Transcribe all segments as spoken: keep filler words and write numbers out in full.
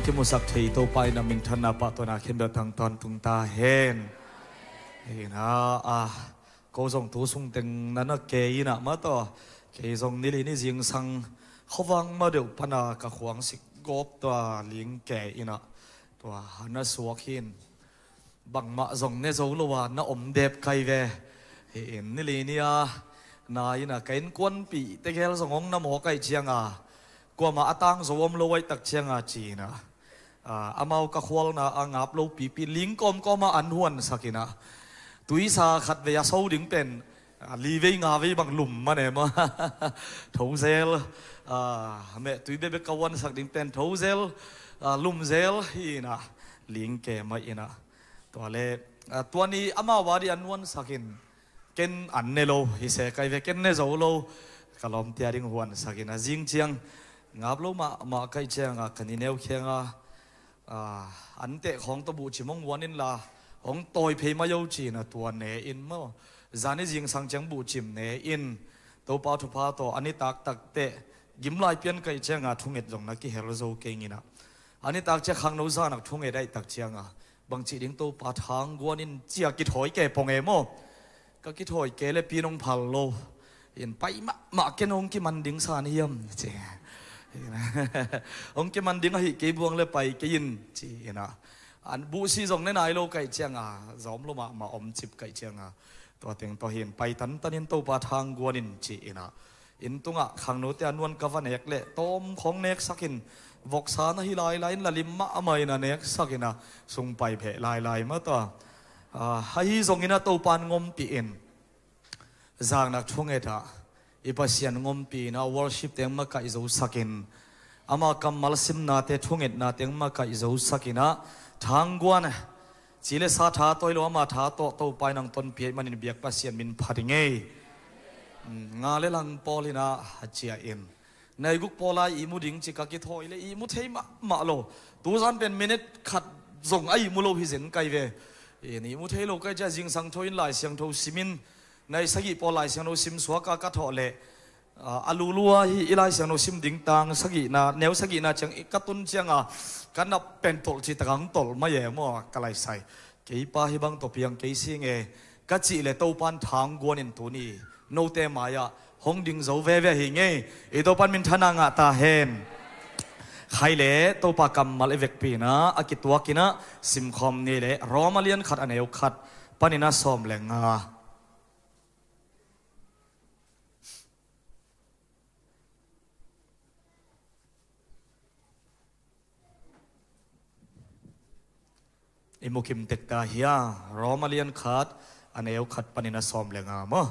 Kimusak thei Topa in a minthanna pahtawinak khempeuh tang tawntung ta hen. Hi na, a, ko zong tu sung teng na na kei in a, ma taw, kei zong nili ni zingsang khuavak ma deuh pana ka khuang sik gawp tua ling kei in a, tua na suak hi in. Bangmah zong ne zo lo a na om dep kai ve. Hi in, nili ni a na in a ka innkuanpih tegel zong hong na mawk ahih ciang a, kuamah a tang zo om lo ahih tak ciang a ci in a, a, amau ka khualna a ngap lo pipi ling kawmkawm a an huansak in a, tuisa khat vei a so ding pen, a, li vei nga vei bang lum mah ne maw. Tho zel, a, meh tui bekbek ka huansak ding pen tho zel, a, lum zel hi in a, ling kei mah in a. Tua le, a, tua ni amau a dih an huansak in, ken an ne lo hi se kai ve, ken ne zo lo. Ka lawmte a ding huansak in a, zing ciang ngap lo mahmah kai ciang a, ka ni neu khiang a, a, an teh khawng tawh buhcim hong huan in la, hong tawi phei mai o ci in a, tua ne in maw. Zani zingsang ciang buhcim ne in, Topa thupha tawh a nitak tak teh gimlai pian kai ciang a thunget zong na kihel zo kei in a. A nitak ciang khangno zan a thunget ahih tak ciang a, bangci ding Topa thangguan in ci a kithawi kei pong e maw. Ka kithawi kei le pi nong phal lo. In pai mahmah ken hong kiman ding san hiam ci. Hong kiman ding ahih kei buang le pai kei in ci in a. An buhsi zong ne nai lo kai ciang a, zawm lo mahmah om cip kai ciang a, tua teng tawh hi in pai tantan in Topa thangguan in ci in a. Inn tungah khangnote a nuan ka va nek leh tawm khawng neksak in, voksa na hi lailai in la lim mahmah in a neksak in a, sung pai pheh lailai mah tua. A, ahi zongin a Topa in ngompih in, zaknak thungetah i Pasian ngompih in a worship teng makaih zosak in, ama kammal simnate thungetna teng makaih zosak in a, thangguan ci le sa tha tawi lo ama tha tawh Topa in hong tonpih ahih manin biak Pasian min phat i ngei. Nga le lang pawl in a, a cia in, na i guk pawl a ihmu ding ci ka kithawi le ihmu thei mahmah lo. Tuzan pen minute khat zong a ihmu lo hi zen kai ve. In ihmu thei lo kai cia zingsang tho in Lai Siangtho sim in, na i sagih pawl Lai Siangtho sim suak a ka thawh leh, a, a lulua hi i Lai Siangtho sim ding tang sagihna, neu sagihna ciang i ka tun ciang a, ka nap pen tolh ci tak a hong tolh mai e maw, ka lai sai. Kei pa hi bang tawh piang kei sing e, ka cih le Topa in thangguan in tuni note mai-ah hong ding zo veve hi ngei. I Topa in minthanna ngah ta hen. Khai le Topa kammal i vekpi in a, a kituak in a simkhawm ni le Roma lian khat a neu khat panin a sawm le nga. I mukim tek ta hia, Roma lian khat a neu khat panin a sawm le nga maw.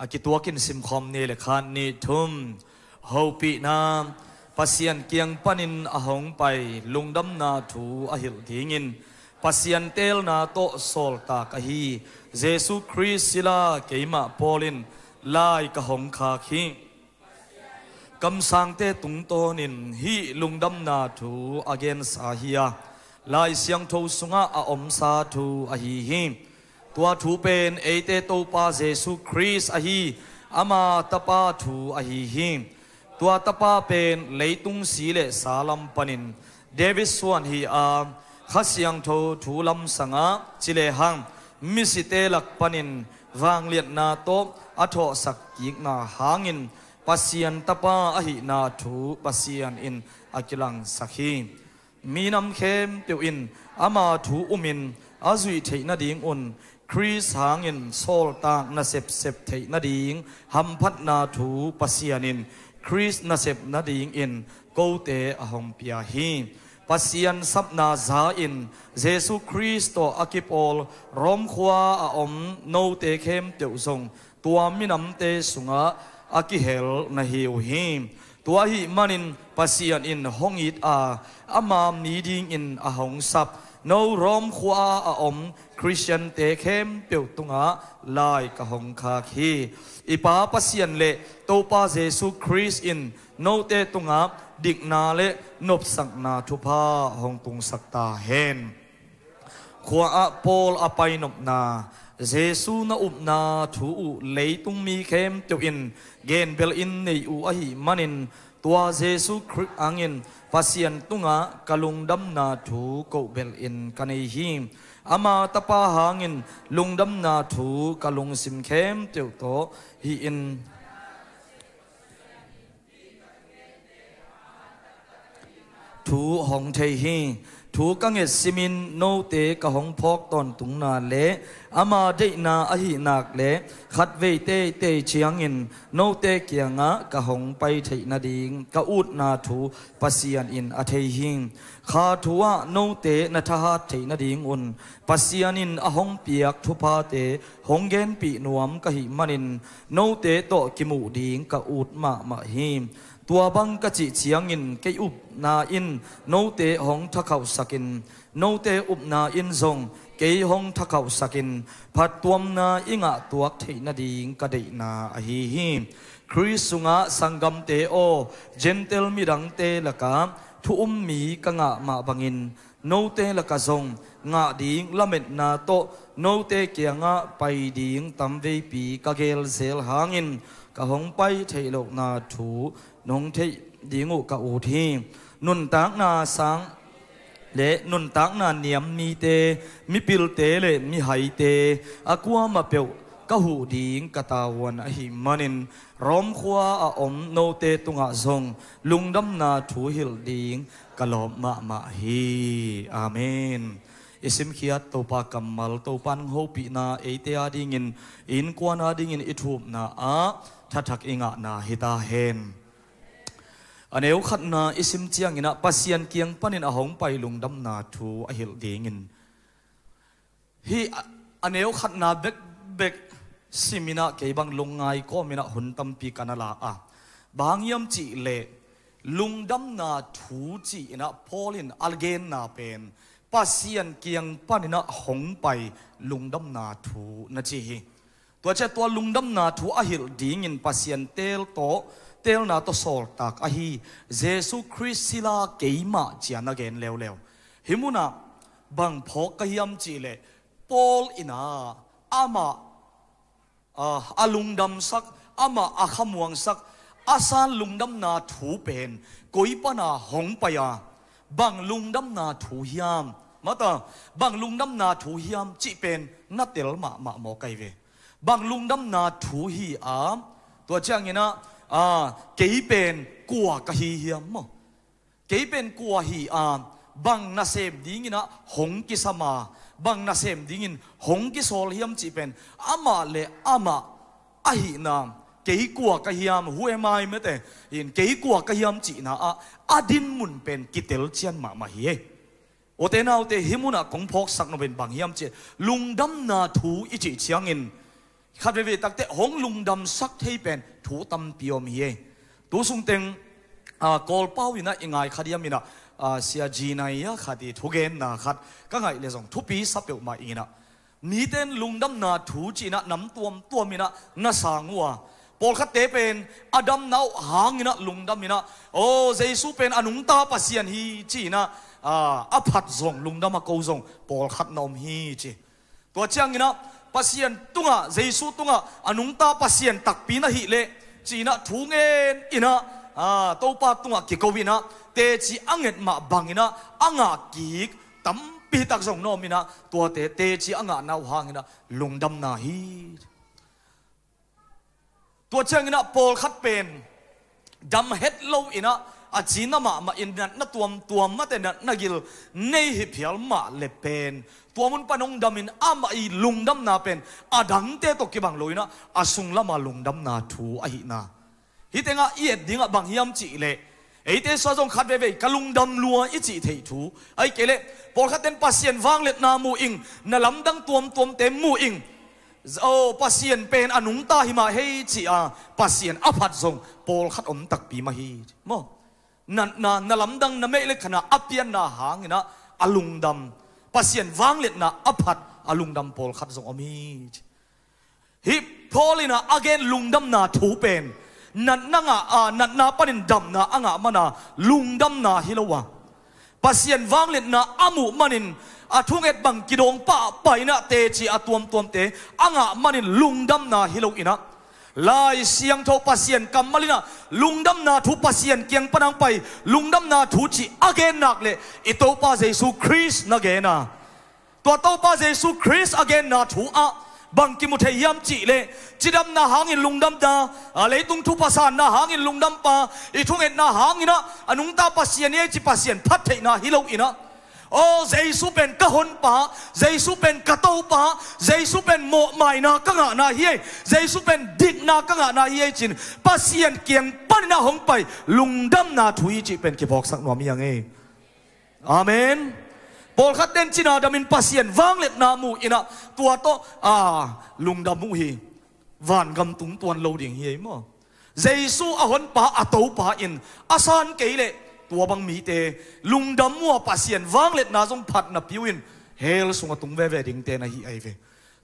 A kituak in simkhawm ni le khat, nih, thum. Hopihna, Pasian kiang panin a hong pai lungdamna thu a hilh dingin Pasian teelna tawh sawltak ahi Jesu Khrist sila keimah Paul in lai ka hong khak hi. Kamsangte tungtawnin hih lungdamna thu a gensa hi a, Lai Siangtho sungah a omsa thu ahi hi. Tua thu pen eite Topa Jesu Khrist ahi ama Tapa thu ahi hi. Tua Tapa pen leitung si le sa lam panin David suan hi a, Kha Siangtho thu lamsangah ci lehang misite lak panin vangliatna tawh a thawhsak kikna hangin Pasian Tapa ahihna thu Pasian in a kilangsak hi. Minam khempeuh in ama thu umin a zuih theih nadingun Khrist hangin sawltak nasep sep theih nading hamphatna thu Pasian in Khrist nasep nadingin kote a hong pia hi. Pasian sapna za-in Jesu Khrist tawh a kipawl Rom khua a om note khempeuh zong tua minamte sungah a kihel na hi uh hi. Tua ahih manin Pasian in hong it a, ama mi dingin a hong sap no Rom khua a om Khristiante khempeuh tungah lai ka hong khak hi. I Pa Pasian le Topa Jesu Khrist in note tungah dikna le nopsakna thupha hong tungsak ta hen. Khua-ah Paul a painopna, Jesu na upna thu uh leitung mi khempeuh in genbelin nei uh ahih manin, tua Jesu Khrih hangin Pasian tungah ka lungdamna thu kohbelin ka nei hi. Ama Tapa hangin lungdamna thu ka lungsim khempeuh tawh hi-in thu hong thei hi. Thu ka nget simin note ka hong phawk tawntungna le ama deihna ahih nak le khatvei teitei ciangin note kiangah ka hong pai theih nading ka utna thu Pasian in a thei hi. Kha thu-ah note na thahat theih nadingun Pasian in a hong piak thuphate hong genpih nuam ka hih manin note tawh kimuh ding ka ut mahmah hi. Tua bang ka cih ciangin kei upna in note hong thakhauhsakin, note upna in zong kei hong thakhauhsakin, phattuamna i ngah tuak theih nading ka deihna ahi hi. Khrih sungah sanggamte aw, Gentile midangte lakah thu um mi ka ngah mah bangin, note lakah zong ngah ding lametna tawh note kiangah pai ding tamveipi ka gelzel hangin ka hong pai theih lohna thu nong theih ding uh ka ut hi. Nuntakna sang le nuntakna niam mite, mipilte le mihaite a kuamah peuh ka huh ding ka tavuan ahih manin, Rom khua a om note tungah zong lungdamna thu hilh ding ka lawp mahmah hi. Amen. I simkhiat Topa kammal, Topa hopihna eite adingin, innkuan adingin i thupna ah thathak i ngahna hi ta hen. A neu khatna i sim ciangin ah Pasian kiang panin a hong pai lungdamna thu a hilh dingin, hih a, a neu khatna bekbek simin ah kei bang lungngai kawmin ah hun tampi ka na la a, bang hang hiam cih leh lungdamna thu ci-in ah Paul in a genna pen Pasian kiang panin ah hong pai lungdamna thu na ci hi. Tua ciah tua lungdamna thu a hilh dingin Pasian teel tawh, teelna tawh sawltak ahi Jesu Khrih sila keimah ci-a na gen leuleu. Hih munah bang phawk ka hiam cih leh Paul in ah amah, ah, a lungdamsak, amah a khamuangsak, a san lungdamna thu pen koi pana hong pai a, bang lungdamna thu hiam, mata, bang lungdamna thu hiam cih pen na tel mahmah maw kai ve. Bang lungdamna thu hi a, tua ciangin ah, ah, kei pen kua ka hi hiam maw? Kei pen kua hi a, bang nasem dingin ah hong kisam a, bang nasem dingin hong kisawl hiam cih pen amah le amah ahihna, kei kua ka hiam, who am I mete, in kei kua ka hiam cihna ah a dinmun pen kitel cian mahmah hi ei. Awte naute, hih munah kong phawksak nop pen bang hiam cih leh lungdamna thu i cih ciangin khat veivei takteh hong lungdamsak thei pen thu tampi om hi ei. Tu sungteng, ah, Kawlpau in ah i ngai kha diam in ah, ah, Sia Jinai a khat i thugenna khat ka ngaih leh zong thupi sa peuhmah ing in ah, mite in lungdamna thu ci-in ah nam tuamtuam in ah na sang uh a, pawlkhatte pen a damna uh hangin ah lungdam in ah, aw, Jesu pen a nungta Pasian hi ci-in ah, ah, a phat zong, lungdam a ko zong pawlkhat na om hi ci. Tua ciangin ah Pasian tungah, Jesu tungah a nungta Pasian takpi na hih leh ci-in ah thu ngen in ah, ah, Topa tungah kiko in ah teci a nget mah bangin ah a ngah kik tampi tak zong na om in ah, tuate teci a ngahna uh hangin ah lungdamna hi. Tua ciangin ah pawlkhat pen dam het lo in ah a cina mahmah in natna tuamtuam, mate, natna gil nei hi phial mah leh pen tua mun pan hong dam in amah i lungdamna pen a dangte tawh kibang lo in ah a sung lama lungdamna thu ahihna. Hih tengah i et dingah bang hiam cih leh, eite sua zong khat veivei ka lungdam lua i cih theih thu. Ahih kei leh pawlkhat ten Pasian vangliatna mu ing, na lamdang tuamtuamte mu ing. Aw, Pasian pen a nungta hi mah hei ci-a Pasian a phat zong pawlkhat om takpi mah hi. Maw? Natna, na lamdang, na meih le khan a pianna hangin ah a lungdam, Pasian vangliatna a phat a lungdam pawlkhat zong om hi. Hih Paul in ah a gen lungdamna thu pen natna ngah, ah, natna panin damna a ngah man a lungdamna hi lo a, Pasian vangliatna a muh manin a thunget bang kidawng pahpah inah teci a tuamtuamte a ngah manin lungdamna hi lo inah, Lai Siangtho Pasian kammal inah lungdamna thu Pasian kiang pan hong pai lungdamna thu cih a gen nak leh i Topa Jesu Khrist na gen a. Tua Topa Jesu Khrist a genna thu ah bang kimu thei hiam cih leh, cidamna hangin lungdamna, a leitung thupha sanna hangin lungdampa, i thungetna hangin ah a nungta Pasian hi ei ci Pasian phat theihna hi lo inah, aw Jesu pen ka honpa, Jesu pen ka Topa, Jesu pen mawhmaina ka ngahna hi ei, Jesu pen dikna ka ngahna hi ei cin Pasian kiang panin ah hong pai lungdamna thu hi cih pen kiphawksak nuam hi hang ei. Amen. Pawlkhat ten cina damin Pasian vangliatna mu inah tua tawh a lungdam uh hi. Vangam tung tuan lo ding hi ei maw? Jesu a honpa a Topa in a san kei leh tua bang mite lungdam uh a Pasian vangliatna zong phatna piu in hell sungah tung veve dingte na hi ai ve.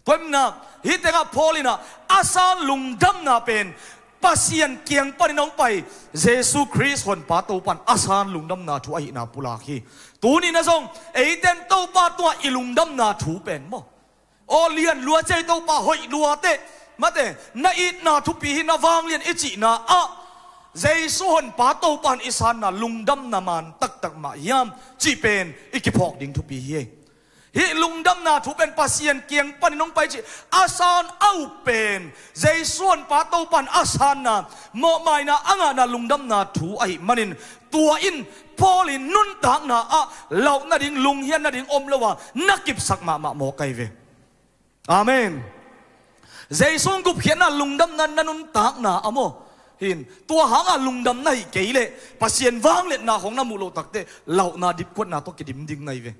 Tua inah hih tengah Paul inah a san lungdamna pen Pasian kiang panin hong pai Jesu Khrist honpa Topan a san lungdamna thu ahihna pulak hi. Tuni inah zong eiten Topa tungah i lungdamna thu pen maw, aw lian lua cei Topa hoih lua teh, mate na itna thupi hi na vanglian i cihna ah Jesu honpa Topan i sanna lungdamna man taktak mah hiam cih pen i kiphawk ding thupi hi. Hih lungdamna thu pen Pasian kiang panin hong pai cih a san a up pen Jesu honpa Topan a sanna mawhmaina a ngahna lungdamna thu ahih manin tua in Paul in nuntakna ah lauh nading lunghian nading om lo a na kipsak mahmah mawk ai ve. Amen. Jesu gupkhiatna lungdamna na nuntakna a maw? Hin tua hanga lungdamna hi kei leh Pasian vangliatna khong na muh loh takteh lauhna dipkuatna tawh kidim ding na hi ve.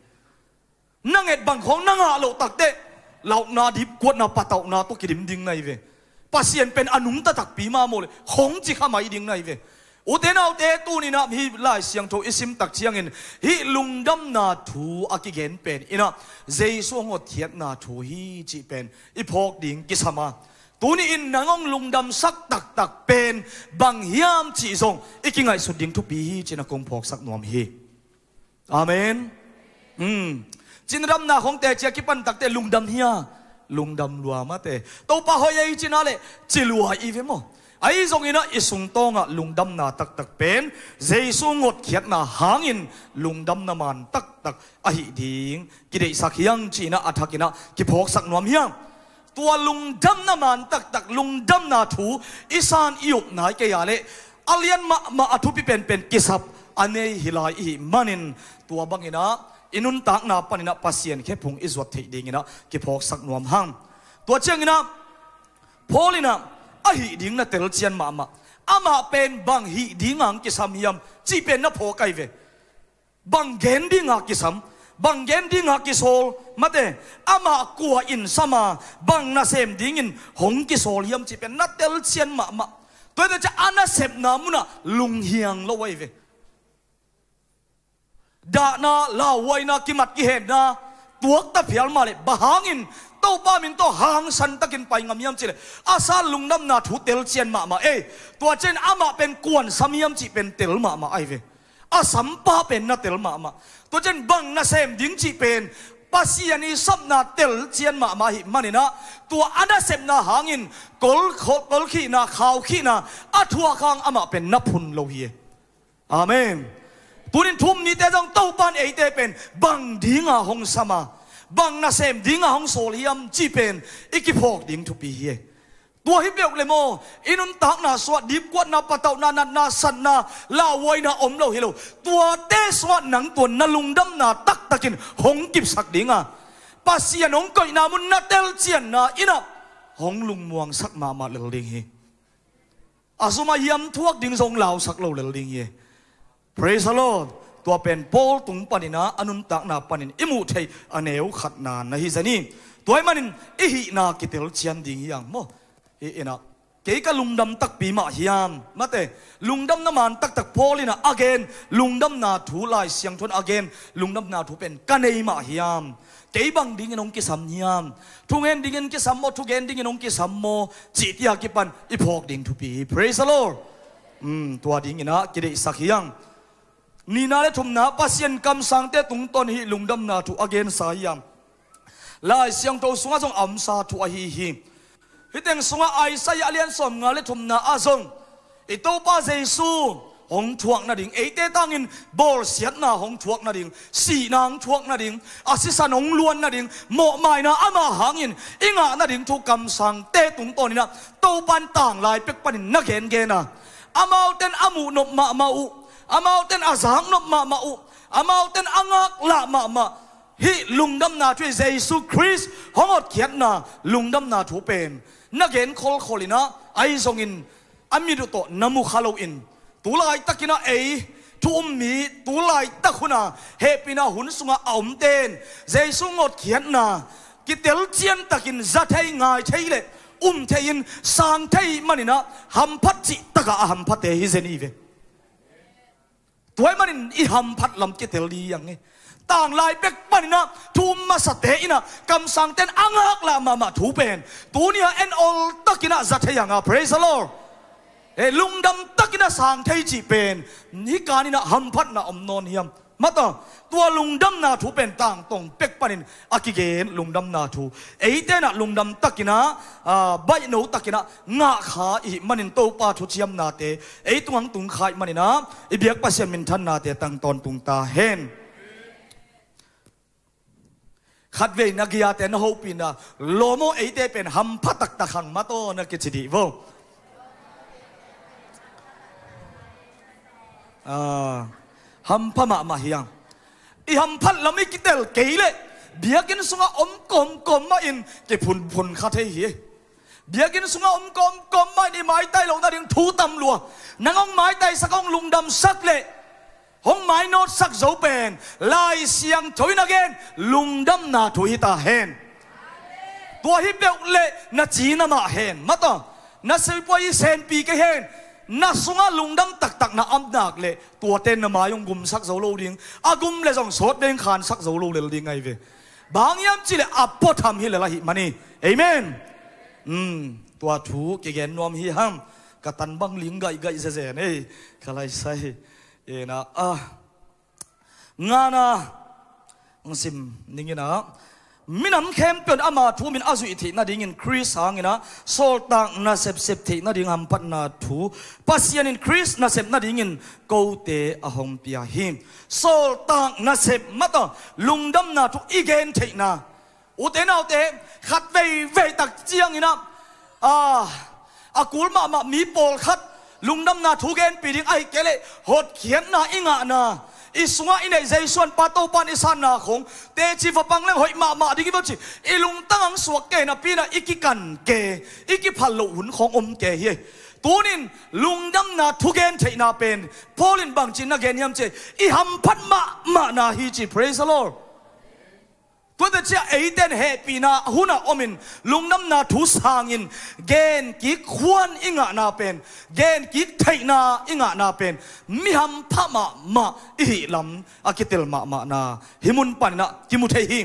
Na nget bang khong na ngah loh takteh lauhna dipkuatna patauhna tawh kidim ding na hi ve. Pasian pen a nungta takpi mah maw leh khong ci kha mai ding na hi ve. Ute naute tuni inah hih Lai Siangtho i sim tak ciangin hih lungdamna thu a kigen pen inah Jesu hong hotkhiatna thu hi cih pen i phawk ding kisam a, tuni in nang hong lungdamsak taktak pen bang hiam cih zong i kingaihsut ding thupi hi cih na kong phawksak nuam hi. Amen. Hmm. Cina damna khong teci a kipan takteh lungdam hia? Lungdam lua mate. Topa hoih ei cina leh ci lua i ve maw? Ahi zongin ah i sungtawngah lungdamna taktak pen Jesu hotkhiatna hangin lungdamna man taktak ahih ding kideihsak hi hang cih inah a thak inah kiphawksak nuam hi hang. Tua lungdamna man taktak lungdamna thu i san i up nai kei a leh a lian mahmah a thupi penpen kisap a nei hi lai i hih manin tua bang inah i nuntakna pan inah Pasian khephung i zuat theih ding inah kiphawksak nuam hang. Tua ciang inah Paul inah a hih ding na telcian mahmah, amah pen bang hih dinga hong kisam hiam cih pen na phawk ai ve. Bang gen dinga kisam, bang gen dinga kisawl mate, amah kua in sam a, bang nasem dingin hong kisawl hiam cih pen na telcian mahmah. Tua hi teh ciah a nasepna munah lunghiang lo ai ve. Dahna, lauhuaina, kimat kihenna tuakta phial mah leh bang hangin Topa min tawh hangsan takin pai ngam hiam cih leh a san lungdamna thu telcian mahmah ei. Tua ciangin amah pen kua in sam hiam cih pen tel mahmah ai ve. A sampa pen na tel mahmah. Tua ciang bang nasem ding cih pen Pasian i sapna telcian mahmah ahih manin ah tua a nasepna hangin kol, kol, kolkhihna, khaukhihna a thuak hang amah pen na phun lo hi. Amen. Tunin thu um nite zong Topa in eite pen bang dinga hong sam a, bang nasem dinga hong sawl hiam cih pen i kiphawk ding thupi hi. Tua hi peuh le maw, i nuntakna suah, dipkuatna, patauhna, natna, satna, lauhuaina om lo hi lo. Tuate suah nang tua na lungdamna taktakin hong kipsak dinga, Pasian hong koihna mun na telcianna in ah hong lungmuangsak mahmah lel ding hi. A sum a hiam thuak ding zong lausak lo lel ding hi. Praise the Lord. Tua pen Paul tung panin ah a nuntakna panin i muh theih a neu khatna na hi zen hi. Tua ahih manin i hihna kitelcian ding hi hang maw. Hi in ah kei ka lungdam takpi mah hiam? Mate, lungdamna man taktak Paul in ah a gen, lungdamna thu Lai Siangtho in a gen, lungdamna thu pen ka nei mah hiam? Kei bang dingin hong kisam hiam? Thungen dingin kisam maw, thugen dingin hong kisam maw, cih tia kipan i phawk ding thupi hi. Praise the Lord. Hmm, tua dingin ah kideihsak hi hang. Nihna le thumna, Pasian kamsangte tungtawn hih lungdamna thu a gensa hiam? Lai Siangtho sungah zong a omsa thu ahi hi. Hih teng sungah Isaiah a lian sawmnga le thumna ah zong i Topa Jesu hong thuak nading, eite tangin bawlsiatna hong thuak nading, sihna hong thuak nading, a sisan hong luan nading, mawhmaina ama hangin i ngah nading thu kamsangte tungtawninah Topan tanglai pek panin na gengen a, amauten a muhnop mahmah uh, amauten a zaknop mahmah uh, amauten a ngaklah mahmah hih lungdamna thu hi. Jesu Khrist hong hotkhiatna lungdamna thu pen na gen kholkholinah ahi zongin a mit uh tawh na mukha loin, tu laitakinah ei thu um mi, tu laitak huna hehpihna hun sungah a omten Jesu hotkhiatna kitel ciantakin za thei, ngai thei le um thei in sang thei maninah hamphat cihtakah a hamphate hi zen hi ve. Tua ahih manin i hamphat lam kitel ding hi. Tanglai pek paninah thu um masate inah kamsangten a ngaklah mahmah thu pen tuni-ah en oltakinah za thei hi hang a, praise the Lord. E, lungdam takinah sang thei cih pen hih kaninah hamphatna om nawn hiam? Mata, tua lungdamna thu pen tangtong pek panin a kigen lungdamna thu. Eite inah lungdam takinah, aa, baihno takinah ngahkha i hih manin Topa thuciamnate ei tungah tungkhai maninah i biak Pasian minthannate tangtawn tung ta hen. Khatvei na giate na hopihna lawm aw, eite pen hampha taktak hang mataw na kici dih vo. Ah, hampha mahmah hi hang. I hamphat lam i kitel kei leh biakinn sungah om kawmkawm mahin kiphunphun kha thei hi. Biakinn sungah om kawmkawm mahin i maitai loh nading thu tam lua. Nang hong maitaisak, hong lungdamsak leh hong mainawtsak zo pen Lai Siangtho in a gen lungdamna thu hi ta hen. Tua hi peuh leh na cina mah hen, mata, na sipuai i senpi kei hen. Na sungah lungdam taktak na om nak leh tuate na mai hong gumsak zo lo ding, a gum leh zong sawtvei khansak zo lo lel ding ahi ve. Bang hang hiam cih leh a puatham hi lel ahih manin. Amen. Hmm, tua thu kigen nuam hi hang. Ka tan bang ling gaihgaih zezen ei. Ka lai sai. Ena, ah. Ngana, hong sim ning inah, minam khempeuh in ama thu-um in a zuih theih nadingin Khrist hanginah sawltak nasep sep theih nading hamphatna thu Pasian in Khrist nasep nadingin kote a hong pia hi. Sawltak nasep, mata, lungdamna thu i gen theihna. Ute naute, khat veivei tak cianginah, a, a kul mahmah mi pawlkhat lungdamna thu genpih ding ahih kei leh hotkhiatna i ngahna, i sungah i neih Jesu an pa Topa in i sanna khong teci va pang leng hoih mahmah ding hi vo ci i lungtang hong suak kei napi inah i kikan kei, i kiphal loh hun khong om kei hi. Tunin lungdamna thu gen theihna pen Paul in bangci na gen hiam cih leh i hamphat mahmahna hi ci. Praise the Lord. Tuate ciah eite in hehpihna hunah omin lungdamna thu sangin genkik huan i ngahna pen, genkik theihna i ngahna pen mi hampha mahmah i hih lam a kitel mahmahna hih mun paninah kimu thei hi.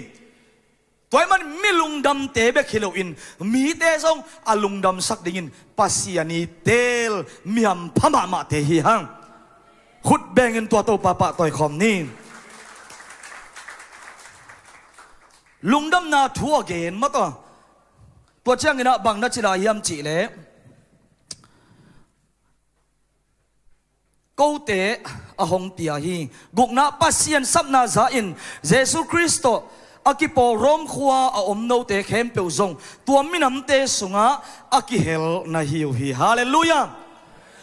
Tua ahih manin mi lungdamte bek hi loin mite zong a lungdamsak dingin Pasian i teel mi hampha mahmahte hi hang. Khut bengin tua Topa pahtawi khawm ni. Lungdamna thu a gen, mata, tua cianginah bang na ci lai hiam cih leh kote a hong pia hi. Gukna, Pasian sapna za-in Jesu Khrist tawh a kipawl Rom khua a om note khempeuh zong tua minamte sungah a kihel na hi uh hi. Halleluiah.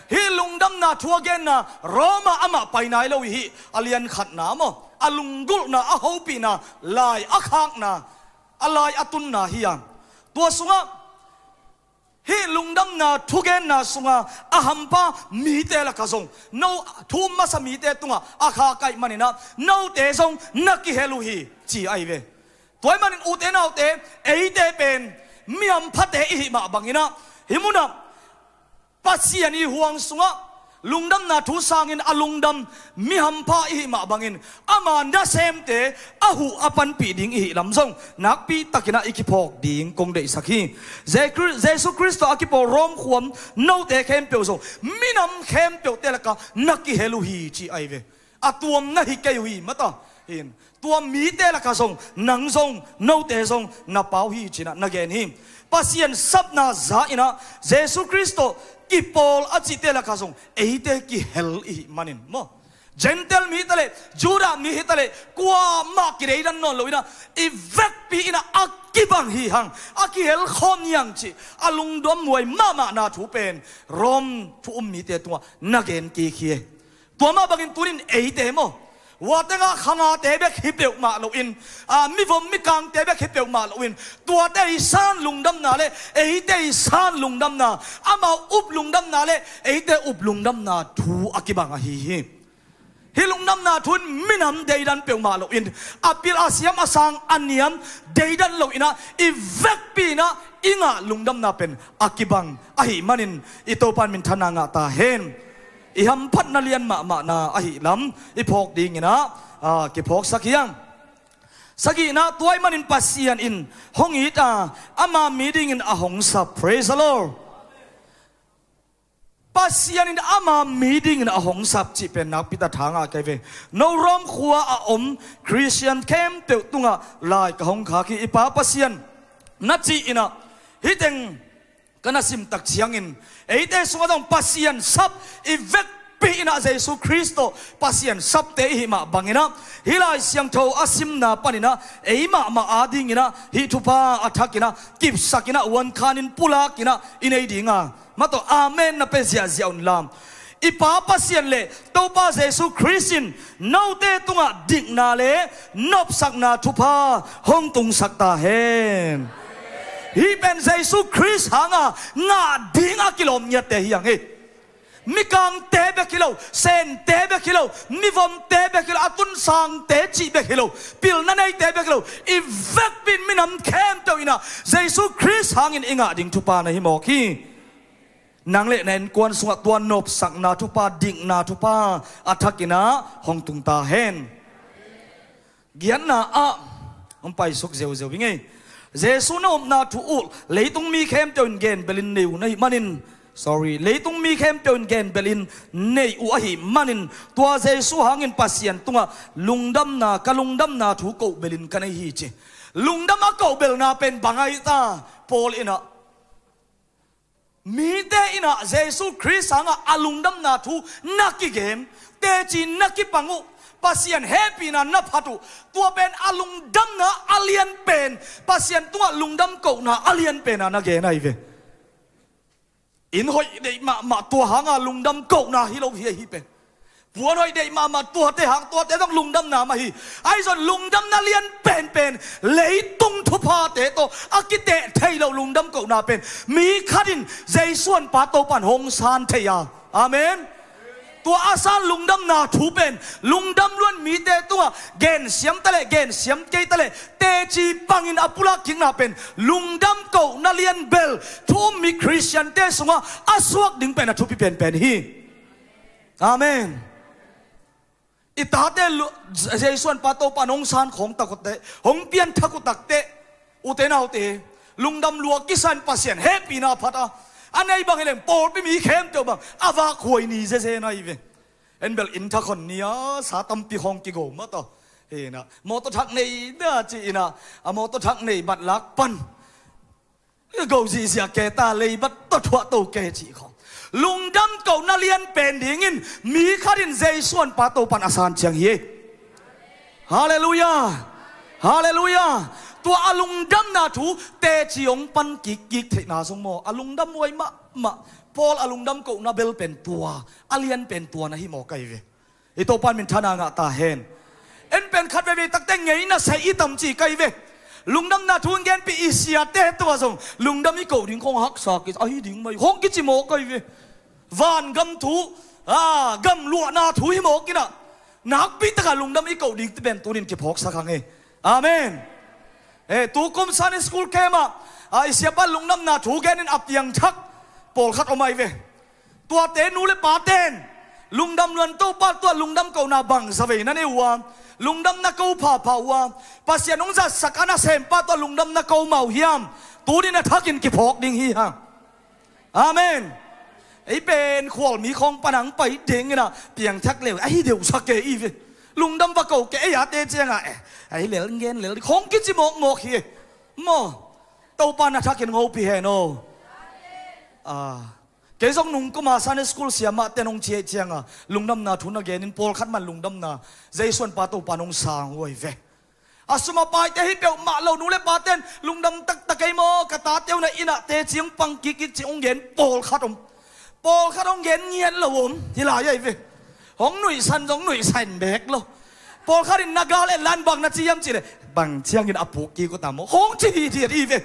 Hih lungdamna thu a genna Rom ah amah pai nai lo hi. A lian khatna maw, a lunggulhna, a hopihna, lai a khakna, a lai a tunna hi a, tua sungah hih lungdamna thugenna sunga a hampha mite lakah zong, no thu um masa mite tungah a khak ahih maninah note zong na kihel uh hi ci ahi ve. Tua ahih manin ute naute, eite pen mi hamphate i hih mah banginah hih munah Pasian i huang sungah lungdamna thu sangin a lungdam mi hampha i hih mah bangin ama nasemte a huh a panpih ding i hih lam zong nakpi takinah i kiphawk ding kong deihsak hi. Je-, Jesu Khrist tawh a kipawl Rom khua om note khempeuh zong minam khempeuhte lakah na kihel uh hi ci ahi ve. a tuam na hi kei uh hi mata. Hin, tua mite lakah zong nang zong, note zong na pau hi cinah na gen hi. Pasian sapna za inah Jesu Khrist tawh kipawl a cihte lakah zong eite kihel i hih manin maw, Gentile mi hita leh, Judah mi hita leh, kuamah kideidan nawn lo inah, i vekpi inah a kibang hi hang, a kihel khawm hi hang cih a lungdam muai mahmahna thu pen Rom thu um mite tungah na gen kik hi. Tua mah bangin tunin eite maw, ua tengah khangate bek hi peuhmah loin, a, mivom mikangte bek hi peuhmah loin, tuate i san lungdamna le eite i san lungdamna, amau up lungdamna le eite up lungdamna thu a kibang ahi hi. Hih lungdamna thu in minam deidan peuhmah loin, a pil a siam a sang a niam deidan lo inah, i vekpi inah i ngah lungdamna pen a kibang ahih manin i Topa in minthanna ngah ta hen. I hamphatna lian mahmahna ahih lam i phawk ding inah, a, kiphawksak hi hang. Sagihna, tua ahih manin Pasian in hong it a, ama mi dingin a hong sap. Praise the Lord. Pasian in ama mi dingin a hong sap cih pen nakpi tak tha ngah kei ve. No Rom khua a om Khristian khempeuh tungah lai ka hong khak hi. I Pa Pasian, na cih inah hih teng ka na sim tak ciangin, eite sungah zong Pasian sap, i vekpi inah Jesu Khrist tawh Pasian sapte i hih mah bang inah, hih Lai Siangtho a simna pan inah ei mahmah a ding inah hih thupha a thak inah kipsak inah, uankhan in pulak inah i nei ding a, mah tawh amen na pia ziahziah un la. I Pa Pasian le Topa Jesu Khrist in note tungah dikna le nopsakna thupha hong tungsak ta hen. Hih pen Jesu Khrist hanga ngah ding a kilawm ngiatte hi hang hi. Mikangte bek hi lo, sente bek hi lo, mivomte bek hi lo, a tunsangte cih bek hi lo, pilna neite bek hi lo, i vekpi in minam khempeuh inah Jesu Khrist hangin i ngah ding thupha na hi mawk hi. Nang le na innkuan sungah tua nopsakna thupha, dikna thupha a thak inah hong tung ta hen. Giatna ah hong paisuk ziauziau i ngei. Jesu na upna thu uh leitung mi khempeuh in genbelin nei uh na hih manin, sorry, leitung mi khempeuh in genbelin nei uh ahih manin, tua Jesu hangin Pasian tungah lungdamna, ka lungdamna thu kohbelin ka nei hi ci. Lungdam a kohbelna pen bang ahi ta? Paul inah mite inah Jesu Khrist hangah a lungdamna thu na kigen, teci na kipang uh, Pasian hehpihna na phat uh, tua pen a lungdamna a lian pen, Pasian tungah lungdam kohna a lian pen a na gen ahi ve. Inn hoih deih mahmah tua hanga lungdam kohna hi lo hi, ahi pen. Puan hoih deih mahmah tuate hang, tuate zong lungdamna mah hi. Ahi zong lungdamna lian penpen, leitung thuphate tawh a kiteh thei lo lungdam kohna pen mi khat in Jesu an Pa Topa in hong san thei a. Amen. Tua a san lungdamna thu pen lungdam luan mite tungah gensiam ta leh, gensiam kei ta leh, teci pangin a pulak kikna pen lungdam kohna lian bel thu um mi Khristiante sungah a suak ding pen a thupi penpen hi. Amen. I tate lu-, Jesu an Pa Topa in hong san khawng tak uh teh, hong pianthak uh tak teh, ute naute, lungdam lua kisa in Pasian hehpihna phat a, a nei bang hi leng pawlpi mi khempeuh bang a vakhuai ni zeze na hi ve. En bel inn thak hon ni a, sa tampi khawng kigo mah tawh. Hi inah, mawtaw thak nei dah ci inah, a mawtaw thak nei bat lak pan go zihziah kei ta, leibat tawh thuah to kei cih khawng. Lungdam kohna lian pen dingin mi khat in Jesu an Pa Topa in a san ciang hi. Halleluiah. Halleluiah. Tua a lungdamna thu teci hong pan kikkik theihna zong maw, a lungdam huai mahmah. Paul a lungdam kohna bel pen tua, a lian pen tua na hi mawk ahi ve. I Topa in minthanna ngah ta hen. En pen khat veivei takte ngeina saih i tam ci ka hi ve. Lungdamna thu hong genpih i siate tungah zong lungdam i koh ding khawng haksa kisa, ahi ding mah hi khawng kici mawk ka hi ve. Vangam thu, a, gamluahna thu hi mawk inah, nakpi takah lungdam i koh ding ti pen tunin kiphawksak hang hi. Amen. Eh, tukum Sunday School camp ah, a, i siapa lungdamna thu genin a piangthak pawlkhat om ahi ve. Tuate nu le paten lungdam luan, Topa tungah lungdam kohna bangza vei na nei uh a, lungdam na ko phapha uh a, Pasian hong zatsak a nasempa tungah lungdam na ko mah uh hiam? Tunin a thakin kiphawk ding hi hang. Amen. Ei pen khualmi khawng pan ang pai ding ina piangthak leu ahi deuh sa kei i ve. Lungdam va ko kei ei a te cianga eh, ei lel ngen lel khawng kici mawkmawk hi. Maw, Topa na thakin ngopi hen aw. Ah, kei zong nungkuma Sunday school siamah ten hong ciah cianga lungdamna thu na genin pawlkhat man lungdamna Jesuan pa Topa nong sang huai ve. A sum a paite hi peuhmah lo nu le paten lungdam taktak ei maw, ka tate uh na innah teci hong pang kikkik ci hong gen pawlkhat om. Pawlkhat hong gen ngiat lo om hi lai ahi ve. Hong nuihsan zong nuihsan bek lo. Pawlkhat in na gal en lan bang na ci hiam cihleh, bang ciangin a puk kik uh ta maw, hong ci hithiat hi ve.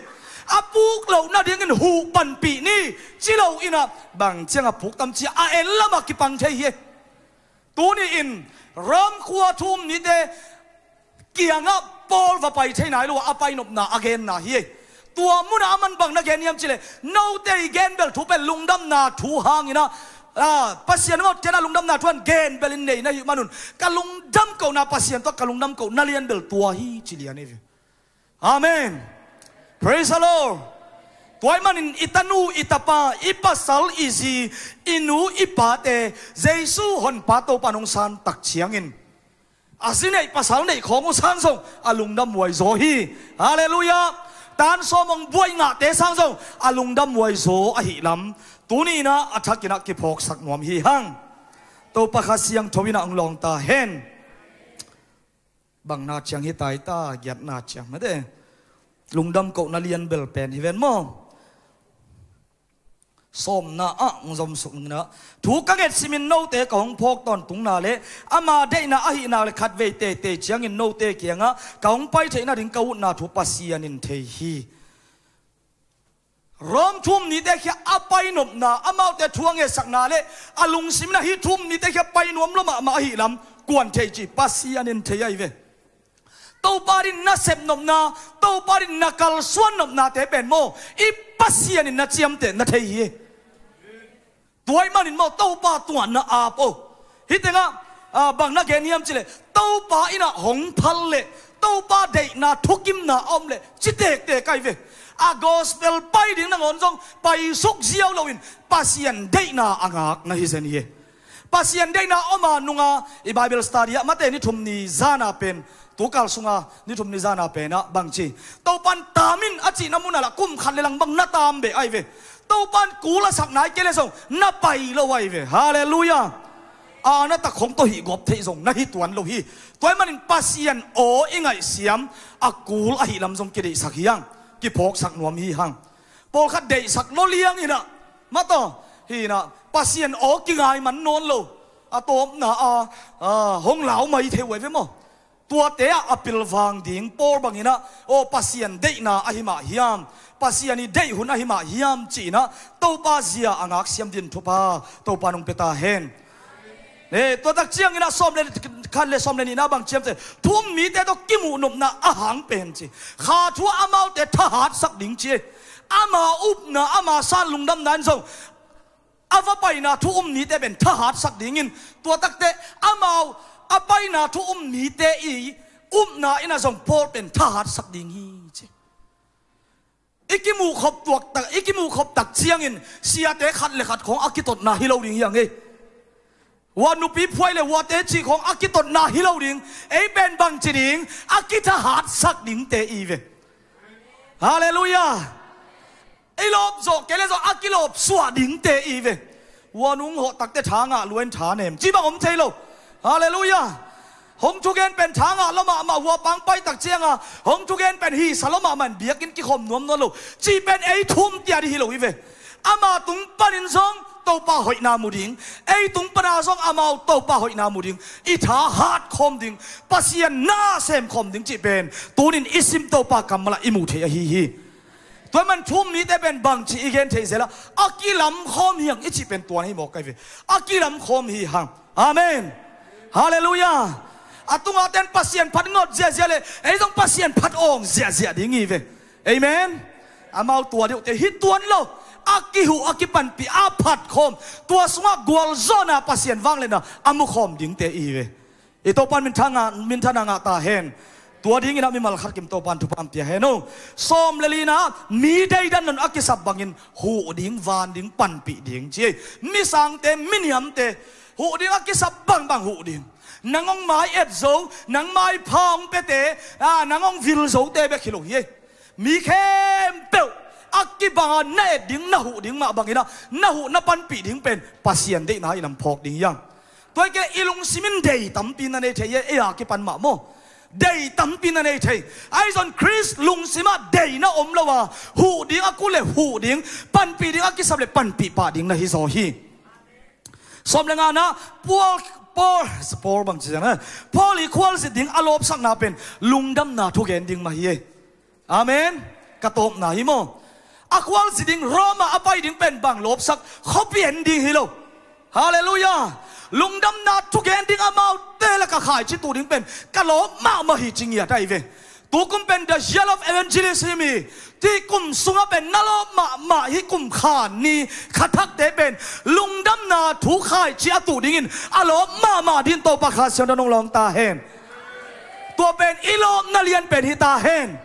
A puk loh nadingin huh panpih ni ci lo innah bang ciang a puk tam cia a en lamah kipang thei hi. Tuni in Rom khua thu um nite kiangah Paul va pai thei nai lo a, a painopna a genna hi. Tua munah a man bang na gen hiam cihleh, note i gen bel thu pen lungdamna thu hanginah, ah, Pasian ngawt kianah lungdamna thu han gen bel in nei na hih manun ka lungdam kohna Pasian tawh ka lungdam kohna lian bel tua hi ci lian hi ve. Amen. Praise the Lord. Tua ahih manin i tanu i tapa, i pasal i zi, i nu i pate Jesu honpa Topa nong san tak ciangin a zi neih pasal neih khawng uh sang zong a lungdam huai zaw hi. Halleluiah. Tan sawm hong buai ngahte sang zong a lungdam huai zaw ahih lam tuni inah a thakinah kiphawksak nuam hi hang. Topa Kha Siangtho inah hong lawng ta hen. Bangna ciang hi tai ta, giatna ciang mate. Lungdam kohna lian bel pen hi ven maw? Sawmna ah hong zomsuk nina, thu ka nget simin note ka hong phawk tawntungna le ama deihna ahihna le khatvei teitei ciangin note kiangah ka hong pai theih nading ka utna thu Pasian in thei hi. Rom thu um nite khia a painopna, amaute thu a ngetsakna le a lungsim inah hih thu um nite khia pai nuam lo mahmah ahih lam kuan thei ci Pasian in thei ahi ve. Topa din na sepnopna, Topa din na kalsuannopnate pen maw, i Pasian in na ciamteh na thei hi. Tua ahih manin maw Topa tuanna ap o. Hih tengah, ah, bang na gen hiam cihleh, Topa innah hong phal leh Topa deihna thukimna a om leh ci tektek ahi ve. A gospel pai ding nangawn zong paisuk ziau loin Pasian deihna a ngak na hi zen hi. Pasian deihna a om a nunga i Bible study ah Mate ni thum ni zana pen, tukal sunga ni thum ni zana penah bangci, Topan tamin a cihna munah lah kum khat le lang bang na tam beh ahi ve. Topan kul a sak nai kei le zong na pai lo ahi ve. Halleluiah. A na tak khong tawh hih gawp theih zong na hi tuan lo hi. Tua ahih manin Pasian aw i ngaihsiam a kul ahih lam zong kideihsak hi hang. Kiphawksak nuam hi hang. Pawlkhat deihsak lo liang hinah, mataw, hinah Pasian aw kingai man nawn lo. A tawpna a, a hong lau mai thei uh ahi ve maw? Tuate ah a pilvang ding Paul banginah, aw, Pasian deihna ahi mah hiam, Pasian i deih hun ahi mah hiam cihinah Topa zia a ngaksiam din thupha Topa nong pia ta hen. E, tua tak cianginah sawm le khat le sawm le nihna bang ciamte thu um mite tawh kimuh nopna a hang pen ci. Kha thu ah amaute thahatsak ding ci. Ama upna, ama san lungdamna in zong a va paina thu um mite pen thahatsak dingin, tua takte amau a paina thu um mite i upna innah zong Paul pen thahatsak ding hi ci. I kimuh khop tuak tak, i kimuh khop tak ciangin siate khat le khat khong a kitotna hi lo ding hi hang ei. Hua nupi phuai le huate cih khong a kitotna hi lo ding. Ei pen bangci ding, a kithahatsak dingte i ve. Halleluiah. I lawp zawh kei le zawh a kilawp suah dingte i ve. Hua nung hawh takte tha ngah luain tha nem ci bang om thei lo. Halleluiah. Hong thugen pen tha ngah lo mahmah, hua pang pai tak cianga hong thugen pen hisa lo mahmah in biakinn kikhawm nuam nawn lo. Cih pen ei thu um tiat hi lo i ve. Ama tung panin zong Topa hoihna mu ding. Ei tung pana zong amau Topa hoihna mu ding. I thahat khawm ding, Pasian na sem khawm ding cih pen tunin i sim Topa kammalah i muh thei ahi hi. Tua man thu um mite pen bangci i gen theih zelah a kilam khawm hi hang i cih pen tuan hi mawk ahi ve. A kilam khawm hi hang. Amen. Halleluiah. A tunga ten Pasian phat ngawt ziahziah le ei zong Pasian phat awng ziahziah ding hi ve. Amen. Amau tua deuhte hi tuan lo. A kihuh, a kipanpih, a phat khawm, tua sungah gualzawhna, Pasian vangliatna a mu khawm dingte i ve. I Topan minthanna ngah, minthanna ngah ta hen. Tua dingin ah mimal khat kim Topa'n thupha pia hen aw. Sawm le lina, mi deidan nong a kisap bangin huh ding, van ding, panpih ding ci hi. Misangte, miniamte, huh ding a kisap bangbang huh ding. Nang hong mai et zo, nang maipha hong piate, a, nang hong vil zote bek hi lo hi. Mi khempeuh a kibanga na et ding, na huh ding mah bangin ah, na huh na panpih ding pen Pasian deihna in hong phawk ding hi hang. Tua hi kei leh i lungsim in dei tampi na nei thei hi, ei a kipan mah maw. Dei tampi na nei thei. Ahi zong Khrist lungsim ah dei na om lo a, huh ding a kul le huh ding, panpih ding a kisap le panpih pah ding na hi zaw hi. Sawm le ngana, Paul, Paul, Paul bang ci zang, eh? Paul i khualzin ding a lawpsakna pen lungdamna thugen ding mah hi, eh. Amen. Ka tawpna hi maw. A khualzin ding Roma a pai ding pen bang lawpsak, khuapi en ding hi lo. Halleluiah. Lungdamna thugen ding amaute lakah khaici tuh ding pen ka lawp mahmah hi ci ngiat ahi ve. Tukum pen the year of evangelism hi. Tukum sungah pen na lawp mahmah hi, kum kha ni kha thakte pen lungdamna thu khaici a tuh dingin a lawp mahmah dingin Topa Kha Siangtho in hong lawng ta hen. Tua pen i lawpna lian pen hi ta hen.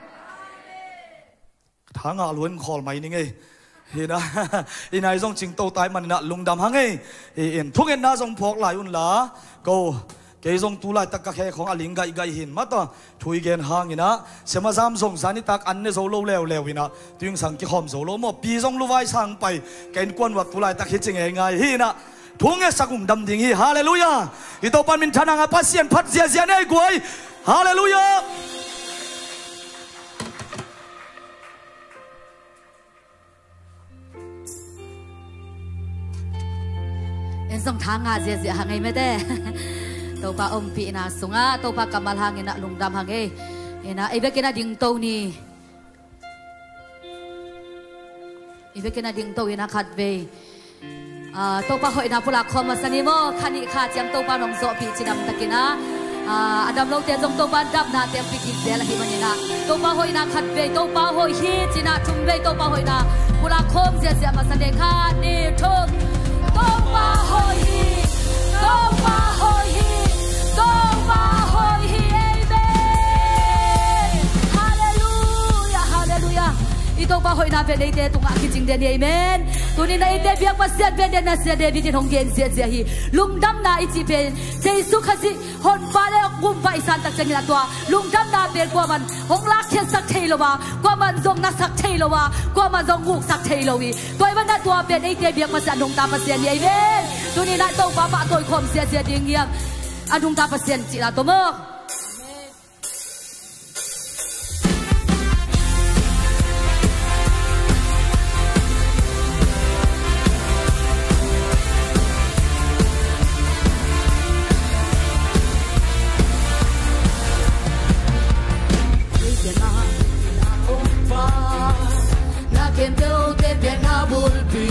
Tha ngah lua in khawl mai ning ei. Hi na, i nai zong cingto tai manin ah lungdam hang ei. Hi in, thungetna zong phawk lai un la. Ko, kei zong tu laitak ka khe khong a ling gaihgaih hi in mataw. Thu i gen hangin ah, siamah zam zong zanitak an ne zo lo leuleu in ah, tu in sang kikhawm zo lo maw, pi zong luvai sang pai, ka innkuan uah tu laitak hi ci ngeingai hi in ah, thu ngetsak lungdam ding hi. Halleluiah. I Topa minthanna ngah, Pasian phat ziazia nei guai. Halleluiah. En zong tha ngah ziazia hang ei mate. Topa ompihna sungah Topa kammal hangin ah lungdam hang ei. In ah, ei bekin ah dingto ni. Ei bekin ah dingto in ah khatvei, ah, Topa hoihna pulak khawm masa ni maw. Kha nih kha ciang Topa in hong zawhpih cidam takin ah, ah, a dam lote zong Topa in damna teng pih kik zel ahih manin ah, Topa hoihna khatvei, Topa hoih hi ci-in ah thumvei Topa hoihna pulak khawm ziazia masa ni. Kha nih thum. Topa hoih hi. Topa hoih hi. Topa hoih hi. Amen. Halleluiah. Halleluiah. I Topa hoihna pen eite tungah kicing den hi. Amen. Tuni-in ah eite biak Pasian pen den na Sia David in hong gen ziazia hi. Lungdamna i cih pen Jesu Khazih Honpa le Gumpa i san tak ciangin ah tua lungdamna pen kuaman hong lakkhiatsak thei lo a, kuaman zong nasak thei lo a, kuaman zong guksak thei lo hi. Tua ahih manin ah tua pen eite biak Pasian, a nungta Pasian hi. Amen. Tuni-in ah Topa pahtawi khawm ziazia ding hiam? A nungta Pasian cihna tawh maw. Na khempeuhte pen na bulpi,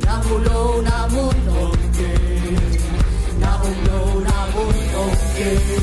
na mu lo na mun om kei, na um lo na mun om kei.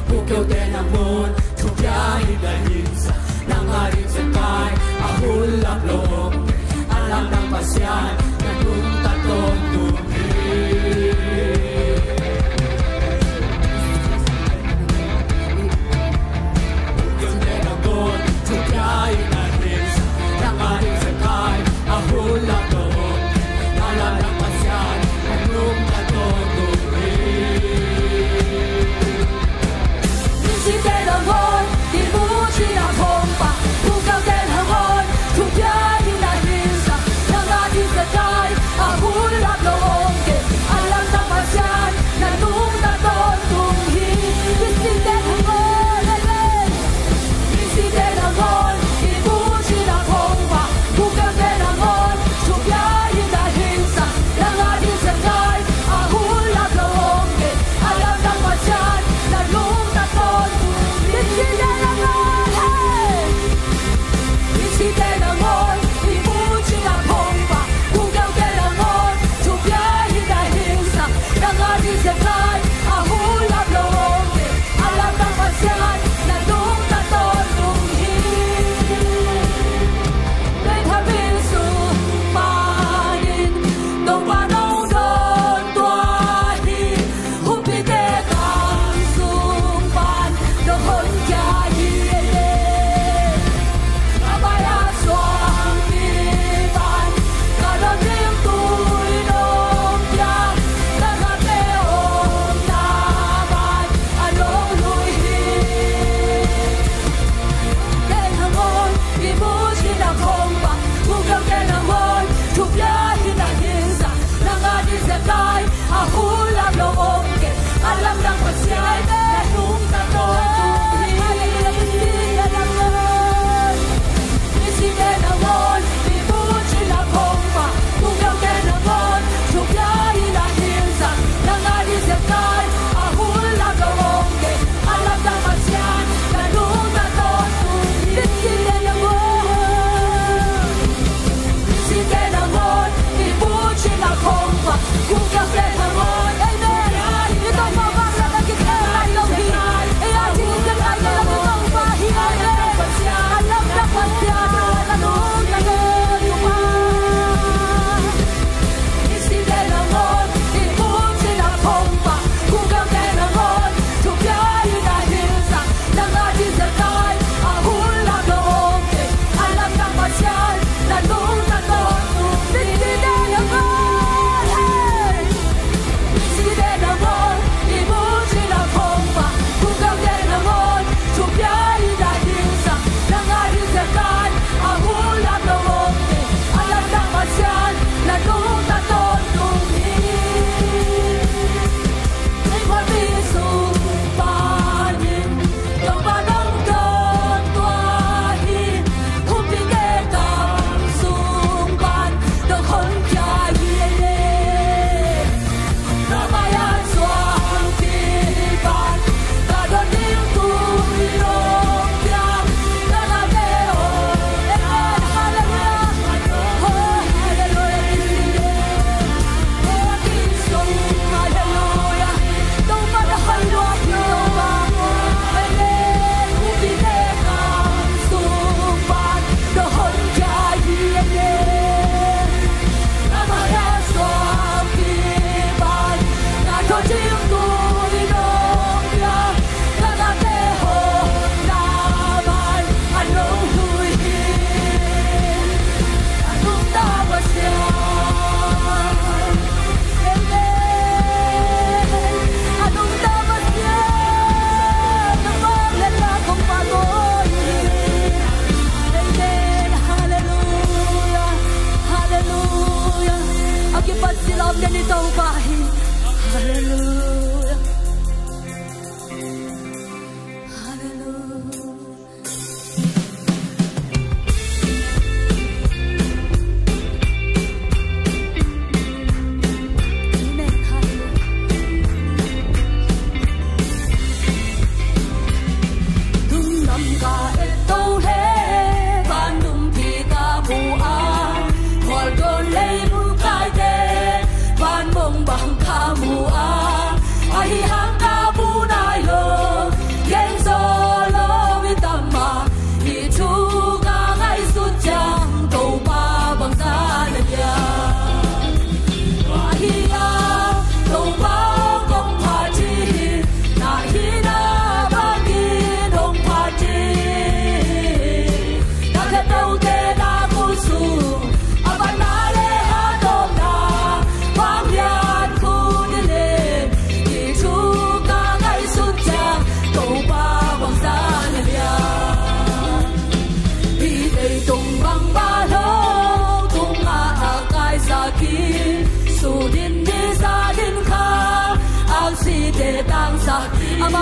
Bukeu te nangun thupia hi na hinsa, nang a ding zengkai a hun lap lo om. A lam nang Pasian na nungta tawntung hi. Bukeu te nangun thupia hi na hinsa, nang a ding zengkai a hun lap lo om. A lam nang Pasian na nungta tawntung hi.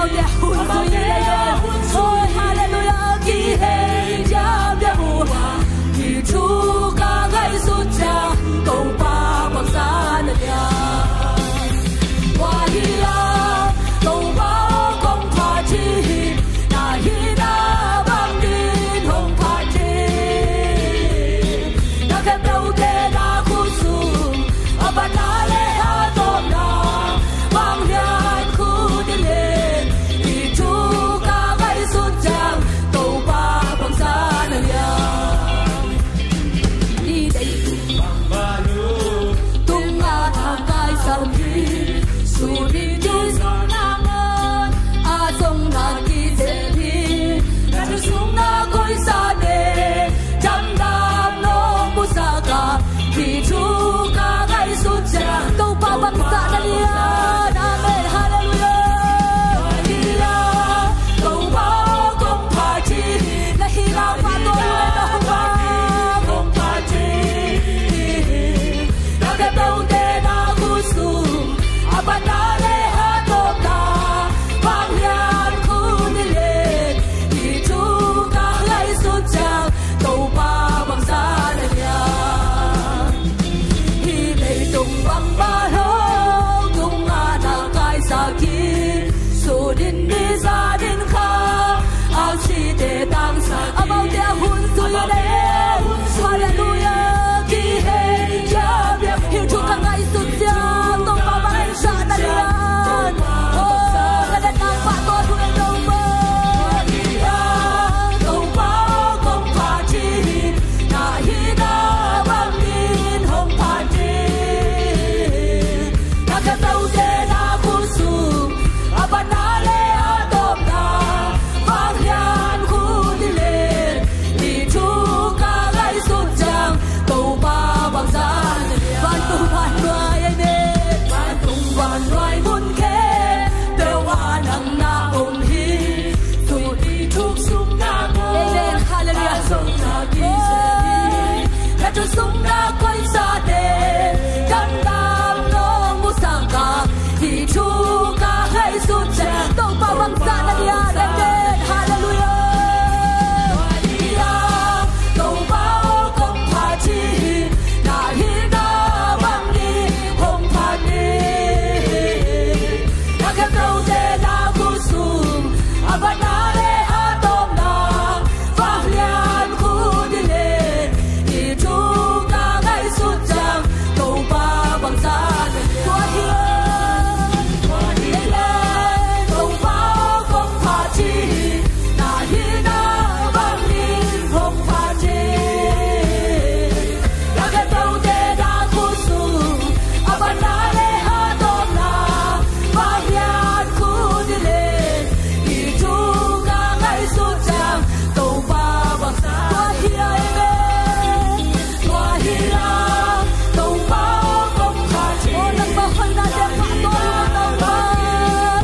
Amaute hun zui leh, oi, halleluiah, kihei diamdiam uh a, i thu ka ngaihsut ciang Topa bangzah na lian. Tua hi a, Topa aw kong phat hi, na hihna bang ding hong phat hi. Na khempeuh te na khut sung, a patna le a tawpna, vanglian khut i len, i thu ka ngaihsut ciang Topa bangzah na lian. I leitung tungah na kaisak hi, suni kisa nangawn a zong na kizel hi. Na thu sung na koihsa te, damdam nong musak a, i thu ka ngaihsut ciang Topa bangzah na lian. Amen. Halleluiah. Topa kong phat hi, na hihna pahtawi, Topa kong phat hi. Na khempeuh te na khut sung, a patna le a tawpna, vanglian khut i len, i thu ka ngaihsut ciang Topa bangzah na lian. Hih leitung bangmah lo tungah na kaisak hi, sun in ni, zan in kha, a site tangsak hi. Amaute a hun zui leh, halleluiah, kihei diamdiam uh a, i thu ka ngaihsut ciang Topa bangzah na lian. Oh, ka den nang pahtawi uh, Topa. Topa kong phat hi, na hihna bang ding hong phat hi. Na khempeuh te na khut sung, a patna le a tawpna, vanglian khut i len, i thu ka ngaihsut ciang Topa bangzah na lian. Vantung vannuai, amen. Vantung vannuai mun khempeuh ah nang na om hi. Tuni thuk sung na ko, amen. Halleluiah. Zong na kizel hi. Na thu sung na koihsa te, damdam nong musak a, i thu ka ngaihsut ciang Topa bangzah na lian. Amen. Halleluiah. Topa aw kong phat hi, na hihna bang ding hong phat hi. Na khempeuh te na khut sung, a patna le a tawpna, vanglian khut i len, i thu ka ngaihsut ciang Topa bangzah na lian. Tua hi a, tua hi a, Topa aw kong phat hi, na hihna bang ding hong phat hi. Na khempeuh te na khut sung, a patna le a tawpna, vanglian khut i len, i thu ka ngaihsut ciang Topa bangzah. Tua hi a, amen. Tua hi a, Topa aw kong phat hi. Oh, nangmah hoihna te pahtawi, Topa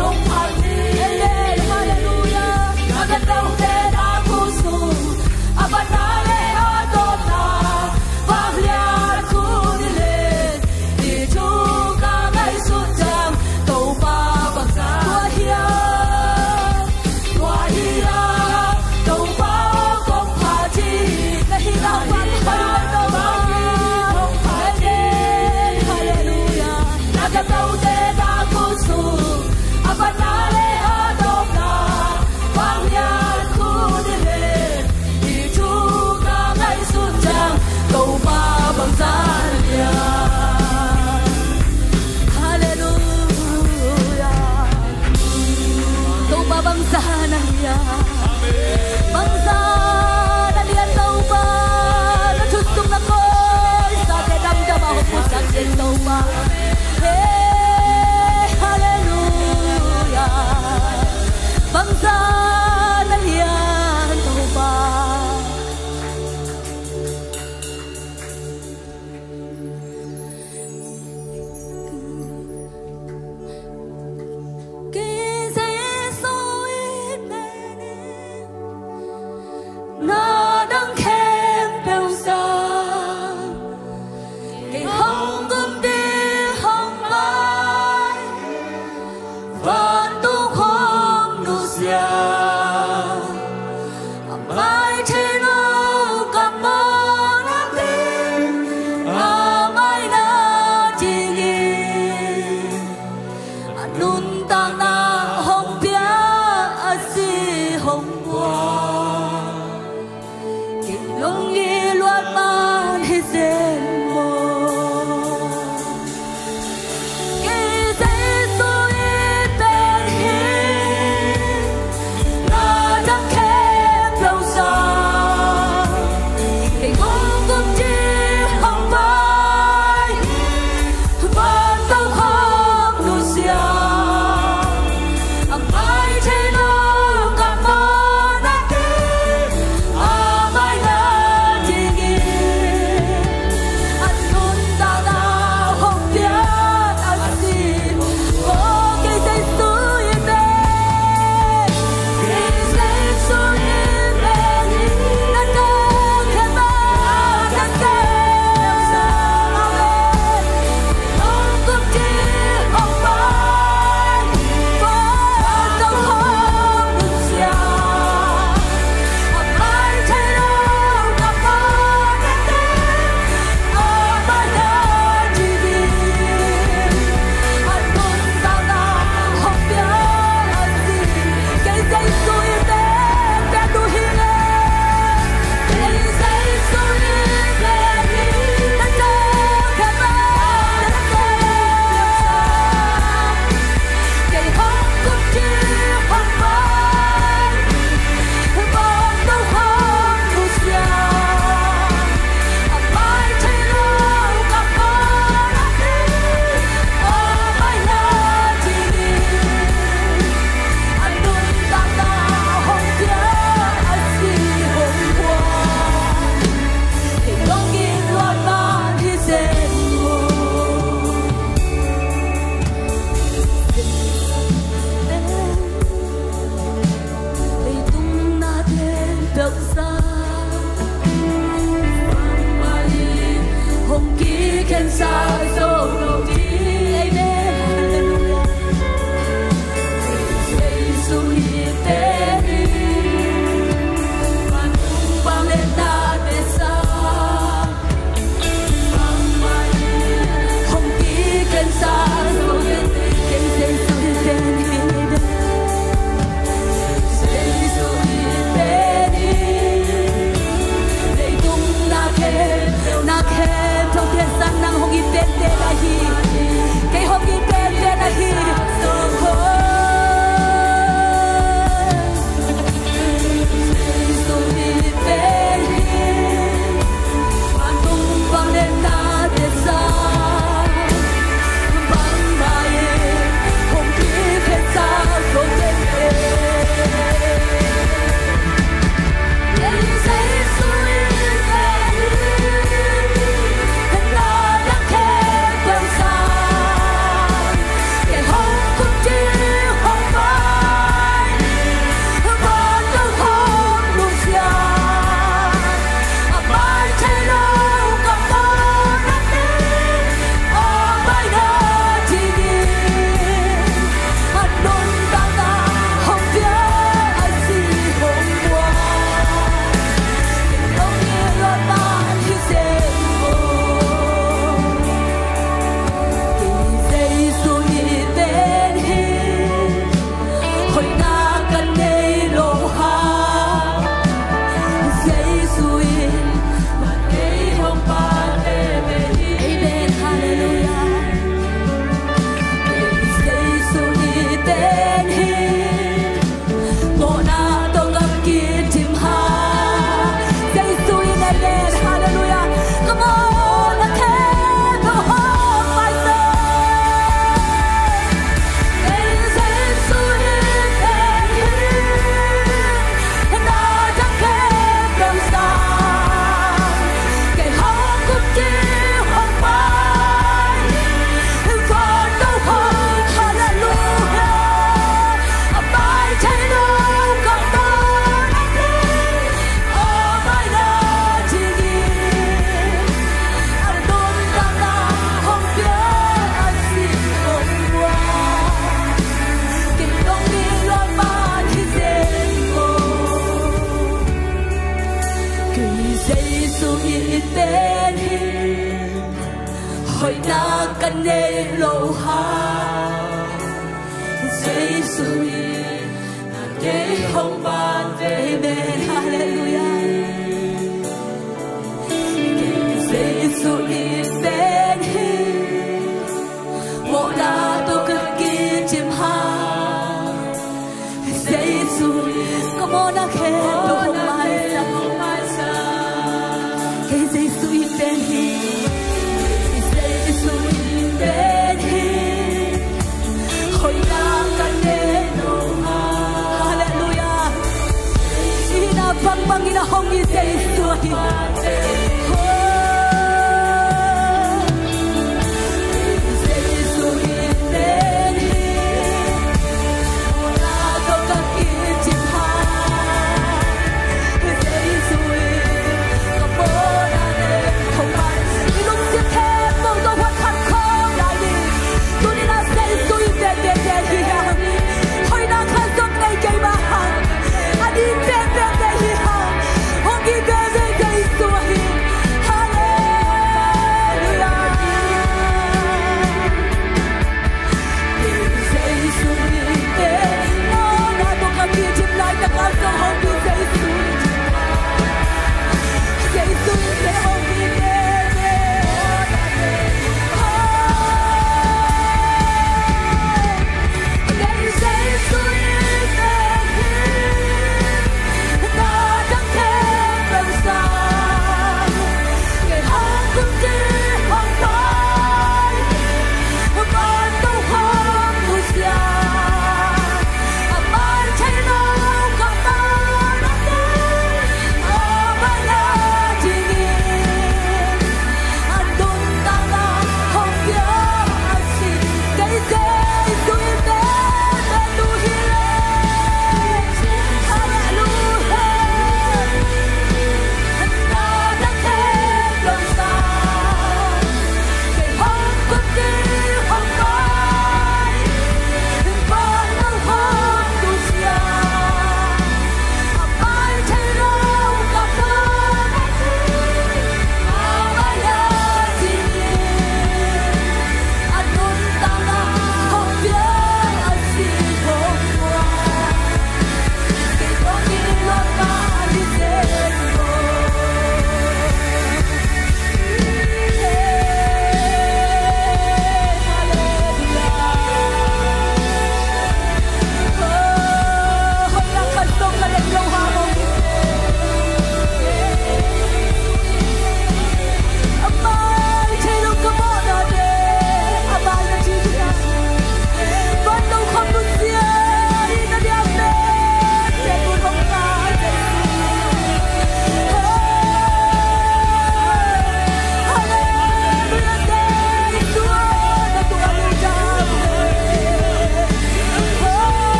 kong phat hi. Amen. Halleluiah. Na khempeuh te na khut sung, a patna le a tawpna, vanglian khut i len, i thu ka ngaihsut ciang Topa bangzah. Tua hi a, tua hi a, Topa aw kong phat hi. Na hihna pahtawi, Topa kong phat hi. Halleluiah. Na khempeuh te na khut sung, a patna le a tawpna, vanglian khut i len, i thu ka ngaihsut ciang Topa bangzah na lian. Halleluiah. Topa bangzah na lian. Bangzah na lian Topa. Na thu sung na koihsa te damdam a hong musak den Topa. Hey, halleluiah. Bangzah na lian Topa. Sa zo lo ding. Amen. Halleluia. Jesu i pen hi. Vantung vangliatna te sa. Hong kikhen sa zo lo ding. Jesu i pen hi. Jesu i pen hi. Leitung na khempeuh, na khempeuh te sang nang hong i penpen ahi. Kei hong i penpen ahi. Oh. Jesu i pen hi. Vantung vangliatna te sa. Hoihna ka nei lo hang, Jesu in kei hong phat veve hi. Amen. Halleluia. Jesu i pen hi. Mawhna tawh ka kidim hang. Jesu in, amen. Halleluia. Come on, a ten, a home, my soul. Kei Jesu i pen hi. Hoihna ka nei lo hang, Jesu in kei hong phat veve. Halleluia. Kei Jesu i pen hi. Mawhna tawh ka kidim hang. Jesu, come on, a ten, a home, my soul. Kei Jesu i pen hi. Jesu i pen hi. Hoihna ka nei lo hang. Halleluia. I hihna bangbang in a hong it Jesu hi. Oh. Jesu i pen hi. Mawhna tawh ka kidim hang. Jesu in ka mawhna nei lo hang. I lungsim khempeuh tawh huat khat khawng lai ni. Tuni-in a Jesu i pen pen pen hi hang. Hoihna khat zong nei kei mah hang. A ding pen pen pen hi hang. Hong it veve Jesu hi.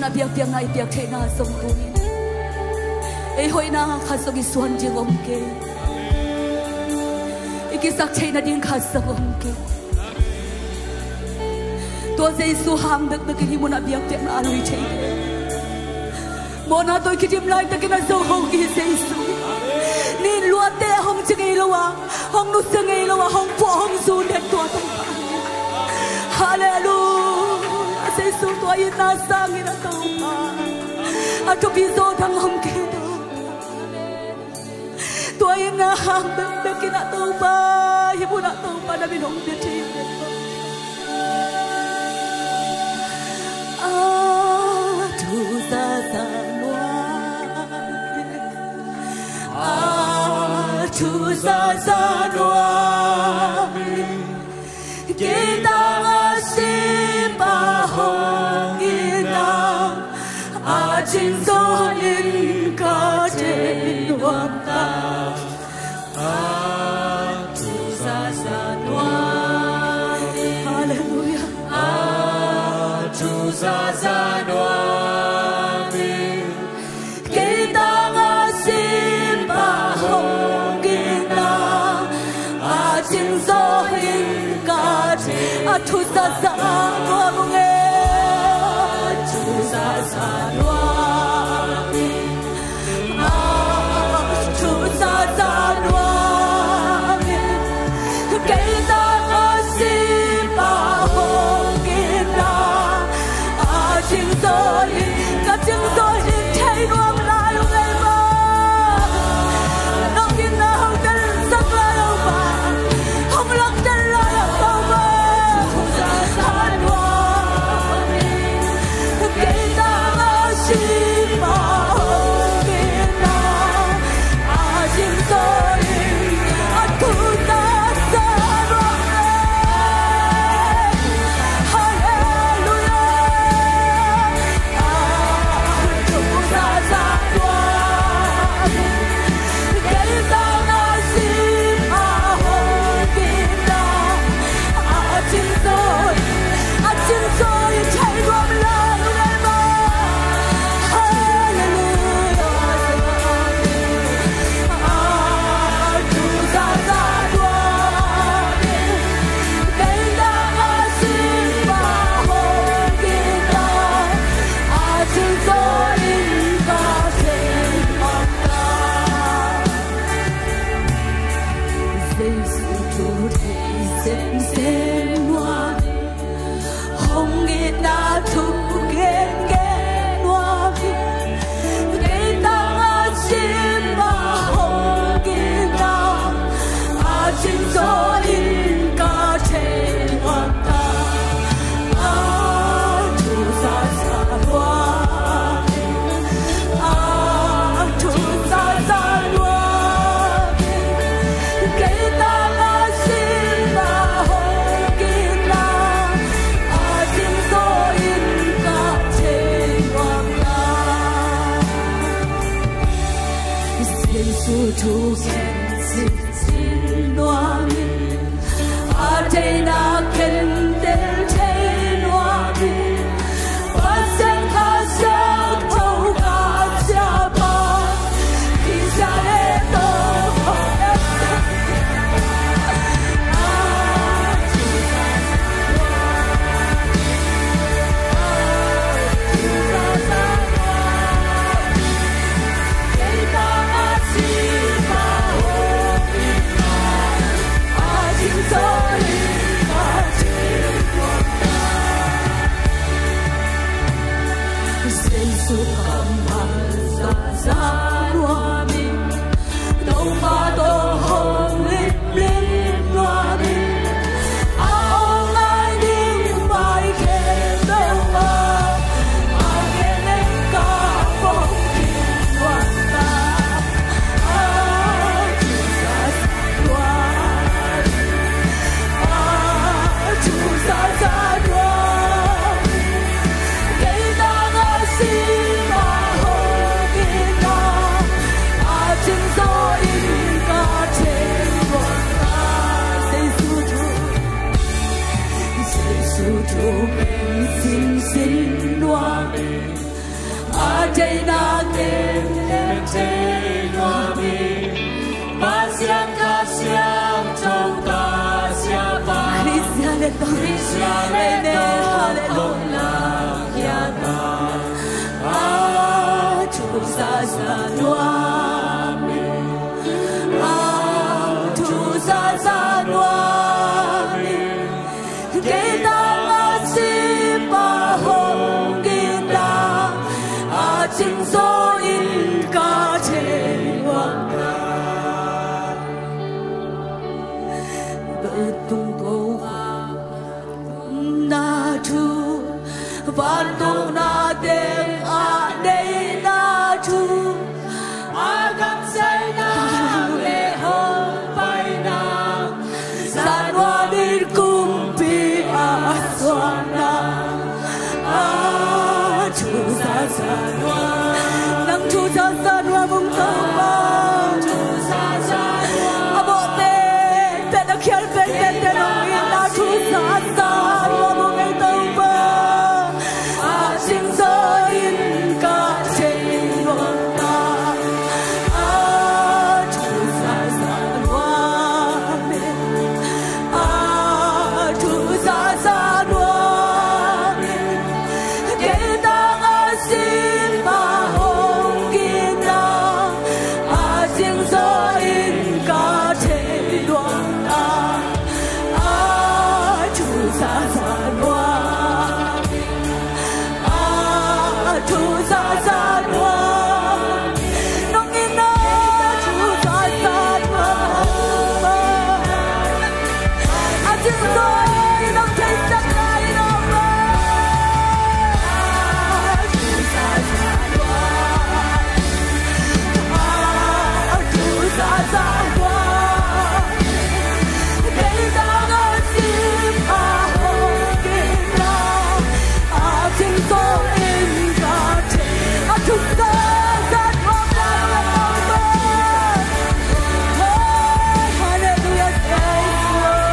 Na biakpiakna i piak theihna zong tuni ei hoihna khat zong i suan ding om kei. I kisak theih nading khat zong om kei. Tua Jesu hang bekbek in hih munah biakpiakna a lui thei kei. Mawhna tawh i kidim laitakin a zo hong i Jesu. Nin luatte a hong ci ngei lo a, hong nusia ngei lo a, hong puah hong zun den tua Topa. Halleluia. Jesu tua itna sangin a Topa, a thupi zaw dang om kei Topa. Tua itna hang bekbek in a Topa, hih munah Topa na min hong pia thei. A thu zaza nuam in, a thu zaza nuam in, kei tangah sipa hong in a, a cing zaw in ka thei nuam ta. A thu zaza nuam in. Halleluia. A thu zaza nuam in, kei tangah sipa hong in a, a cing zaw in ka thei. A thu zaza nuam ung e. A thu zaza nuam in, a thu zaza nuam in, kei tangah sipa hong in a, a cing zaw in, ka cing zaw in thei nuam lai ung ei maw. Nong itna hong telsak lai ung maw. Hong langtel lai ung maw. A thu zaza nuam in, kei tangah sipa hong in a, a cing zaw in, a thu zaza nuam in. Halleluia. A thu zaza nuam in, kei tangah sipa hong in a, a cing zaw in, a cing zaw in thei nuam lai ung ei maw. Halleluia. A thu zaza nuam in, kei tangah sipa hong in a, a cing zaw in ka thei nuam ta. Jesu thu thei semsem nuam in, hong itna thu gengen nuam in, kei tangah sipa hong in a, a cing zaw in ka thei nuam ta. A thu zaza nuam in, a thu zaza nuam in, kei tangah sipa hong in a, a cing zaw in ka thei nuam ta. Jesu thu khen sinsin nuam in, a theihna khentel thei nuam in, Pasian Kha Siangtho Kha Siapa, Kha Siangtho Deihna kem thei nuam hi. Pasian Kha Siangtho ka siapa, Khrih zia le tawh, Khrih zia le tawh, hallelujah, a thu zaza nuam hi. A thu zaza nuam hi. Kei tangah simpa hong in la, a cingzaw in ka thei nuam hi. Vantung ko na thu, vantung na teng a deihna thu, a kamsaina le hong paina, za nuam in kumpi a suahna, a thu zaza nuam. Nang thu zaza nuam ung Topa. A bawh penpen, a khial penpen te nong in, a thu zaza nuam ung ei Topa. A cingzaw in ka thei nuam hi. A thu zaza nuam hi. A thu zaza nuam hi. Kei tangah simpa hong in la, a cingzaw in ka thei nuam hi. A thu zaza nuam hi. A thu zaza nuam hi. Nong in la, a thu zaza nuam hi. A cingzaw in nong theisak lai in aw. A thu zaza nuam hi. A thu zaza nuam hi. Kei tangah simpa hong in la, a cingzaw in ka thei. A thu zaza nuam lai in aw. Hallelujah, praise the Lord.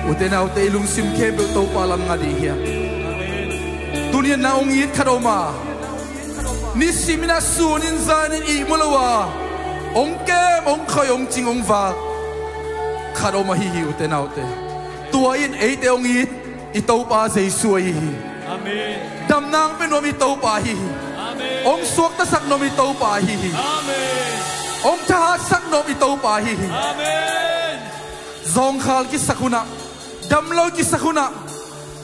Ute naute, i lungsim khempeuh Topa lam ngah dih hiam? Tuni-in na hong it khat om a, nisimin a sunin zanin ihmu lo a, hong kem, hong khoi, hong cing, hong vak khat om ahi hi, ute naute. Tua in eite hong it i Topa Jesu ahi hi. Amen. Damna hong pia nuam i Topa ahi hi. Amen. Hong suaktasak nuam i Topa ahi hi. Amen. Hong thahatsak nuam i Topa ahi hi. Amen. Zawngkhal kisak hunah, damlo kisak hunah,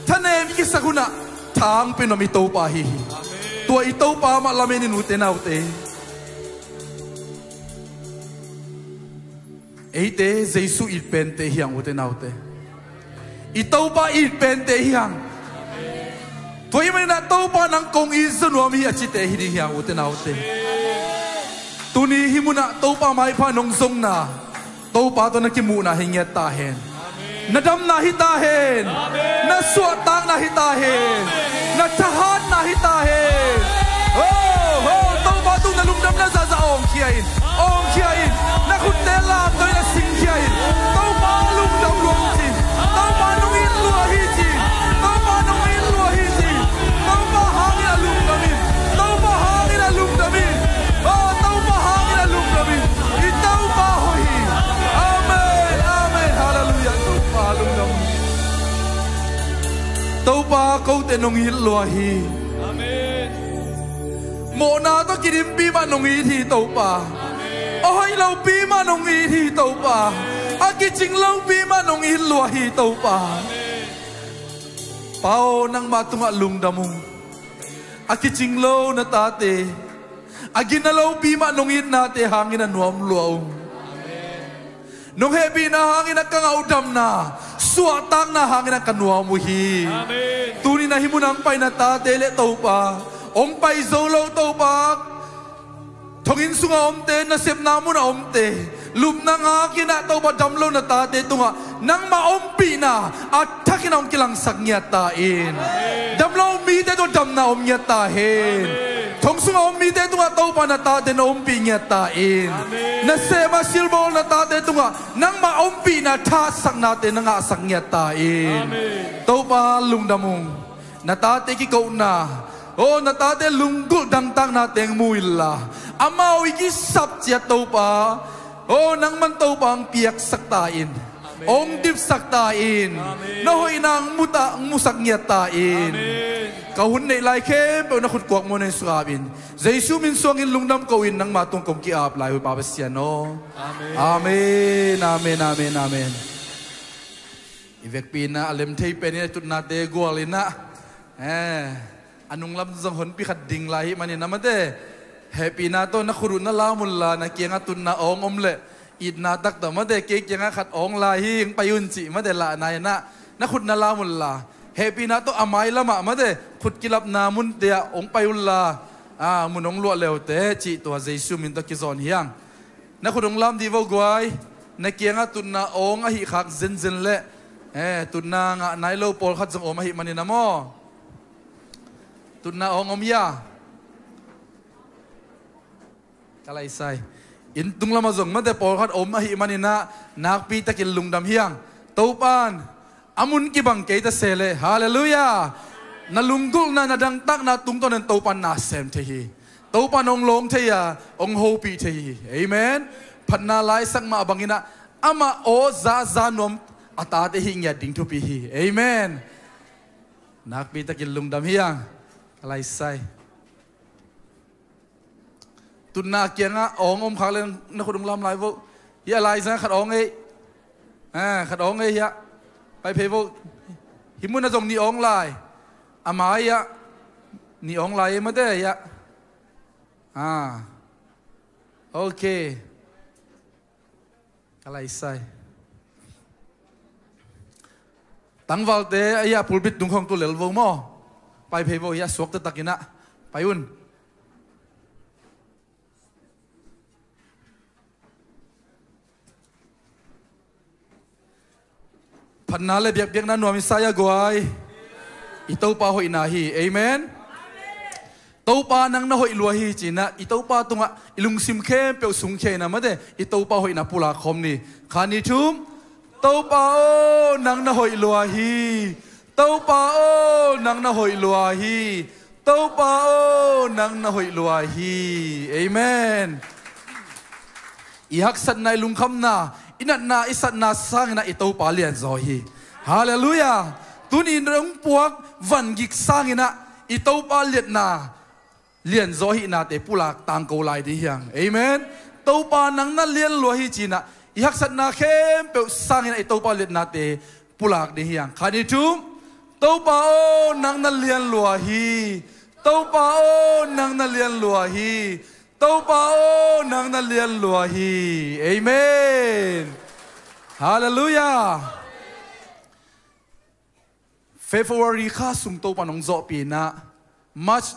thanem kisak hunah, thangpi nuam i Topa hi hi. Tua i Topa mah lamen in, ute naute. Eite Jesu it pente hi hang, ute naute. I Topa it pente hi hang. Tua ahih manin ah Topa nang kong it zaw nuam hi a cite hi ding hi hang, ute naute. Tuni hih munah Topa maipha nong zongna, Topa tawh na kimuhna hi ngiat ta hen. Na damna hi ta hen. Na suahtakna hi ta hen. Na thahatna hi ta hen. Oh, oh, Topa tung na lungdamna zahzah awngkhia in. Awngkhia in. Na khutte lamdoi na singkhia in. Topa lungdam lua hi ci. Topa nong it lua hi ci. Topa nong it lua hi ci. Topa hangin a lungdam in. Topa hangin a lungdam in. Oh, Topa hangin a lungdam in. I Topa hoih hi. Amen, amen, halleluiah. Topa lungdam. Topa kote nong it lua hi. Amen. Mawhna tawh kidimpi mah nong it hi, Topa. Amen. A hoih lopi mah nong it hi, Topa. Amen. A kicing lopi mah nong it lua hi, Topa. Amen. Pa aw, nangmah tungah lungdam ung. A kicing lo na tate, a gina lopi mah nong itnate hangin a nuam lua ung. Nong hehpihna hangin a ka ngah uh damna, suahtakna hangin a ka nuam uh hi. Amen. Tuni na hih munah hong pai na tate le Topa, hong pai zo lo Topa, thonginn sungah omte, nasepna munah omte, lupna ngakin ah Topa damlo na tate tungah nangmah ompihna a thakin a hong kilangsak ngiat ta in. Damlo mite tungah damna om ngiat ta hen. Thong sungah om mite tungah Topa na tate na ompih ngiat ta in. Nasem a silbawl na tate tungah nangmah ompihna thahatsaknate na ngahsak ngiat ta in. Topa lungdam ung. Na tate kikona, oh, na tate lunggulh dangtakna teng mu inla, amau i kisap ciat Topa, oh, nangman Topa hong piaksak ta in. Amen. Hong dipsak ta in. Amen. Na hoihna hong musak ngiat ta in. Amen. Ka hun neih lai khempeuh na khut kuak muan in sukap in. Jesu min suangin lungdam ko in, nangmah tung kong ki-ap lai uh Pa Pasian aw. Amen. Amen, amen, amen, amen. I vekpi in ah a lem thei pen in a tutnate gual in ah, eh, a nunglam zong honpi khat ding lai hi manin ah mate, hehpihna tawh na khut uh na lam unla, na kiangah tutna awng om leh itna tak tawh mate, kei kiangah khat awng lai hi, hong pai un cih mate, lahna in ah na khut na lam unla, hehpihna tawh a mailamah mate, khut kilapna munte ah hong pai unla, ah, mun hong luah leute cih tua Jesu min tawh kizawn hi hang. Na khut hong lam dih vo guai. Na kiangah tutna awng ahih khak zenzen leh, eh, tutna ngah nai lo pawlkhat zong om ahih manin ah maw. Tutna awng om hia? Ka laisai. Inn tunglamah zong mate pawlkhat om ahih manin ah nakpitakin lungdam hi hang. Topan a mun kibang kei ta se leh, halleluiah, na lunggulhna, na dangtakna tungtawnin Topan na sem thei hi. Topan hong lawng thei a, hong hopih thei hi. Amen. Phatna laisak mah bangin ah amah aw zaza nuam a tate hih ngiat ding thupi hi. Amen. Nakpitakin lungdam hi hang. Ka laisai. Tutna kiangah awng om khak leh na khut hong lam lai vo. Hia, laizang khat awng ei. Ah, khat awng ei hia. Pai phei vo. Hih munah zong nih awng lai. A mai ah nih awng lai ei mate hia. Ah. Ok. Ka laisai. Tangvalte a hia, pulpit tung khawng tu lel vo maw. Pai phei vo hia, suakta takin ah pai un. Phatna le biakpiakna nuam i sa hia guai. I Topa hoihna hi. Amen. Topa nang na hoih lua hi ci-in ah i Topa tungah i lungsim khempeuh sungkhia in ah mate, i Topa hoihna pulak khawm ni. Khat, nih, thum. Topa aw, nang na hoih lua hi. Topa aw, nang na hoih lua hi. Topa aw, nang na hoih lua hi. Amen. I haksatna, i lungkhamna, i natna, i satna sangin ah i Topa lianzaw hi. Halleluiah. Tuni in hong puak vangik sangin ah i Topa liatna, lianzaw ahihnate pulak tangko lai ding hi hang. Amen. Topa nang na lian lua hi ci-in ah I haksatna khempeuh sangin a i Topa liatnate pulak ding hi hang. Khat, nih, thum. Topa aw, nang na lian lua hi. Topa aw, nang na lian lua hi. Topa aw, nang na lian lua hi. Amen. Halleluiah. February kha sung Topa in hong zawhpih in ah, March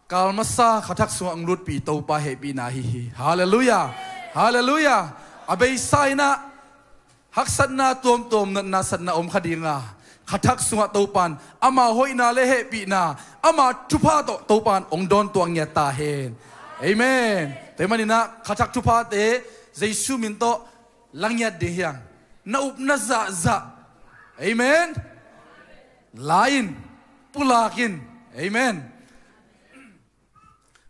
kal masa kha thak sungah hong lutpih Topa hehpihna ahi hi. Halleluiah. Halleluiah. A beisa in ah haksatna tuamtuam, natna satna om kha ding a, kha thak sungah Topa in ama hoihna le hehpihna, ama thupha tawh Topa in hong dawntuah ngiat ta hen. Amen. Tua ahih manin ah kha thak thuphate Jesu min tawh la ngiat ding hi hang. Na up na zahzah, amen, la in, pulak in. Amen.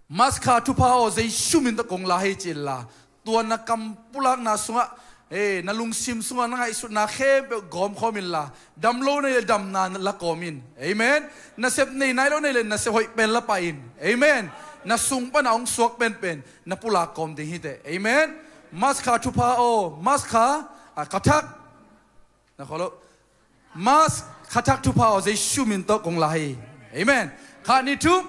March kha thupha aw, Jesu min tawh kong la hi ci inla, tua na kam pulakna sungah, eh, na lungsim sungah na ngaihsutna khempeuh gawmkhawm inla, dam lo na hih leh damna la kawm in. Amen. Nasep nei nai lo na hih leh nasep hoih pen la pah in. Amen. Na sung pan a hong suak penpen na pulak kawm ding hi teh. Amen. March kha thupha aw, March kha, a, kha thak. Na khawl lo. March kha thak thupha aw, Jesu min tawh kong la hi. Amen. Khat, nih, thum.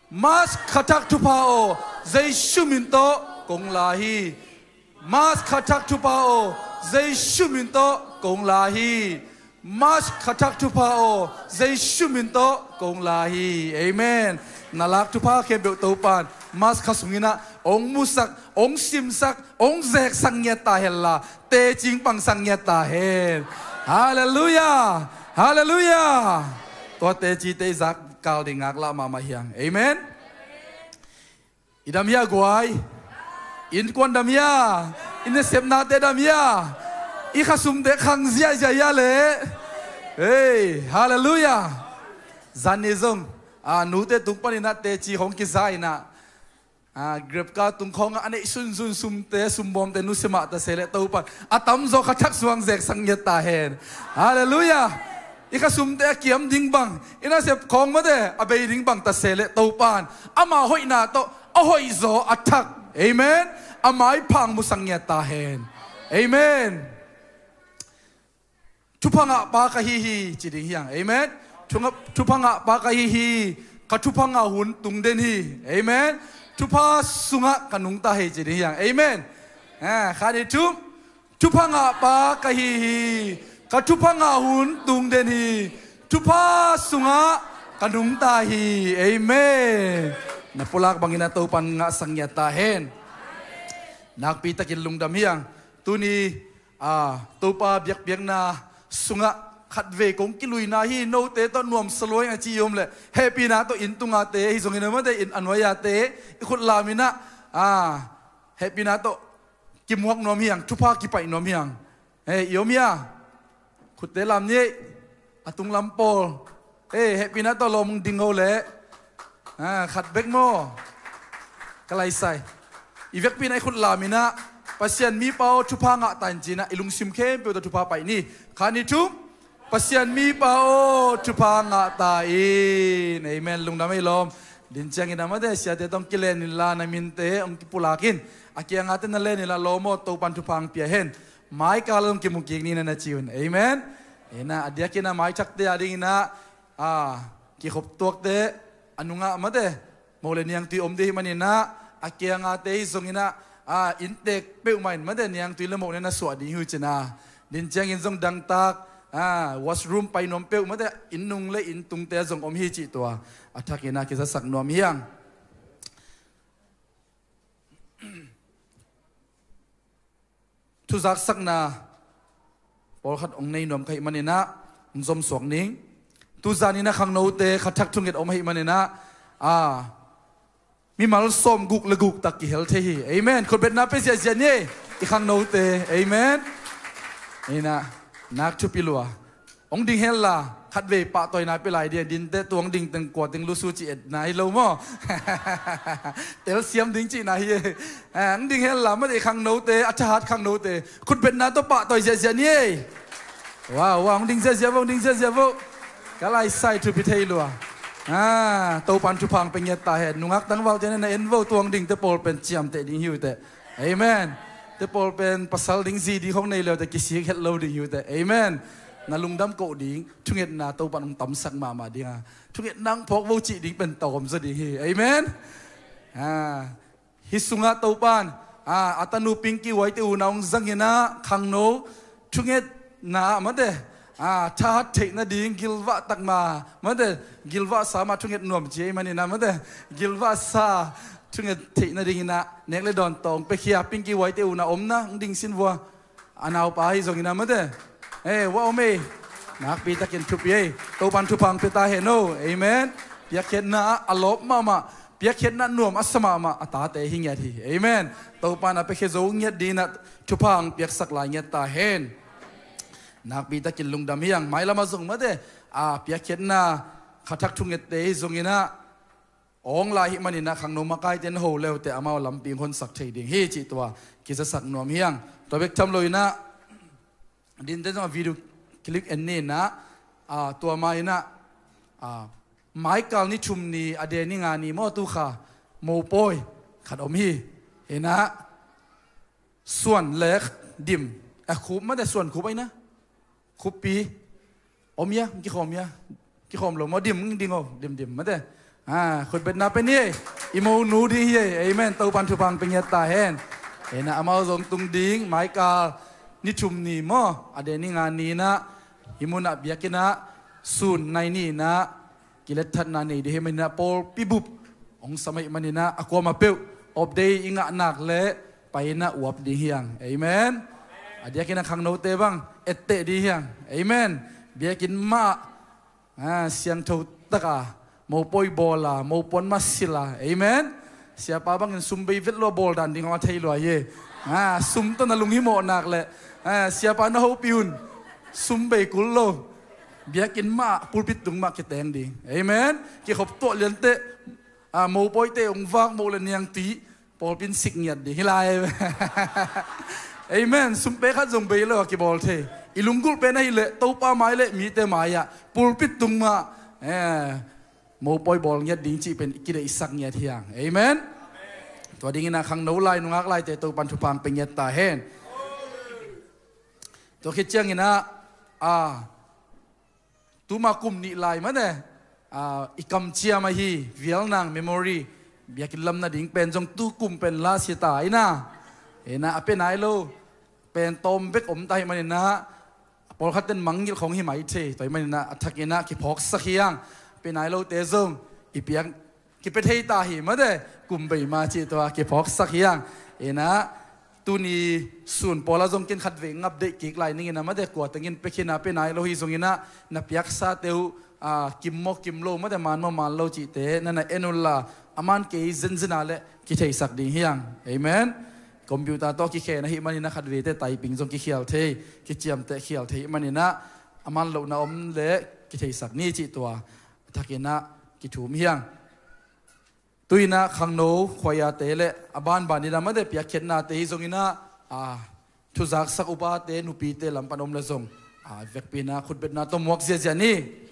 March kha thak thupha aw, Jesu min tawh kong la hi. March kha thak thupha aw, Jesu min tawh kong la hi. March kha thak thupha aw, Jesu min tawh kong la hi. Amen. Na lak thupha khempeuh Topa in March kha sung in ah hong musak, hong simsak, hong zeksak ngiat ta henla, teci hong pangsak ngiat ta hen. Halleluiah. Halleluiah. Tua tecite i zak kal ding ngaklah mahmah hi hang. Amen. I dam hia guai? Innkuan dam hia? I nasepnate dam hia? I khasumte khang ziahziah hia leh? Hei, halleluiah. Zan ni zong, a, nute tung panin ah teci hong kiza in ah, a, Grab car tung khawngah a neih sunsun sumte, sumbawmte nusia mah ta se leh Topa in a tamzaw kha thak sungah zeksak ngiat ta hen. Halleluiah. I khasumte a kiam ding bang, i nasep khawng mate a bei ding bang ta se leh Topa in ama hoihna tawh a hoihzaw a thak, amen, a maipha hong musak ngiat ta hen. Amen. Thupha ngah pa ka hi hi ci ding hi hang. Amen. Thunga-, thupha ngah pa ka hi hi. Ka thupha ngah hun tung den hi. Amen. Thupha sungah ka nungta hi ci ding hi hang. Amen. Eh, khat, nih, thum. Thupha ngah pa ka hi hi. Ka thupha ngah hun tung den hi. Thupha sungah ka nungta hi. Amen. Na pulak bangin a Topa in ngahsak ngiat ta hen. Nakpi takin lungdam hi hang. Tuni, a, Topa biakpiakna sungah khatvei kong kiluina hi, note tawh nuamsa lua ing a ci i om leh, hehpihna tawh inn tungate, ahi zongin a mate inn a nuaiate, i khut lam in ah, a, hehpihna tawh kimuak nuam hi hang, thupha kipaih nuam hi hang. Hei, i om hia? Khutte lam ni ei. A tunglam pawl. Hei, hehpihna tawh lawm hong ding o leh. A, khat bek maw? Ka laisai. I vekpi in ah i khut lam in ah, Pasian mipa aw, thupha ngah ta in ci in ah, i lungsim khempeuh tawh thupha paih ni. Khat, nih, thum. Pasian mipa aw, thupha ngah ta in. Amen. Lungdam ei lawm. Din ciangin a mate siate tawh hong kilen inla, na minte hong kipulak in. A kiangah te na len inla, lawm aw, Topa in thupha hong pia hen. Mai kal ah hong kimu kik ni na na ci un. Amen. Ina, a diakin a mai thakte a dingin ah, a, kikhop tuakte, a nungah mate moh le niangtui om ding ahih manin ah, a kiangahte ahi zongin ah, a, inntek peuhmah in mate niangtui le moh ne na suah ding hi uh cin a. Din ciangin zong dangtak, a, washroom pai nuam peuh mate inn nung le inn tungte zong om hi cih tua a thakin ah kizasak nuam hi hang. Thuzaksakna pawlkhat hong nei nuam ka hih manin ah hong zomsuak ning. Tuzan in ah khangnote kha thak thunget om ahih manin ah, a, mimal sawmguk le guk tak kihel thei hi. Amen. Khutbetna pia ziahziah ni ei, i khangnote. Amen. Ina, nak thupi lua. Hong ding hen la, khatvei pahtawina pia lai ding, dinte tuang ding teng kua teng lusu ci etna hi lo maw? Telsiam ding cihna hi e. Eh, hong ding hen la, mate khangnote, a thahat khangnote khutbetna tawh pahtawi ziahziah ni ei. Wow, wow, hong ding ziahziah vo, hong ding ziahziah vo. Ka laisai thupi thei lua. Ah, Topa in thupha hong pia ngiat ta hen. Nungak tangvalte na en vo, tuang dingte pawl pen ciamteh ding hi uh teh. Amen. Te pawl pen pasal ding zi ding hong nei leute kisik het lo ding hi uh teh. Amen. Na lungdam koh ding thungetna Topan hong tamsak mahmah ding a, thungetna hong phawk vo cih ding pen tawm zaw ding hi. Amen. Ah, hih sungah Topan, ah, a tanu Pinky Waite unau hong zang inah khangno thungetna ah mate, ah, thahat theih nading gilvah takma mate, gilvah sa mah thunget nuam ci ei maninah mate, gilvah sa thunget theih nadinginah nek le dawn tawh hong piakhia Pinky Waite unau omna hong dingsin vua. A naupa ahi zonginah mate, eh, wa om ei. Nakpitakin thupi ei. Topan thupha hong pia ta hen o. Amen. Piakkhiatna ah a lawp mahmah, piakkhiatna nuam a sa mahmah a tate hi ngiat hi. Amen. Topan a piakhia zo ngiat dinginah thupha hong piaksak lai ngiat ta hen. Nakpitakin lungdam hi hang. Mailam ah zong mate, a piakkhiatna khathak thungette hi zonginah awng lai hi maninah khangno makaite na ho leute amau lampi hong honsak thei ding hi cih tua kizasak nuam hi hang. Tua bek tham loinah dinte zong a video clip en ninah, ah, tua ma inah, ah, maikal ni thum ni a de ni nga ni maw tu kha mopawi khat om hi. Inah suan lek dim, a khup mate, suan khup aina, khuppi om ia, kikhawm ia, kikhawm lo maw, dim ding o, dim dim mate. Ah, khutbetna pen hi ei. I monu ding hi ei. Amen. Topan thupha hong pia ngiat ta hen. Inah amau zong tung ding maikal ni thum ni maw a de ni nga ninah hih munah biakinnah sun nai ninah kiletthatna nei ding hi maninah pawlpi bup hong sam ahih maninah a kuamah peuh update i ngah nak leh pai inah uap ding hi hang. Amen. A diakinah khangnote bang etteh ding hi hang. Amen. Biakinn mah, ah, siangtho taka mopawi bawla, mopuan mah sila. Amen. Siapa bangin sum bei vet lua bawl dan ding hong a thei lua hi. Ah, sum tawh na lunghimawh nak leh, ah, siapa na hopih un. Sum bei kul lo. Biakinn mah pulpit tung mah kiteng ding. Amen. Kikhop tuah lianteh, ah, mopawite hong vak moh le niangtui pawlpi in sik ngiat ding hi lai. Amen. Sumpe khat zong bei lo a kibawl thei. I lunggulh pen ahih leh Topa mai le mite mai-ah pulpit tung mah, eh, mopawi bawl ngiat ding cih pen i kideihsak ngiat hi hang. Amen. Tua dinginah khangno lai nungak laite Topan thupha hong pia ngiat ta hen. Tua khit cianginah, ah, tuma kum nih lai mate, ah, i kamciam ahi Vialnang Memory biakinn lam nading pen zong tu kum pen last hi ta inah. Inah a pia nai lo pen tawm bek om ta hi maninah pawlkhat ten mangngilh khong hi mai thei. Tua hi maninah a thakinah kiphawksak hi hang. A pia nai lote zong i piak kipia thei ta hi mate, kum bei ma cih tua kiphawksak hi hang. Inah tuni sun pawla zong ken khatvei ngap deih kik lai ninginah mate, kua tengin pia khin a pia nai lo hi zonginah na piaksate uh, ah, kim maw kim lo mate, man maw man lo cihte na na en unla a man kei zenzena leh kitheisak ding hi hang. Amen. Computer tawh kikhen ahih maninah khatveite typing zong kikhial thei, kiciamteh khial thei ahih maninah a man lohna om leh kitheisak ni cih tua thakinah kithum hi hang. Tuinah khangno khuaiate le a banbaninah mate piakkhiatnate hi zonginah, ah, thuzaksak upate nupite lam pan om le zong, ah, vekpinah khutbetna tawh muak ziazia ni.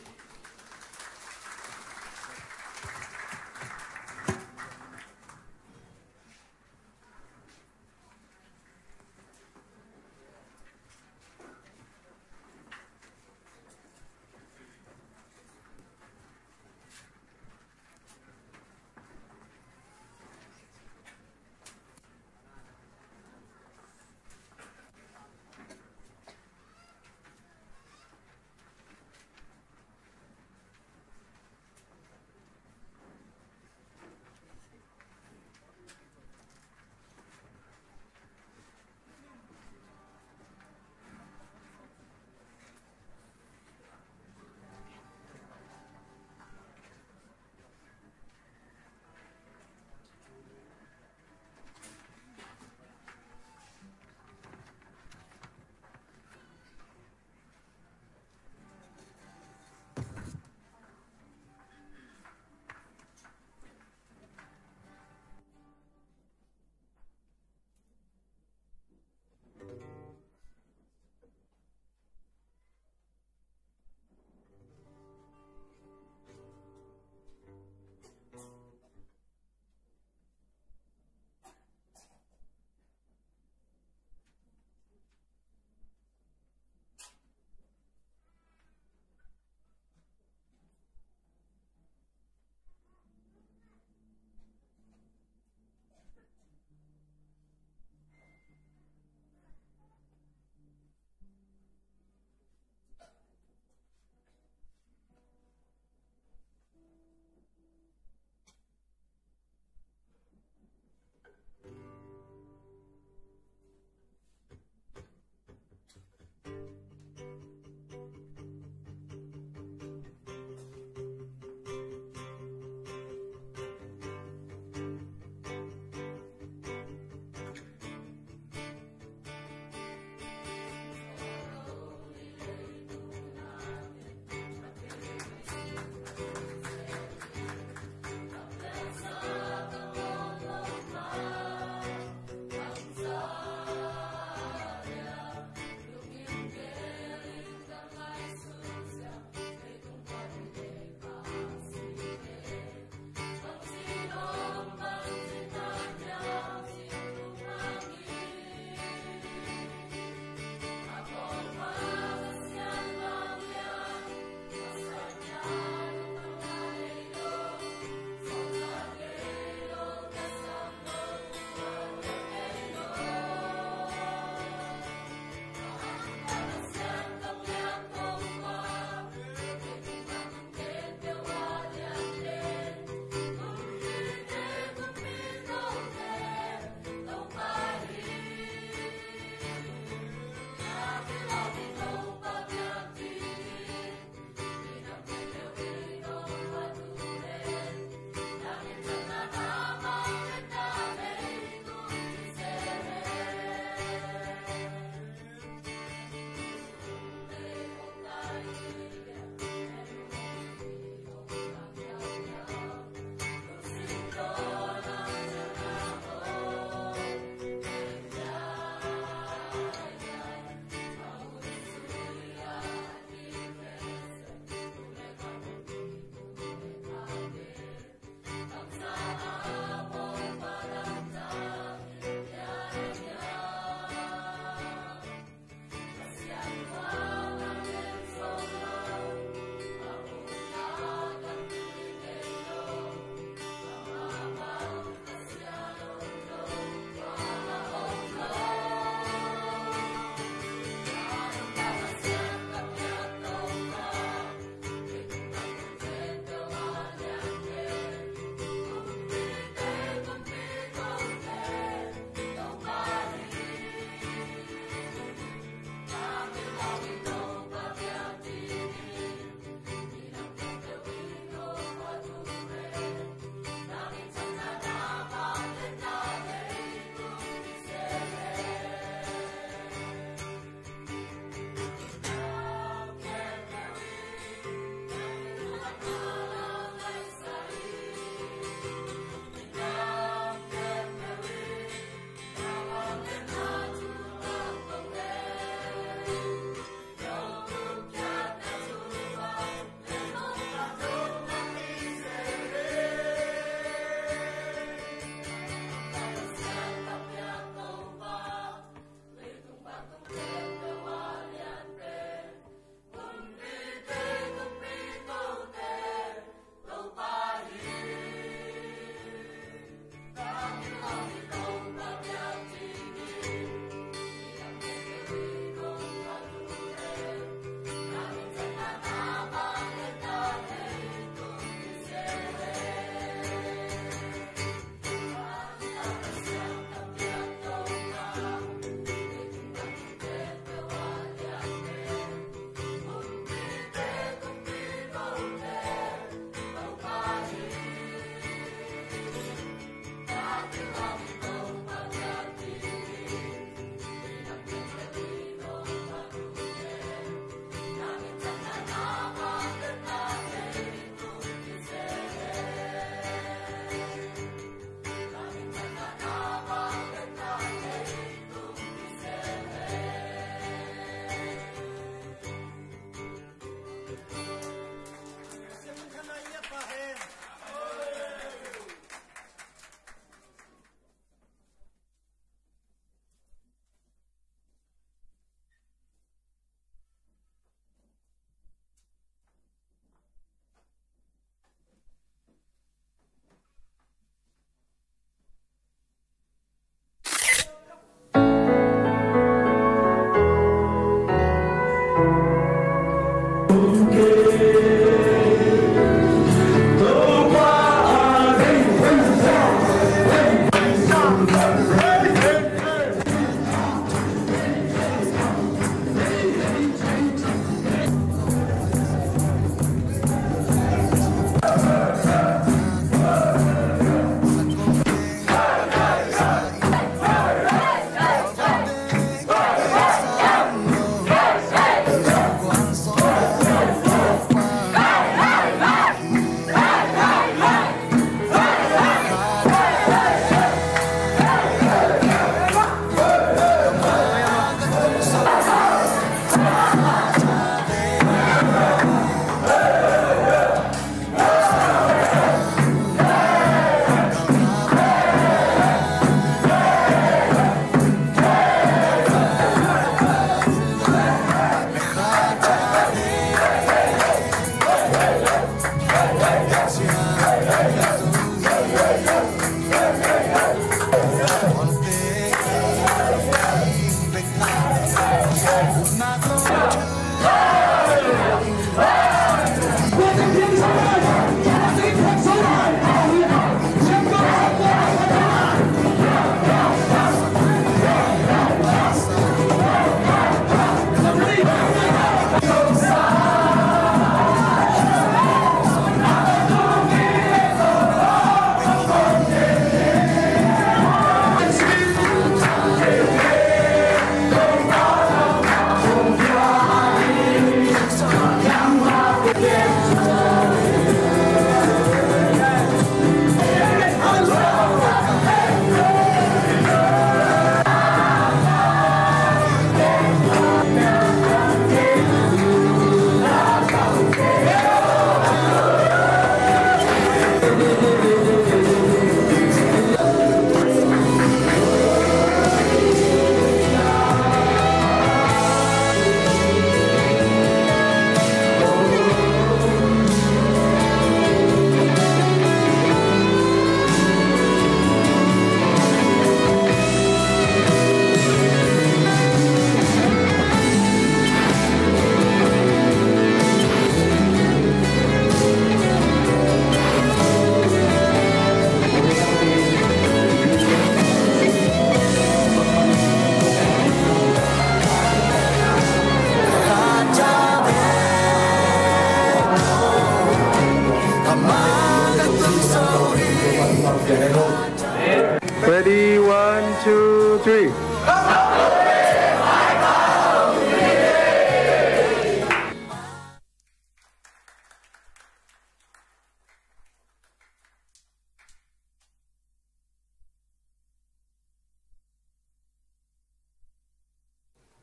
Ready, one, two, three.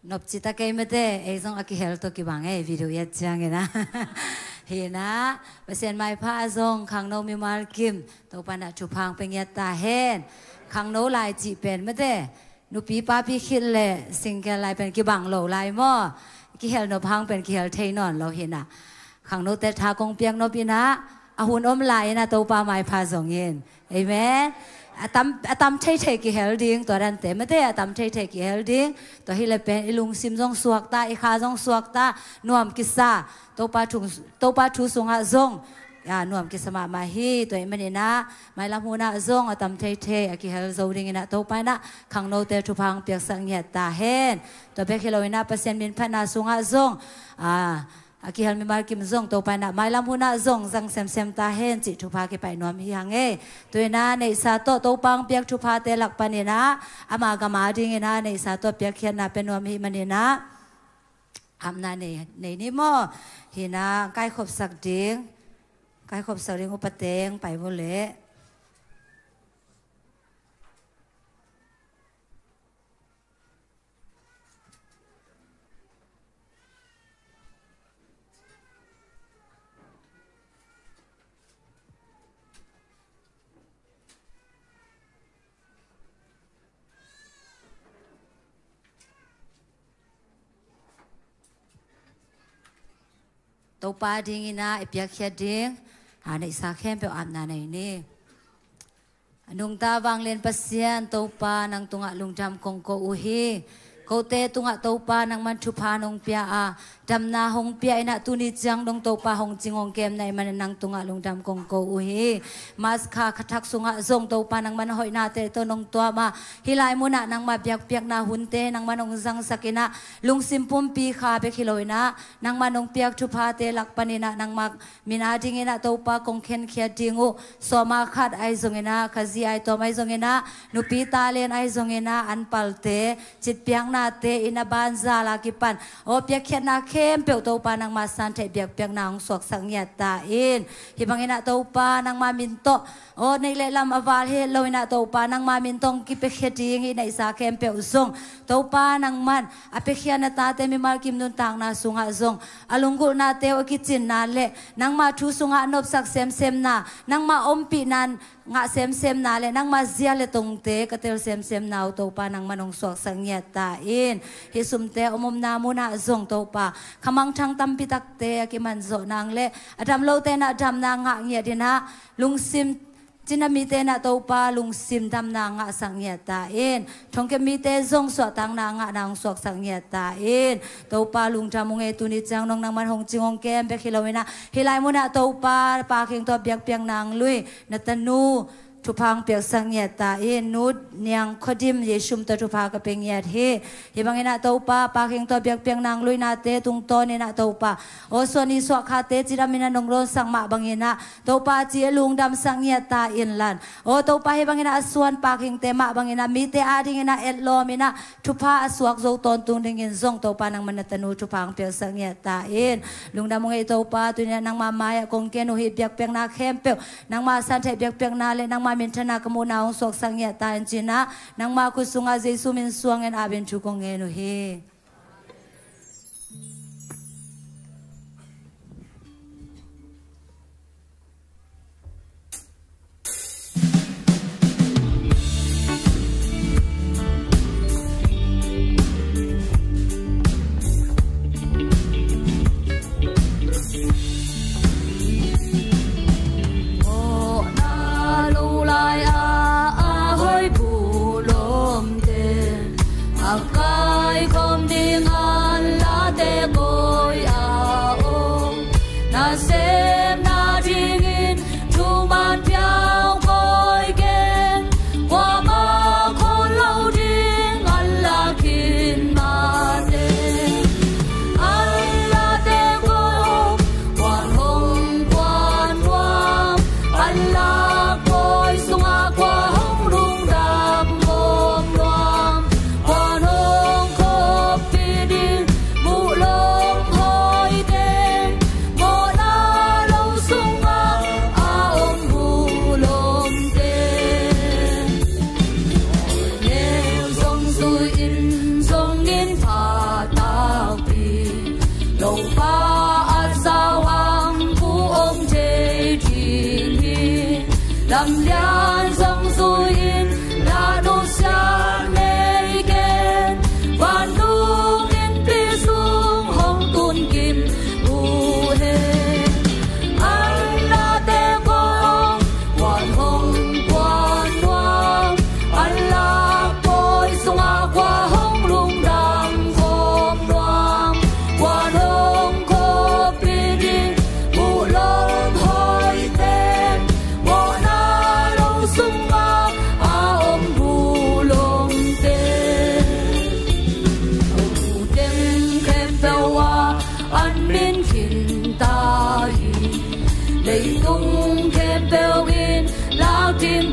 Nopci ta kei mate, ei zong a kihel tawh kibang ei, video i et ciangin ah. Hi-in ah, Pasian maipha ah zong khangno mimal kim, Topa in ah thupha hong pia ngiat ta hen. Khangno lai cih pen mate, nupi papi khit leh single lai pen kibang lo lai maw. Kihel nop hang pen kihel thei nawn lo hi-in ah. Khangnote tha kong piak nop in ah, a hun om lai in ah Topa maipha zong in. Amen. A tam, a tam theithei kihel ding, tua dante mate a tam theithei kihel ding. Tua hi leh pen i lungsim zong suakta, i kha zong suakta, nuam kisa. Topa thu, Topa thu sungah zong, ya, nuam kisa mahmah hi. Tua ahih manin ah, mailam hun ah zong a tam theithei a kihel zo dingin ah Topa in ah khangnote thupha hong piaksak ngiat ta hen. Tua bek hi lo in ah Pasian min phatna sungah zong, a, a kihel mimal kim zong Topa in ah mailam hun ah zong zang semsem ta hen cih thupha kipaih nuam hi hang ei. Tu-in ah neihsa tawh Topa hong piak thuphate lak panin ah ama gam adingin ah neihsa tawh piakkhiatna pia nuam ahih manin ah, apna nei, nei ni maw. Hi-in ah kaikhopsak ding, kaikhopsak ding upa teng pai vua leh. Topa dingin ah i piakkhiat ding, a, neihsa khempeuh apna nei ni. A nungta vanglian Pasian Topa, nang tungah lungdam kong ko uh hi. Kote tungah Topa nangman thupha nong pia a, damna hong pia in ah tuni ciang dong Topa hong cing hong kemna ahih manin nang tungah lungdam kong ko uh hi. March kha, kha thak sungah zong Topa nangman hoihnate tawh nong tuam a, hih lai munah nangma biakpiakna hunte nangman hong zangsak in ah lungsim pumpi kha bek hi lo in ah nangman hong piak thuphate lak panin ah nangma min adingin ah Topa kong khenkhiat ding uh, sawma khat ahi zongin ah, Khazih ahi tawm ahi zongin ah, nupi talent ahi zongin ah, an palte, citpiaknate in a banzal a kipan, aw, piakkhiatna khempeuh Topa nangma santheih biakpiakna hong suaksak ngiat ta in. Hih bangin ah Topa nangma min tawh, aw, neih le lam a val hi lo in ah Topa nangma min tawh hong kipiakhia ding hih neihsa khempeuh zong Topa nangman a piakhia na tate mimal kim nuntakna sungah zong a lunggulhnate uh a kicinna le nangma thu sungah nopsak semsemna, nangma ompihna ngah semsemna le nangma zia le tongte ka tel semsemna uh Topa nangman hong suaksak ngiat ta in. Hih sumte a om omna munah zong Topa khamangthang tampi takte a kimanzawh nang le a dam lote in ah damna ngah ngiat in ah lungsim, cina mite in ah Topa lungsim damna ngahsak ngiat ta in. Thongkip mite zong suahtakna ngahna hong suaksak ngiat ta in. Topa lungdam ung ei, tuni ciang dong nangman hong cing hong kem bek hi lo in ah hih lai munah Topa Pa Kheng tawh biakpiakna hong lui na tanu thupha hong piaksak ngiat ta in. Nu Niang Khuadim Yeshum tawh thupha ka pia ngiat hi. Hih bangin ah Topa Pa Kheng tawh biakpiakna hong luinate tungtawn in ah Topa, aw, suan i suahkhate cidam in ah nong dawnsak mah bangin ah Topa ci a lungdamsak ngiat ta in lan. Aw Topa, hih bangin ah a suan Pa Khengte mah bangin ah mite adingin ah etlawm in ah thupha a suak zo tawntung dingin zong Topa nangman na tanu thupha hong piaksak ngiat ta in. Lungdam ung ei Topa, tuni in ah nangma mai-ah kong ken uh hi. Biakpiakna khempeuh nangma santheih biakpiakna le nangma minthanna ka muhna hong suaksak ngiat ta in ci-in ah nangma khut sungah Jesu min suangin apin thu kong ngen uh hi.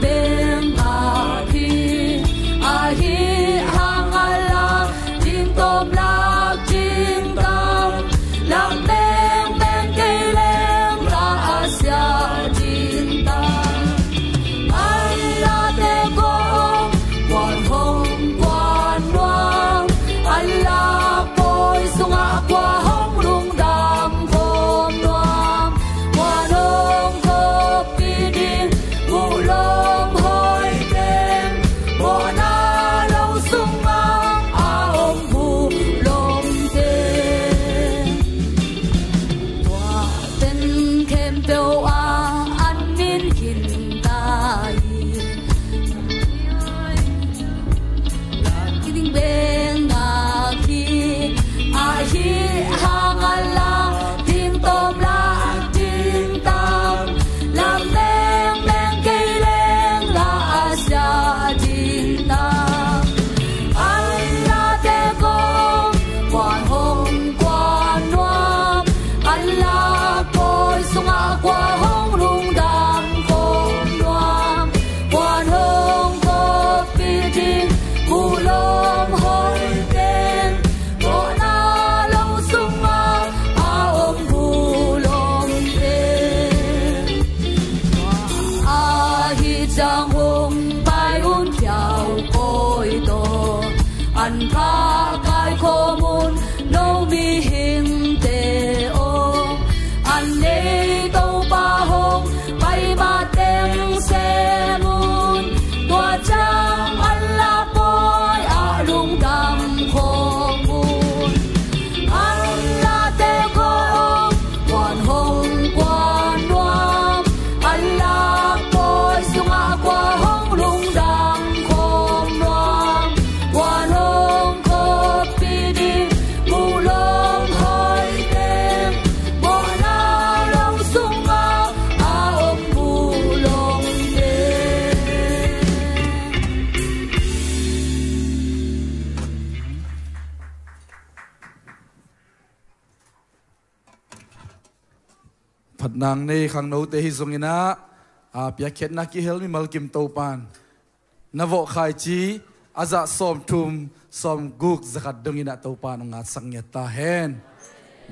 Bengak hi, ahi hang a lak ding tawm, lak ding tam, lak mengbeng kei leng la a sia ding tam. An late kong kuan hong kuan nuam, an lak pawi sungah kua hong lungdam khawm nuam. Kua nong khawmpi ding, buhlom hoi teng, mawhna lo sungah a om buhlom teng. Tua teng khempeuh ah an min khin ta hi. Kining bengak hi, ahi hang a lak ding tawm, lak ding tam, lak mengbeng kei leng la a sia ding tam. An late kong kuan hong kuan nuam, an lak pawi sungah kua hong lungdam khawm nuam. Kuan hong khawmpi ding, buhlom hoi teng, mawhna lo sungah a om buhlom teng. Ahi ciang hong pai un khiau kawi tawh, an thah kaikhawm un no mihingte aw. An nei Topa hong pai mateng sem un, tua ciang an lak pawi ah lungdam khawm un. An late kong kuan hong kuan nuam, an lak pawi sungah kua hong lungdam khawm nuam. Kua nong khawmpi ding, buhlom hoi teng, mawhna lo sungah a om buhlom teng. Phatna nei khangnote hi zongin ah, a, piakkhiatna kihel mimal kim Topan na vawh khaici a zah sawmthum sawmguk zakhat dongin ah Topan hong ngatsak ngiat ta hen.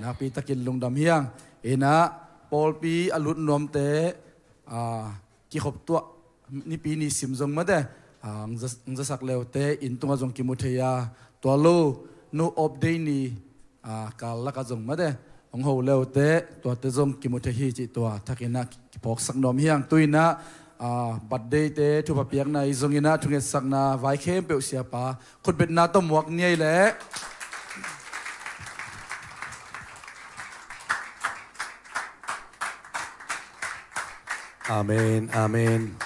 Nakpi takin lungdam hi hang. In ah pawlpi a lut nuamte, a, kikhop tuah, nipi ni sim zong mate, a, hong za, hong zasak leute inn tungah zong kimu thei a, tua lo no off day ni, a, kal lakah zong mate hong ho leute, tuate zong kimu thei hi cih tua thakin ah kiphawksak nuam hi hang. Tu-in ah, a, birthday-te thupha piakna hi zongin ah thungetsakna vai khempeuh siapa khutbetna tawh muak ni ei leh. Amen, amen.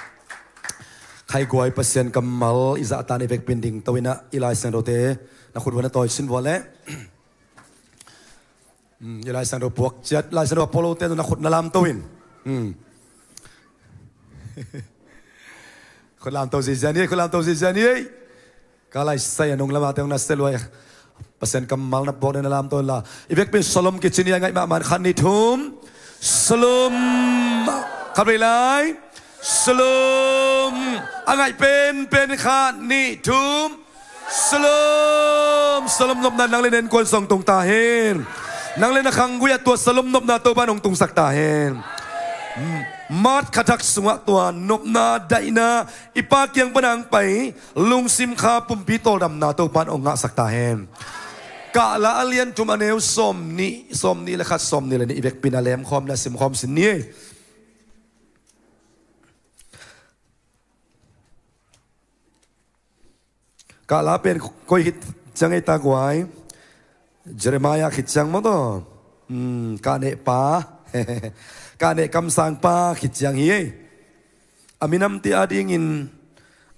Khaiguai Pasian kammal i zahtan i vekpi-in dingto-in ah i Lai Siangthote na khut uh na tawi sin vua leh. Hmm, i Lai Siangtho puak ciat, Lai Siangtho a pua lote na khut na lamto in. Hmm. Khut lamto ziazia ni ei, khut lamto ziazia ni ei. Ka lai sai a nung lamah te hong na se luai. Pasian kammal na puak ding na lamto inla. I vekpi-in shalom kici ni a, ngaih mahmah in khat nih thum. Shalom. Khat vei lai. Shalom. A ngaih penpen khat nih thum. Shalom. Shalom nopna nang le na innkuan sung hong tung ta hen. Nang le na khanggui ah tua shalom nopna Topa in hong tungsak ta hen. March kha thak sungah tua nopna daihna i Pa kiang pan a hong pai lungsim kha pumpi tawldamna Topa in hong ngahsak ta hen. Kahla a lian thum a neu sawmnih, sawmnih le khat, sawmnih le nih i vekpi-in a lemkhawm na simkhawm sin ni ei. Kahla pen koi khit ciang ei ta guai. Jeremiah khit ciang maw taw. Hmm, kahneh pa. Kahneh kamsang pa khit ciang hi ei. A minamte adingin,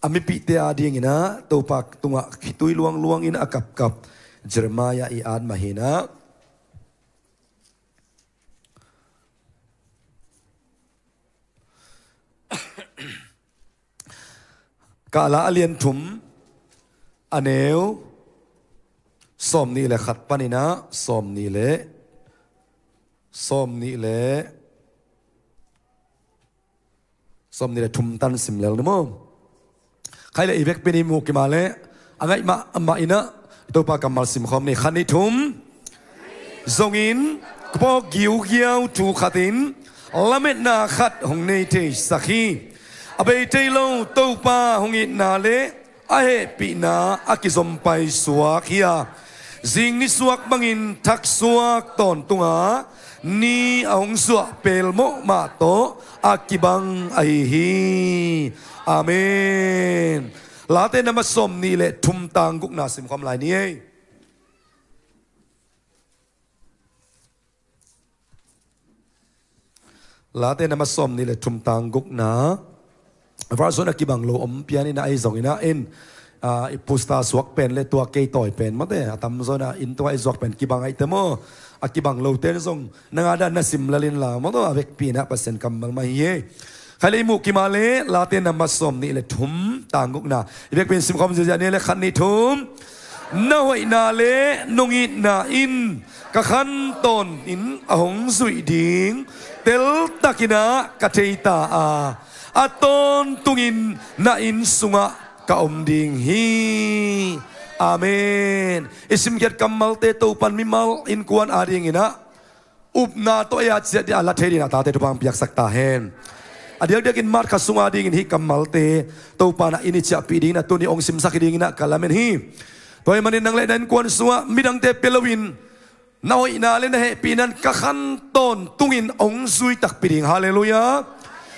a mipihte adingin ah Topa tungah khitui luangluang in a kapkap Jeremiah i at mah hi-in ah. Kahla a lian thum a neu sawmnih le khat panin ah sawmnih le, sawmnih le Sawm nih le thum tan sim lel ni maw? Khai le i vekpi ni mu kima le a ngaih mahmah inah Topa kammal simkhawm ni. Khat nih thum. Zongin ka pawk giugiau thu khatin lametna khat hong nei theisak hi. A bei thei lo Topa hong itna le a hehpihna a kizom paisuak hi a, zing nisuak bangin thaksuak tawntunga ni a hong suah pelmawh mah tawh a kibang ahi hi. Amen. Late na mat sawm nih le thum tang gukna simkhawm lai ni ei. Late na mat sawm nih le thum tang gukna. Version a kibang lo om pian inah ahi zong inah in, ah, i pusta suak pen le tua kei tawi pen mawte a tamzaw inah in tua i zuak pen kibang ahih te maw? A kibang lo ten zong nang a dan na sim lel inla mawte a vekpi inah Pasian kammal mah hi hi. Khai le i muh kima le Late na mat sawm nih le thum tang gukna. I vekpi in simkhawm ziazia ni le khat nih thum. Na hoihna le nong itna in ka khan tawn in a hong zuih ding teltak inah ka thei ta a, a tawntungin na inn sungah ka om ding hi. Amen. I simkhiat kammalte Topan mimal innkuan ading inah upna tawh ei a ciah ding a la thei ding a tate thupha piaksak ta hen. A diakdiakin March kha sunga dingin hih kammalte Topa na in i ciahpih dingin a tuni hong simsak hi dingin a ka lamen hi. Tua ahih manin nang le na innkuan sungah midangte pia loin na hoihna le na hehpihna in ka khan tawntungin hong zui takpi ding. Halleluiah.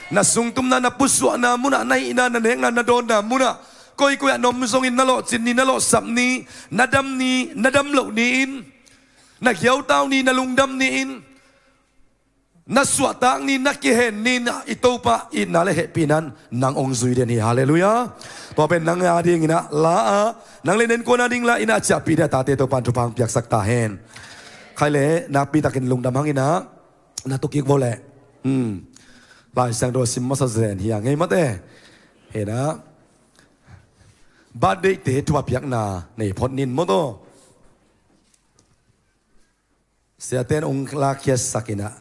Na sungtumna, na pusuahna munah, na hihna, na nekna, na dawnna munah koikoi ah na om zongin na lawhcin ni, na lawhsap ni, na dam ni, na dam loh ni in, na giautau ni, na lungdam ni in, na suahtak ni, na kihen ni inah i Topa itna le hehpihna in nang hong zui den hi. Halleluiah. Tua pen nang ading inah la a, nang le na innkuan ading la inah a ciahpih ding a tate Topan thupha piaksak ta hen. Khai le nakpi takin lungdam hang inah na tukik vo le. Hmm. Lai Siangtho sim masa zen hi a ngei mawte. Hena birthday te thupha piakna nei phot nin mawtaw. Siaten ong lakhiatsak inah.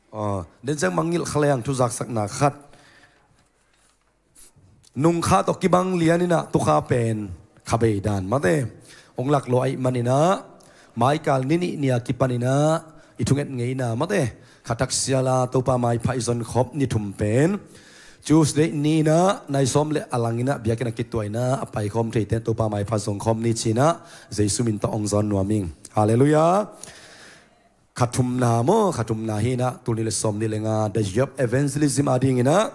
Aw, den ciang mangngilh kha leng thuzaksakna khat. Nungkha tawh kibang lian inah tukha pen kha bei dan mate ong laklua ahih man inah maikal ni nih ni a kipan inah i thunget ngeina mate kha taksiala Topa maipha i zonkhop ni thum pen Tuesday ni inah nai sawm le a lang inah biakinn a kituah inah a paikhawm theite Topa maipha zongkhawm ni ci inah Jesu min tawh ong zawn nuam ing. Halleluiah. Kha thumna maw, kha thumna hi inah tul nih le sawm nih le nga The Year of Evangelism a ding inah,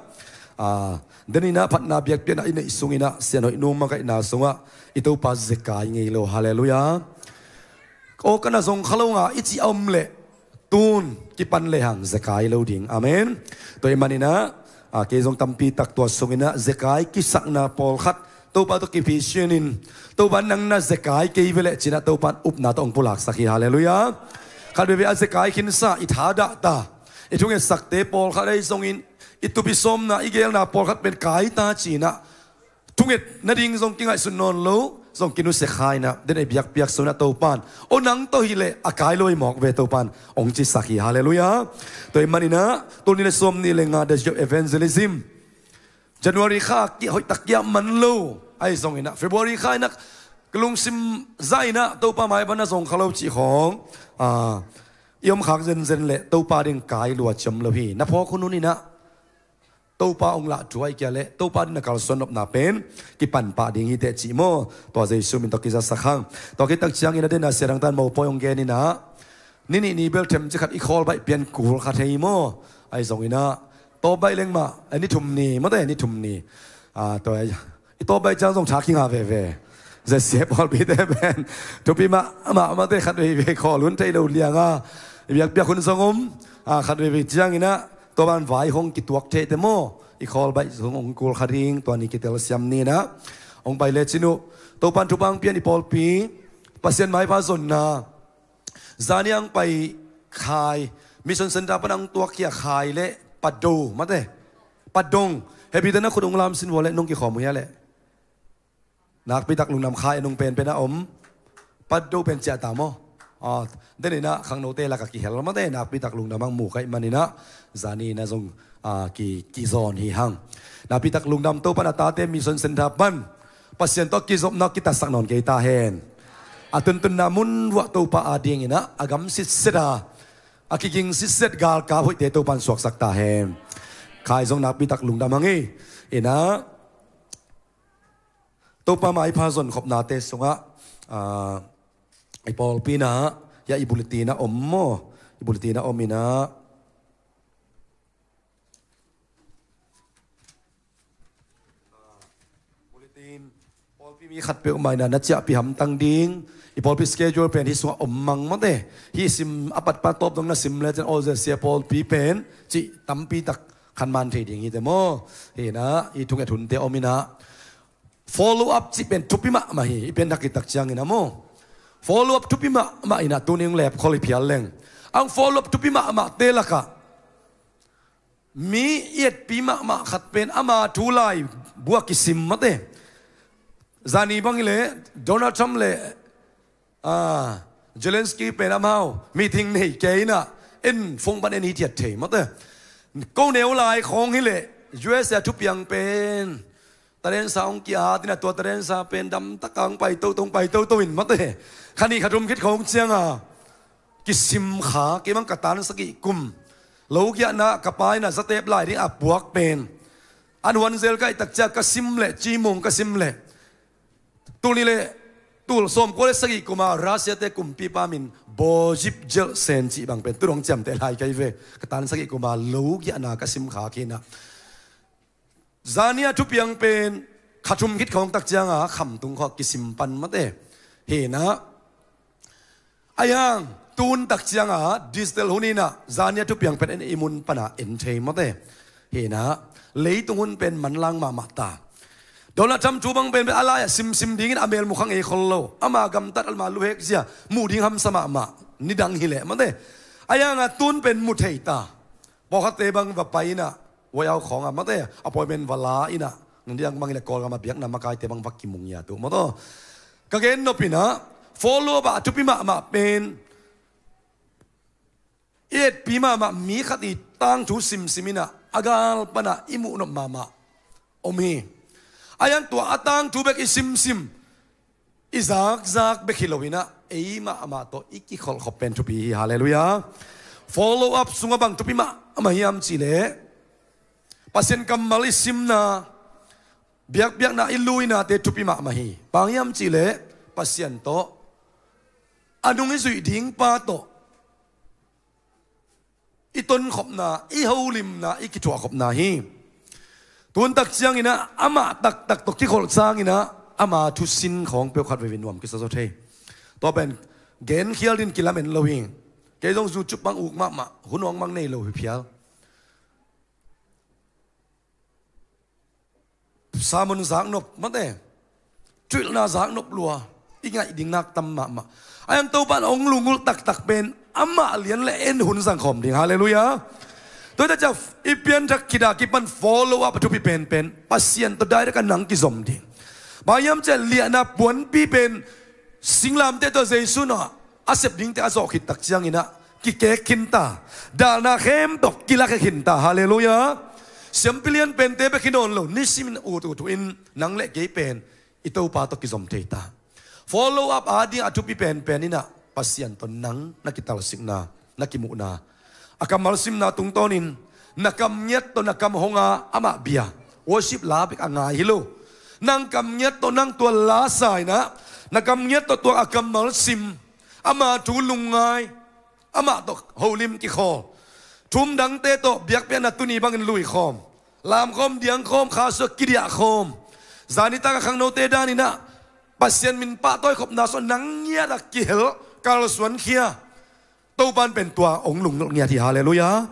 ah, den inah phatna biakpiakna i neih sung inah sianhoih nung makaihna sungah i Topa zekai ngei lo. Halleluiah. Aw ka na zong kha lo nga i cih a om leh tun kipan lehang zekai lo ding. Amen. Tua ahih man inah, ah, kei zong tampi tak tua sung inah zekai kisakna pawlkhat Topa tawh kiphi sianin Topa nang na zekai kei veleh ci inah Topa upna tawh ong pulaksak hi. Halleluiah. Khat veve a zekai khinsa i thadah ta i thungetsakte pawlkhat ahi zongin i tupi sawmna i gelna pawlkhat pen kai ta ci inah thunget nading zong kingaihsun nawn lo zong kinusia kha inah den ei biakpiak sunah Topan aw nang tawh hileh a kai lo i mawk ve Topan ong cisak hi. Halleluiah. Tua ahih man inah tul nih le sawm nih le nga The Year of Evangelism January kha hoihtak kia man lo ahi zong inah February kha inah ka lungsim zah inah Topa maipha na zong kha lo cih khawng, ah, i om khak zenzen leh Topa ding kai lua ciam lo hi. Na phawk hun hun inah Topa ong lah thuai kia leh Topa ding na kalsuan nopna pen kipan pah ding hi teh cih maw? Tua Jesu min tawh kizasak hang. Tua khit tak ciangin a den a sia dangtan mopawi ong gen inah ni nih ni bel themci khat i khawl baih pian kul kha thei maw? Ahi zong inah tawp baih leng mah, eh, ni thum ni mawte ni thum ni. Ah, tua i tawp baih ciang zong tha kinga veve. Zesia pawlpite pen thupi mah mah mate khat veivei khawl hun thei lo lianga i biakpiak hun zong om. Ah, khat veivei ciang inah tua ban vai hong kituak thei te maw? I khawl baih zong ong kul kha ding tua ni kitel siam ni inah ong pai le cin uh. Topan thupha ong pian i pawlpi Pasian maipha zonna zani ang pai khai Mission Center pan ang tuak khia khai le Pado mate Padong. Hehpihte na khut ung lam sin vua le nung kikhawm uh hia le. Nakpi tak lungdam khai nung penpen a om. Pado pen ciah ta maw? Ah, den inah khangnote lak a kihel mate nakpi tak lungdam ang mu kaih man inah zani inah zong a, ki, kizawn hi hang. Nakpitak lungdam, Topa in a tate Mission Center pan Pasian tawh kizopna kitatsak nawn kei ta hen. A tuntunna mun vuah Topa adingin ah a gam sitset a, a kiging sitset galkap hoihte Topa in suaksak ta hen. Khai zong nakpitak lungdam hang hi. Inah Topa maipha zonkhopnate sungah, ah, i pawlpi inah, ya i bulletin ah om maw? I bulletin ah om inah. Bulletin, pawlpi mi khatpeuh mah inah na ciahpih hamtang ding. I pawlpi schedule pen hih sungah om mang mawte. Hih sim a patpat tawp dong na sim lecin, aw, ZCA pawlpi pen cih tampitak khanman thei ding hi te maw? Hi inah, i thunget hunte om inah. Follow up cih pen thupi mahmah hi, i pianthak khit tak ciangin ah maw. Follow up thupi mahmah inah, tuni hong lepkhol hi phial leng. Ang follow up thupi mahmahte lakah mi i etpi mahmah khat pen ama thu laibu ah kisim mawte. Zani bang hileh Donald Trump le, ah, Zelensky pen amau meeting nei kei inah, en phone pan en hi thiat thei mawte. Ko neu lai khawng hileh U S A thupiang pen tadensa hong ki-at inah, tua tadensa pen damtak a hong pai toto, hong pai toto in mawte. Kha nih kha thum khit khawng cianga kisim kha, kei bang ka tan sagih kum logiahna ka pa inah zatep lai ding a puak pen an huan zel ka hih tak ciang ka sim leh, cimung ka sim leh, tul nih le tul sawmkua le sagih kuma Russia-te kumpipa min Boris Jeltsin cih bang pen tu dong ciamteh lai ka hi ve. Ka tan sagih kuma logiahna ka sim kha khin ah, zani a thupiang pen kha thum khit khawng tak cianga khamtung khawng kisim pan mawte. Hi inah, ahi hang tun tak cianga digital hun inah zani a thupiang pen en i mun pana en thei mawte. Hi inah, leitung hun pen manlang mahmah ta. Donald Trump thu bang pen a lai-ah simsim dingin a mel mu kha ngei khol lo. Ama gamtat, ama luhek zia muh ding hamsa mahmah, nidang hileh mawte. Ahi hang a tun pen mu thei ta. Pawlkhatte bang va pai inah, White House khawngah mawte, appointment va la inah, nang diang bang hileh Kawlgam a biakna makaite bang va kimu ngiat uh mawtaw. Ka gen nop inah, follow up ah a thupi mahmah pen i etpi mahmah mi khat i tangthu simsim inah, a gal panah i muh nop mahmah om hi. Ahi hang tua a tangthu bek i simsim, i zakzak bek hi lo inah, ei mahmah tawh i kikholhkhop pen thupi hi. Halleluiah. Follow up sungah bang thupi mahmah hiam cihleh, Pasian kammal i simna, biakpiakna i luinate thupi mahmah hi. Bang hiam cihleh, Pasian tawh, a nung i zuih ding pa tawh i tonkhopna, i holimna, i kithuahkhopna hi. Tun tak ciangin ah amah taktak tawh kikholh sangin ah ama thusin khawng peuh khat veivei nuam kisa zaw thei. Tua pen genkhial din kilamen lo hi. Kei zong YouTube bang uk mahmah, hun hong mang nei lo hi phial. Sermon zaknop mate, thuhilhna zaknop lua, i ngaih ding nak tam mahmah. Ahi hang Topa in hong lunggulh taktak pen amah lian le en hun zangkhawm ding. Halleluiah. Tua hi ta ciang i pianthak khit a kipan follow up a thupi penpen Pasian tawh direct a nang kizom ding. Bang hiam cihleh liahna puanpi pen singlamteh tawh Jesu in a sep dingte a zawh khit tak ciangin ah kikek khinta, dalna khempeuh kilakhia khinta. Halleluiah. Siampi lian pente bek hi nawn lo, nisimin ut ut uh in nang le kei pen i Topa tawh kizom thei ta. Follow up a ding a thupi penpen in ah Pasian tawh nang na kitalsikna, na kimuhna, a kammal simna tungtawnin na kam ngiat tawh na kam hong a, amah bia, worship la bek a ngai hi lo. Nang kam ngiat tawh nang tua la sa in ah, na kam ngiat tawh tua a kammal sim, ama thu lungngai, amah tawh holim kikhawl, thu-um dangte tawh biakpiakna tuni bangin luikhawm, lamkhawm, diangkhawm, kha sungah kidiahkhawm, zanitak a khangnote dan in ah Pasian min pahtawi khopna sungah nang ngiat a kihel kalsuankhia Topa in pen tua hong lungnulh ngiat hi. Halleluiah.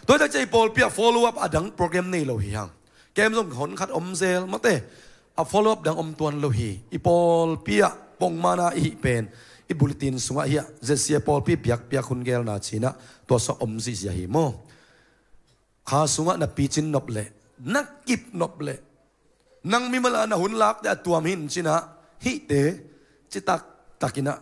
Tua hi tak ciang i pawlpi ah follow up a dang program nei lo hi hang. Camp zong hon khat om zel mate, a follow up dang om tuan lo hi. I pawlpi ah pongmana i hih pen i bulletin sungah hi a, Z C A pawlpi biakpiak hun gelna ci-in ah tua sungah om zihziah hi maw. Kha sungah na picin nop leh, na kip nop leh, nang mimal a na hun lakte a tuam hi in ci-in ah, hihte citak takin ah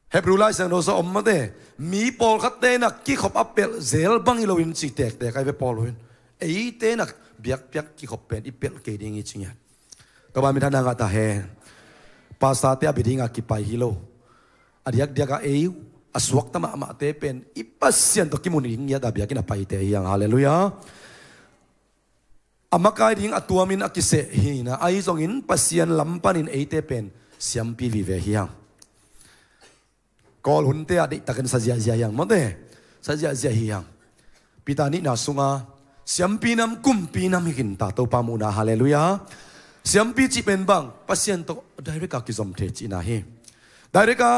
Hebrew Lai Siangtho sung om mate, mi pawlkhatte nak kikhop a pelh zel bang hi loin ci tektek ai ve Paul in. Eite nak biakpiak kikhop pen i pelh kei ding hi ci ngiat. Topa min thang a ngah ta hen. Pastorte a bia ding a kipai hi lo. A diakdiak a ei uh a suakta mahmahte pen i Pasian tawh kimu ding ngiat a biakinn a paite hi hang. Halleluiah. A makai ding a tuamin a kiseh hi na, ahi zongin Pasian lam panin eite pen siampi vive hi hang. Kawl hunte a deihtakin sa ziahziah hi hang mate. Sa ziahziah hi hang. Peter nihna sunga siampi nam kumpi nam hi khin ta, Topa muhna, halleluiah. Siampi cih pen bang, Pasian tawh direct a kizom thei cihna hi. Direct a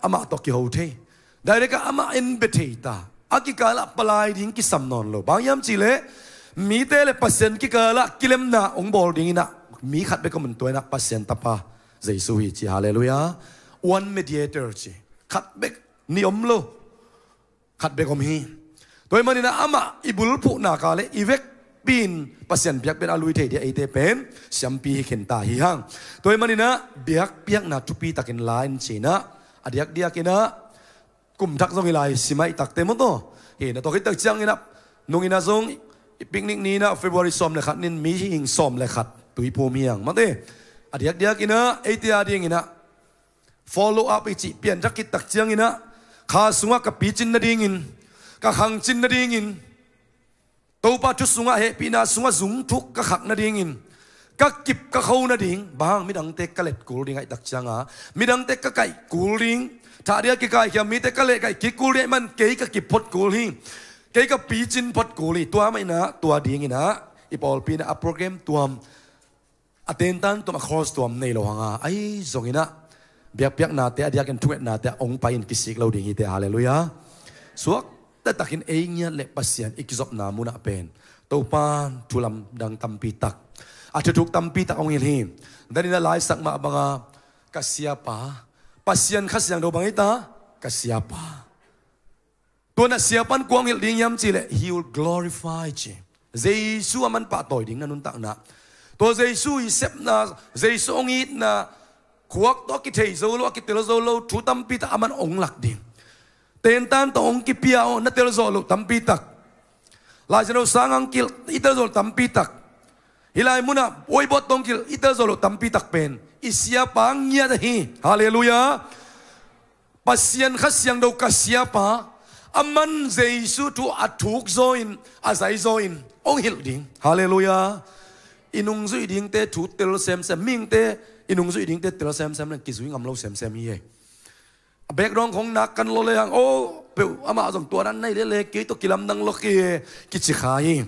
amah tawh kiho thei. Direct a amah en bia thei ta. A kikalah palai ding kisam nawn lo. Bang hiam cihleh mite le Pasian kikalah kilemna hong bawl dingin ah mi khat bek om in, tua in ah Pasian Tapa Jesu hi ci, halleluiah. One mediator ci. Khat bek, nih om lo. Khat bek om hi. Tua ahih manin ah amah i bulphuhna ka le i vekpi in Pasian biakpiak a lui thei ding a eite pen siampi hi khin ta hi hang. Tua ahih manin ah biakpiakna thupitakin la in ci in ah, a diakdiakin ah kum thak zong hi lai, si mai takte maw taw. Hi na, tua khit tak ciangin ah nungin ah zong picnic ni in ah February sawm le khat ni in mihing sawm le khat tuiphum hi hang mate. A diakdiakin ah eite a dingin ah follow up i cih pianthak khit tak ciangin ah kha sungah ka picin nadingin, ka khangcin nadingin, Topa thu sungah hehpihna sungah zungthuk ka khak nadingin, ka kip ka kho nading, bang hang, midangte ka let kul ding ahih tak cianga midangte ka kaih kul ding, thah ding a kikaikhia mite ka lehkaih kik kul ding ahih man kei ka kip phot kul hi. Kei ka picin phot kul hi. Tua mah in ah tua dingin ah i pawlpi in ah a program tuam, a tentan tuam, a course tuam nei lo hang a, ahi zongin ah biakpiaknate a diakin thungetnate ah hong pai in kisik lo ding hi teh, halleluiah. Suakta takin ei ngiat le Pasian i kizopna munah pen Topan thu lamdang tampi tak, a thuthuk tampi tak hong hilh hi. Danin ah laisak mah banga, ka siapa, Pasian Kha Siangtho bang hi ta, ka siapa. Tua na siapan kua hong hilh ding hiam cihleh, he will glorify ci. Jesu a man pahtawi ding na nuntakna, tua Jesu i sepna, Jesu hong itna, khuak tawh a kithei zo lo, a kitel zo lo thu tampi tak a man hong lak ding. Tentan tawh hong kipia aw, na tel zawh loh tampi tak. Lai Siangtho sang hong kilh, i tel zawh loh tampi tak. Hih lai munah uaibawt tawh hong kilh, i tel zawh loh tampi tak pen i siapa ngiat ahi. Halleluiah. Pasian Kha Siangtho ka siapa, a man Jesu thu a thuk zaw in, a zai zaw in hong hilh ding. Halleluiah. I nungzuih dingte thu tel semsem, mihingte i nungzuih dingte tel semsem leng kizui ngam lo semsem hi ei. A background khong nak kan lo le hang, oh, peuh amah zong tua dan nei lele, kei tawh kilamdang lo kei, kici kha hi.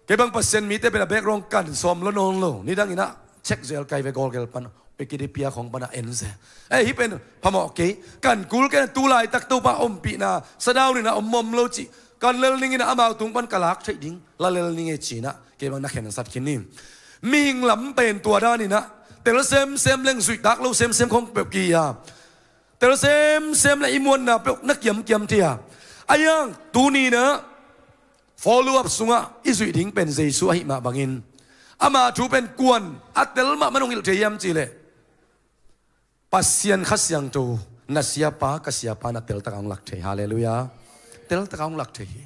Kei bang Pasian mite pen a background kan sawm lo nawn lo. Nidang in ah check zel kai ve, gawlgel pan, Wikipedia khong pan a en zel. Eh, hih pen phamawh kei. Kan kul kei, tu laitak Topa ompihna sadown in ah om om lo cih kan lel ning in ah amau tung pan ka lak theih ding la lel ning e ci in ah kei bang na khensat khin hi. Mihing lam pen tua dan in ah tel semsem leng zuihtak lo semsem khong peuh ki a, tel semsem le i muanna peuh na kiamkiam thei a. Ahi hang tuni in ah follow up sungah i zuih ding pen Jesu ahih mah bangin, ama thu pen kuan a tel mahmah hong hilh thei hiam cihleh, Pasian Kha Siangtho, na siapa, ka siapa in a teltak a hong lak thei. Halleluiah. Teltak a hong lak thei hi.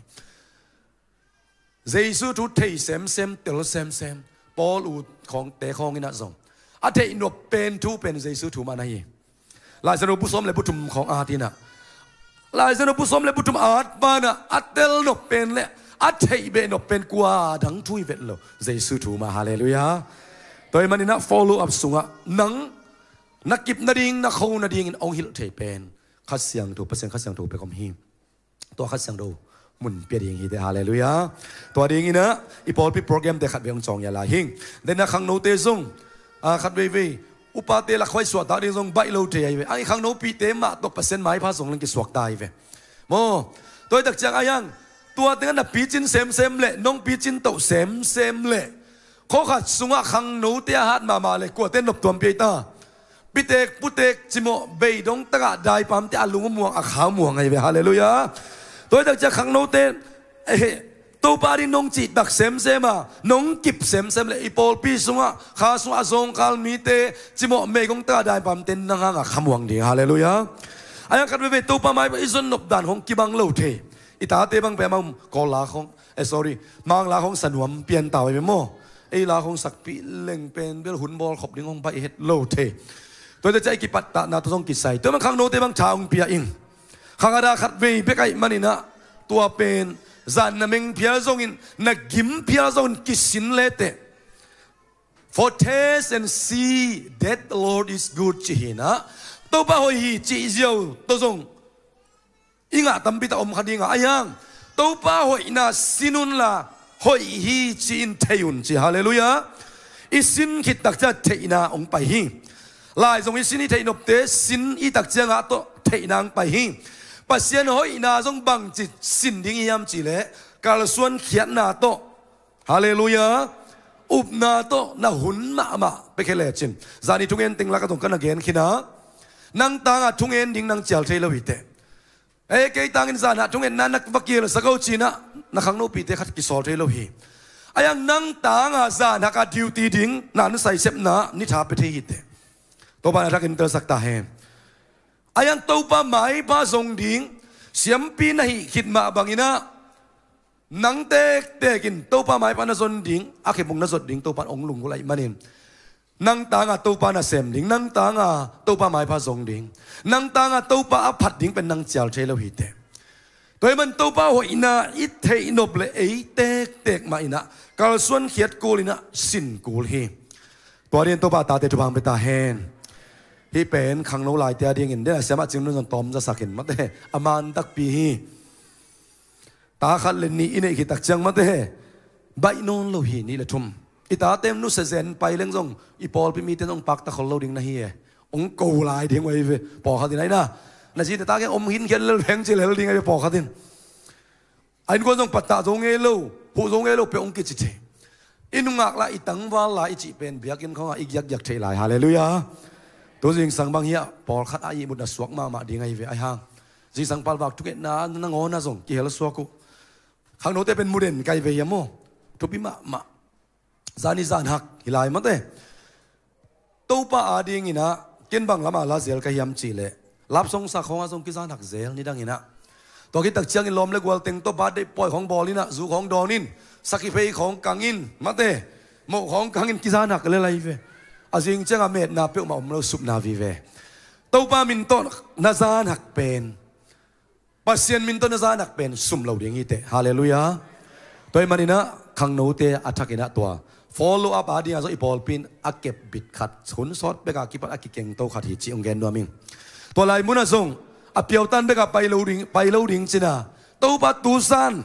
Jesu thu thei semsem, tel semsem. Paul u khawngte khawng in ah zong a theih nop pen thu pen Jesu thu mah na hi. Lai Siangtho bu sawm le bu thum khawng at in ah, Lai Siangtho bu sawm le bu thum at pan ah a tel nop pen le a theih beh nop pen kua dang thu hi vet lo, Jesu thu mah. Halleluiah. Tua ahih manin ah follow up sungah nang na kip nading, na kho nadingin hong hilh thei pen Kha Siangtho, Pasian Kha Siangtho pek om hi. Tua Kha Siangtho mun pia ding hi teh, halleluiah. Tua dingin ah i pawlpi programte khat vei hong cawng ia lai hi. Danin ah khangnote zong, ah, khat veivei upate lakhuai suahtak ding zong baih lo thei ahi ve. Ang i khangnopihte mah tawh Pasian maipha zong leng kisuak ta hi ve. Maw, tua hi tak ciang ahi hang, tua tengah na picin semsem le nong picin toh semsem le khua khat sungah khangnote a hat mahmah le kuate nop tuam pia hi ta. Pitek, putek, cimawh, beidong takah daipamte a lung a muang, a kha muang ahi ve. Halleluiah. Tua hi tak ciang khangnote, eh, Topa ding nong cihtak semsem a, nong kip semsem le i pawlpi sungah, kha sungah a zawngkhal mite cimawh, beidong takah daipamte nang hangah kha muang ding. Halleluiah. A yang khat veve Topa mai bang i zon nop dan hong kibang lo thei. I tate bang pia mang kawl la hong, eh, sorry, mang la hong sanuam pian tau i maw. Ei la hong sakpi leng pen bel hun bawl khop ding hong bai het lo thei. Tua te cia i kipattahna tua zong kisai. Tua bang khangnote bang tha hong pia ing. Khangada khat vei bek aih maninah tua pen zan na meng phial zongin, na gim phial zongin kisin leteh. For taste and see that the Lord is good, ci hinah. Topa hoih hi cih ziau tua zong i ngah tampi tak om kha dingah a hiang. Topa hoihna sin unla hoih hi ci-in thei un ci. Halleluiah. I sin khit takcia theihna hong pai hi. Lai zong i sin i theihnopte sin i takcia ngah tawh theihna hong pai hi. Pasian hoihna zong bangci sin ding hiam cihleh kalsuan khiatna tawh. Halleluiah. Upna tawh na hun mahmah pekhe lecin zani thungen teng laka zong ka na gen khina. Nang tanga thungen ding nang cial thei lo hiteh. Ei kei tangin zanhak thungetna na va kilsa ko cinah na khangnopite khat kisawl thei lo hi. A yang nang tanga zanhaka duty ding na nusai sepna ni tha pe thei hiteh. Topa na thakin telsak ta hen. A yang Topa maipha zong ding siampi na hih khit mah banginah nang tektekin Topa maipha na zon ding, a khepung na zot ding Topa hong lunggulh aih manin nang tanga Topa na sem ding, nang tanga Topa maipha zong ding, nang tanga Topa a phat ding pen nang cial thei lo hiteh. Tua hi man Topa hoihna i theihnop le ei tektek mah inah kalsuan khiat kul inah sin kul hi. Tua dingin Topa tate thupha hong pia ta hen. Hih pen khangno laite a dingin dena siamah cing nun zong tawm zasakin mate a man takpi hi. Ta khat le nih i neih khit takciang mate baih nawn lo hi, nih le thum. I tate nusia zen pai leng zong i pawlpi mite zong pakta khol lo ding na hi e. Hong ko lai ding uh ahi ve. Pawlkhat in aina na zi na ta keng om hinkhian lel veng ci lel ding ahi ve pawlkhat in. A innkuan zong pattah zo ngei lo, huh zo ngei lo peuh hong kici thei. I nungak la i tangval la i cih pen biakinn khawngah i giakgiak theih lai. Halleluiah. Tu zingsang bang hiah pawlkhat a ihmut na suak mahmah ding ahi ve ahi hang. Zingsang palvak thungetna nangawn ah zong kihel suak uh. Khangnote pen muden kai ve hiam maw? Thupi mahmah. Zani zanhak hi lai mate. Topa a dinginah ken bang lama la zel ka hiam cihleh love song sa khawngah zong kizanhak zel nidanginah. Tua khit takciangin lawm le gual teng tawh birthday pawi khawng bawl inah zu khawng dawn in sakhi phei khawng kang in mate moh khawng kang in kizanhak le lai ve. A zing ciangah metna peuhmah om lo, supna vive. Topa min tawh na zanhak pen, Pasian min tawh na zanhak pen sum lo ding hiteh. Halleluiah. Tua hi maninah khangnote a thakinah tua follow up a dingah zong i pawlpi in a kepbit khat hun sawt peka kipat a kikengto khat hi cih hong gen nuam ing. Tua lai munah zong a piautan bekah pai lo ding, pai lo ding cina Topa tusan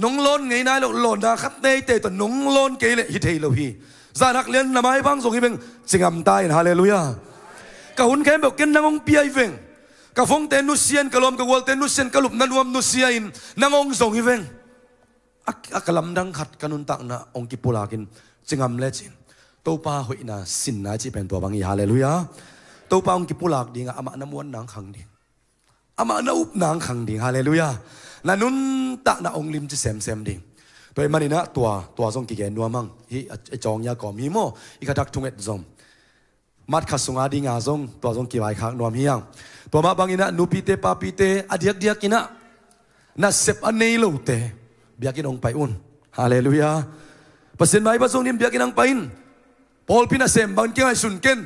nong lawn ngei nai lo, lawnna khat teitei tawh nong lawn kei leh hi thei lo hi. Zanhak lian na maipha hong zong hi veng. Cingamta in. Halleluiah. Ka hun khempeuh ken nang hong pia hi veng. Ka phone-te nusia in, ka lawm ka gualte nusia in, ka lupna nuam nusia in nang hong zong hi veng. A, a ka lamdang khat ka nuntakna hong kipulakin cingam lecin Topa hoihna sinna cih pen tua bang hi. Halleluiah. Topa hong kipulak dingah amah na muanna hong khang ding. Amah na upna hong khang ding. Halleluiah. Na nuntakna hong limci semsem ding. Tua hi maninah tua, tua zong kigen nuam hang. Hih a, a cawng ia kawm hi maw? I khatak thunget zong. Mat kha sunga dinga zong, tua zong kivaikhak nuam hi hang. Tua mah banginah nupite, papite, a diakdiakinah nasep a nei lote biakinn hong pai un. Halleluiah. Pasian maipha zong nin biakinn hong pai in. Pawlpi nasem bangin kingaihsun ken.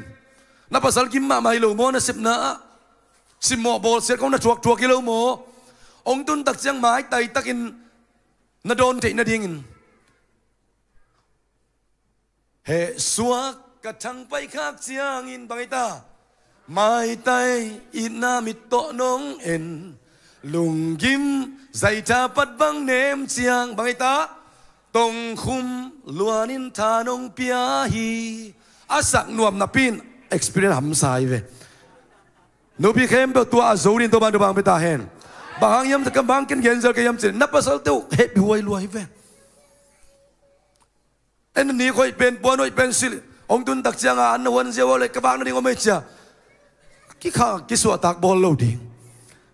Na pasal gim mahmah hi lo maw nasepna ah? Simmawh bawlsiat khawng na thuakthuak hi lo maw? Hong tun takciang maitai takin na dawn theih nadingin. Heh suak ka thangpai khak ciangin bang hi ta? Maitai itna mit tawh nong en. Lunggim zaitha pat bang nem ciang bang hi ta? Tongkhum luanin tha nong pia hi. A sak nuam napi in experience hamsa hi ve. Nupi khempeuh tua a zo din tua ban tua bang pia ta hen. Bang hang hiam ka bang ken genzel ka hiam cin na pasalte uh hehpih huai lua hi ve. En nik hoih pen puan hoih pen silh hong tun takcianga an na huan ziau le ka bang nading om ei cia. Kikha kisuahtak bawl lo ding.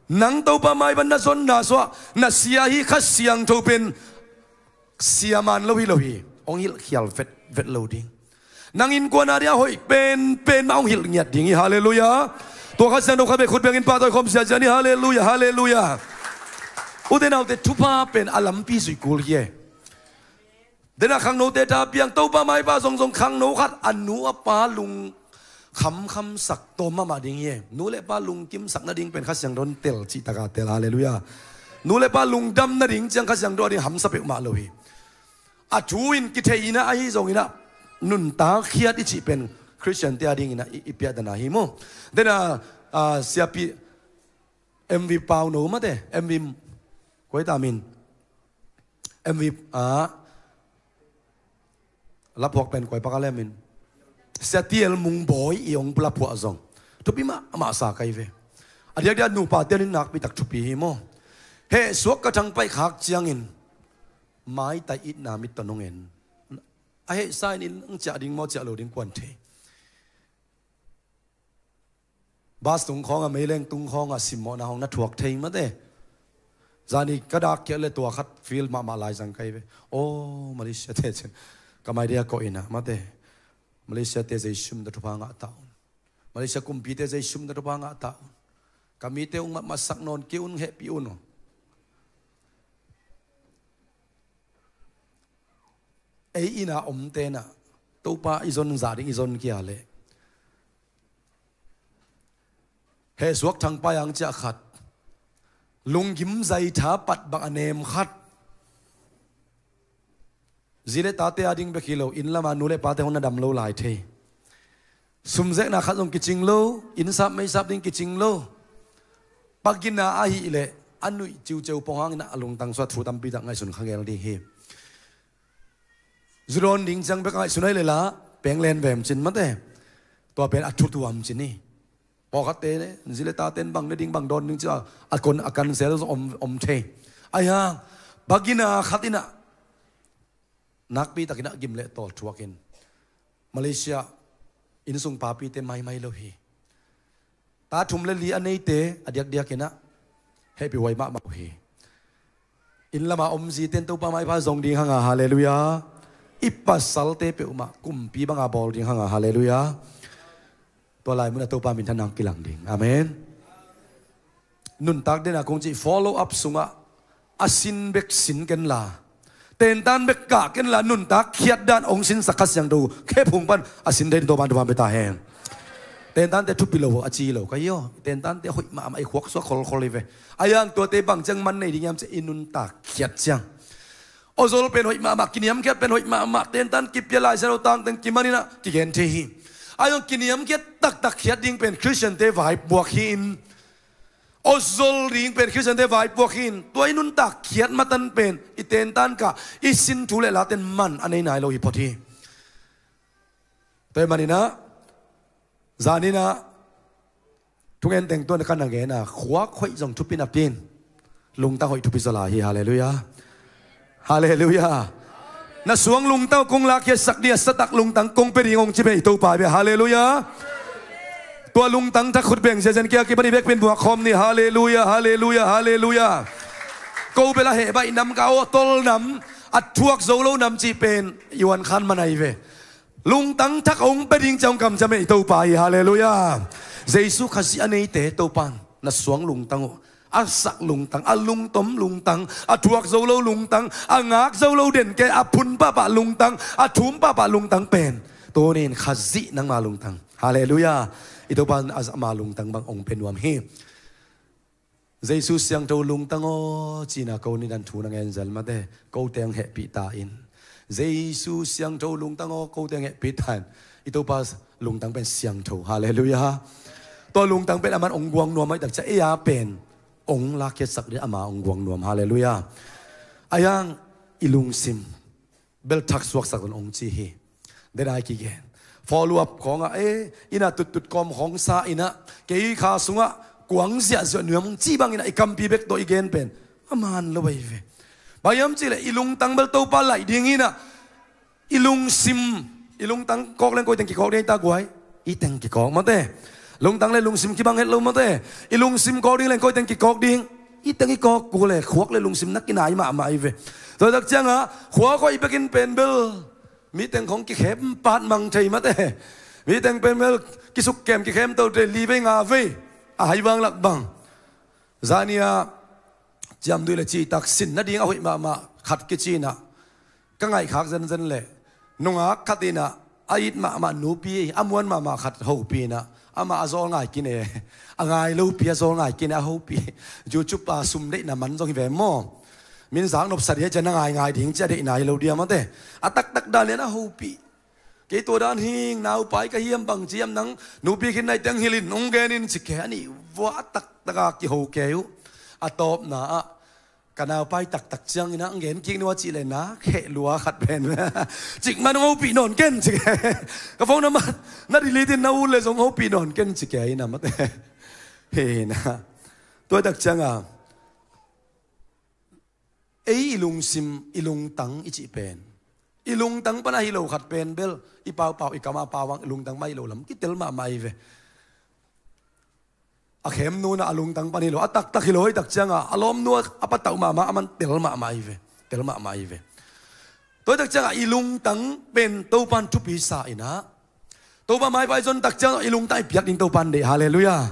Nang Topa mai ban na zonna suah na sia hi Kha Siangtho pen sia man lo hi lo hi. Hong hilh khial vetvet lo ding. Nang innkuan a dia hoih penpen mah hong hilh ngiat ding hi. Halleluiah. Tua Kha Siangtho khat bek khut bengin pahtawi khawm ziahziah ni. Halleluiah, halleluiah. Ute naute, thupha pen a lampi zuih kul hi e. Dena khangnote tha piang, Topa maipha zongzong khangno khat a nu a pa lung khamkhamsak tawm mahmah ding hi e. Nu le pa lungkimsak nading pen Kha Siangtho in tel cih taka tel. Halleluiah. Nu le pa lungdam nading ciang Kha Siangtho a ding hamsa peuhmah lo hi. A thu in kitheihna ahi zonginah nuntak khiat i cih pen Khristiante a dinginah i, i piahdana hi maw? Dena, ah, siapi M V Pauno mate, M V koi ta min, M V, ah, laphuak pen koi paka le min, Sia Tiel Mung Bawi i ong laphuak zong thupi mahmah sa kai ve. A diakdiak nupa tianin nakpi tak thupi hi maw? Heh suak ka thangpaih khak ciangin maitai itna mit tawh nong en. A heh sa in inn ang ciah ding maw, ciah lo ding kuan thei. Bus tung khawng a, meileng tung khawng a, simmawhna hong na thuak thei mate. Zani ka dak kiat le tua khat feel mahmah lai zang kai ve. Oh, Malaysia te cin ka mai dia ko ina mate. Malaysia te zei sum da thupha ngah ta un. Malaysia kumpi te zei sum da thupha ngah ta un. Ka mite ung matmatsak nawn kei un, hehpih un. Ei ina om tenah Topa i zon zah ding i zon kia le heh suak thangpaih ang ciah khat, lunggim zaitha pat bang a nem khat, zi le tate a ding bek hi lo, inn lama nu le pate hong na dam lo lai thei. Sumzekna khat zong kicing lo, inn sap mei sap ding kicing lo. Pagina ahih leh a nuih ciuceu pong hanginah a lungtang suah thu tampi tak ngaihsun kha gel ding hi. Zu dawn ding ciang bek ngaihsun ahi lela peng len vem cin mate. Tua pen a thu tuam cin hi. Pawlkhatte zi le taten bang ne ding bang dawn ding cia a kon a kan sel zong om, om thei. Ahi hang bagina khat inah nakpi takinah gim le tawl thuakin Malaysia innsung papite maimai lo hi. Ta thum le li a neite a diakdiakinah hehpih huai mahmah uh hi. Inn lama om zite in Topa maipha zong ding hanga, halleluiah. I pasalte peuhmah kumpi banga bawl ding hanga, halleluiah. Tua lai munah Topa minthanna hong kilang ding. Amen. Nuntak dena kong cih follow up sungah a sin bek sin kenla, tentan bek kah kenla, nuntak khiat dan hong sinsak Kha Siangtho khephung pan a sin thei ding Topa in thupha pia ta hen. Tentante thupi lo a ci lo ka hi aw. Tentante hoih mahmah, i khuak suak kholkhol hi ve. Ahi hang tuate bang ciang man nei ding hiam cih i nuntak khiat ciang. Awzol pen hoih mahmah, kiniamkhiat pen hoih mahmah, tentan kipia Lai Siangtho tangteng kimaninah kigen thei hi. Ahi hang kiniamkhiat taktak khiat ding pen Khristiante vaipuak hi in, awzol ding pen Khristiante vaipuak hi in, tua i nuntak khiat matan pen i tentan kah, i sin thu le laten man a nei nai lo hi phot hi. Tua hi maninah zaninah thungen teng tuan ka na gena khuak hoih zong thupi napi in lungtang hoih thupi zaw lai hi. Halleluiah. Halleluiah. Na suang lungtang kong lakkhiatsak ding a satak lungtang kong pia ding hong ci pen i Topa bia. Halleluiah. Tua lungtang thak khut beng ziazen kia kipan i bek pen buak khawm ni. Halleluiah, halleluiah, halleluiah. Ko bel a heh baih nam ka aw, tol nam, a thuak zo lo nam cih pen i uan khan man ahi ve. Lungtang thak hong pia ding ciang hong kamciam ei Topa hi. Halleluiah. Jesu Khazih a neite Topa in na suang lungtang uh, a sak lungtang, a lungtom lungtang, a thuak zo lo lungtang, a ngak zo lo den kei, a phun pahpah lungtang, a thum pahpah lungtang pen tunin Khazih nangma lungtang. Halleluiah. I Topa in a, ama lungtang bang hong pia nuam hi. Jesu siangtho lungtang aw cina ko nidan thu na ngen zel mate, ko teng hehpih ta in. Jesu siangtho lungtang aw ko teng hehpih ta in. I Topa lungtang pen siangtho. Halleluiah. Tua lungtang pen aman ong guang nuam maitak cia ei a pen ong lakkhiatsak ding ama ong guang nuam. Halleluiah. Ahi hang i lungsim bel thak suaksak un ong ci hi. Denai kigen follow up khawngah e, ina tuttut kawm khawng sa inah kei kha sungah kuang ziahziah nuam ci banginah i kampi bek tawh i gen pen a man lo ahi ve. Bang hiam cihleh i lungtang bel Topa laih ding inah i lungsim, i lungtang kawk leng koi teng kikawk ding ta guai? I teng kikawk mate. Lungtang le lungsim kibang het lo mate. I lungsim kawk ding leng koi teng kikawk ding? I teng i kawk kul e. Khuak le lungsim na kinai mahmah hi ve. Tuatak cianga khuak hoih bekin pen bel mi teng khong kikhem pat mang thei mate. Mi teng pen bel kisukkem kikhem to thei li vei nga vei. A hai vang lak bang. Zani a ciamdui le citak sin nading a hoih mahmah khat kici inah ka ngaihkhak zenzen le nungak khat inah a it mahmah nupi a muan mahmah khat hopih inah amah a zawl ngai kine, a ngai lopi a zawl ngai kine a hopih. YouTube a sum deihna man zong hi ve maw? Min zak nopsa ding a cian a ngaingai ding ci a deihna hi lo dia mate. A taktak dan lian a hopih. Kei tua dan hing, naupai ka hiam bang ciam nang nupi khin nai teng hilin hong genin ci ke a nih vua a taktaka kiho kei uh. A tawpna ah ka naupai taktak ciangin ah hong gen kik nua cih le na kheh lua khat pen. Cikman hong hopih nawn ken ci ke. Ka phone na mat na delete in na ut le zong hopih nawn ken ci ke a ina mate. Hei na. Tua tak cianga ei i lungsim, i lungtang i cih pen, i lungtang pan a hi lo khat pen bel i paupau, i kama pauvang i lungtang mah hi lo lam kitel mahmah hi ve. A khem nuna a lungtang pan hi lo, a taktak hi lo, hi tak cianga a lawm nua a patauh mahmah a man tel mahmah hi ve. Tel mahmah hi ve. Tua hi tak cianga i lungtang pen Topan thupi sa inah Topa maipai zon tak ciang i lungtang i piak ding Topa in deih. Halleluiah.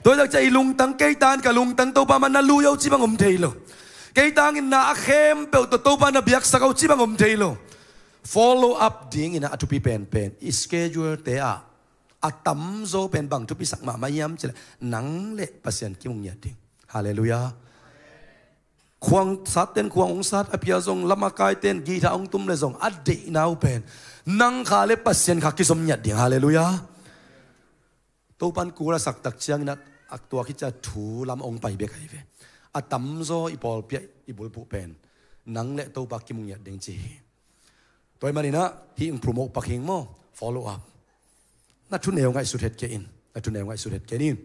Tua tak ciang i lungtang kei tan ka lungtang Topa man na lui au ci bang om thei lo. Kei tangin na a khempeuh tawh Topa na biaksak au ci bang om thei lo. Follow up dingin a thupi penpen i schedule te ah a tamzaw pen bang thupisak mahmah hiam cileh nang le Pasian kim hong ngiat ding. Halleluiah. Khuang sat ten khuang hong sat a pia zong, lamakaiten githa hong tum le zong a deihna uh pen nang kha le Pasian kha kizom ngiat ding. Halleluiah. Topan kul a sak tak ciangin a tuak hi cia thu lam hong pai bek ahi ve. A tamzaw i pawlpi ah i bulphuh pen nang le Topa kim hong ngiat ding ci hi. Tua hi maninah hih hong promote pak hing maw? Follow up. Na thuneu ngaihsut het kei in. Na thuneu ngaihsut het kei in.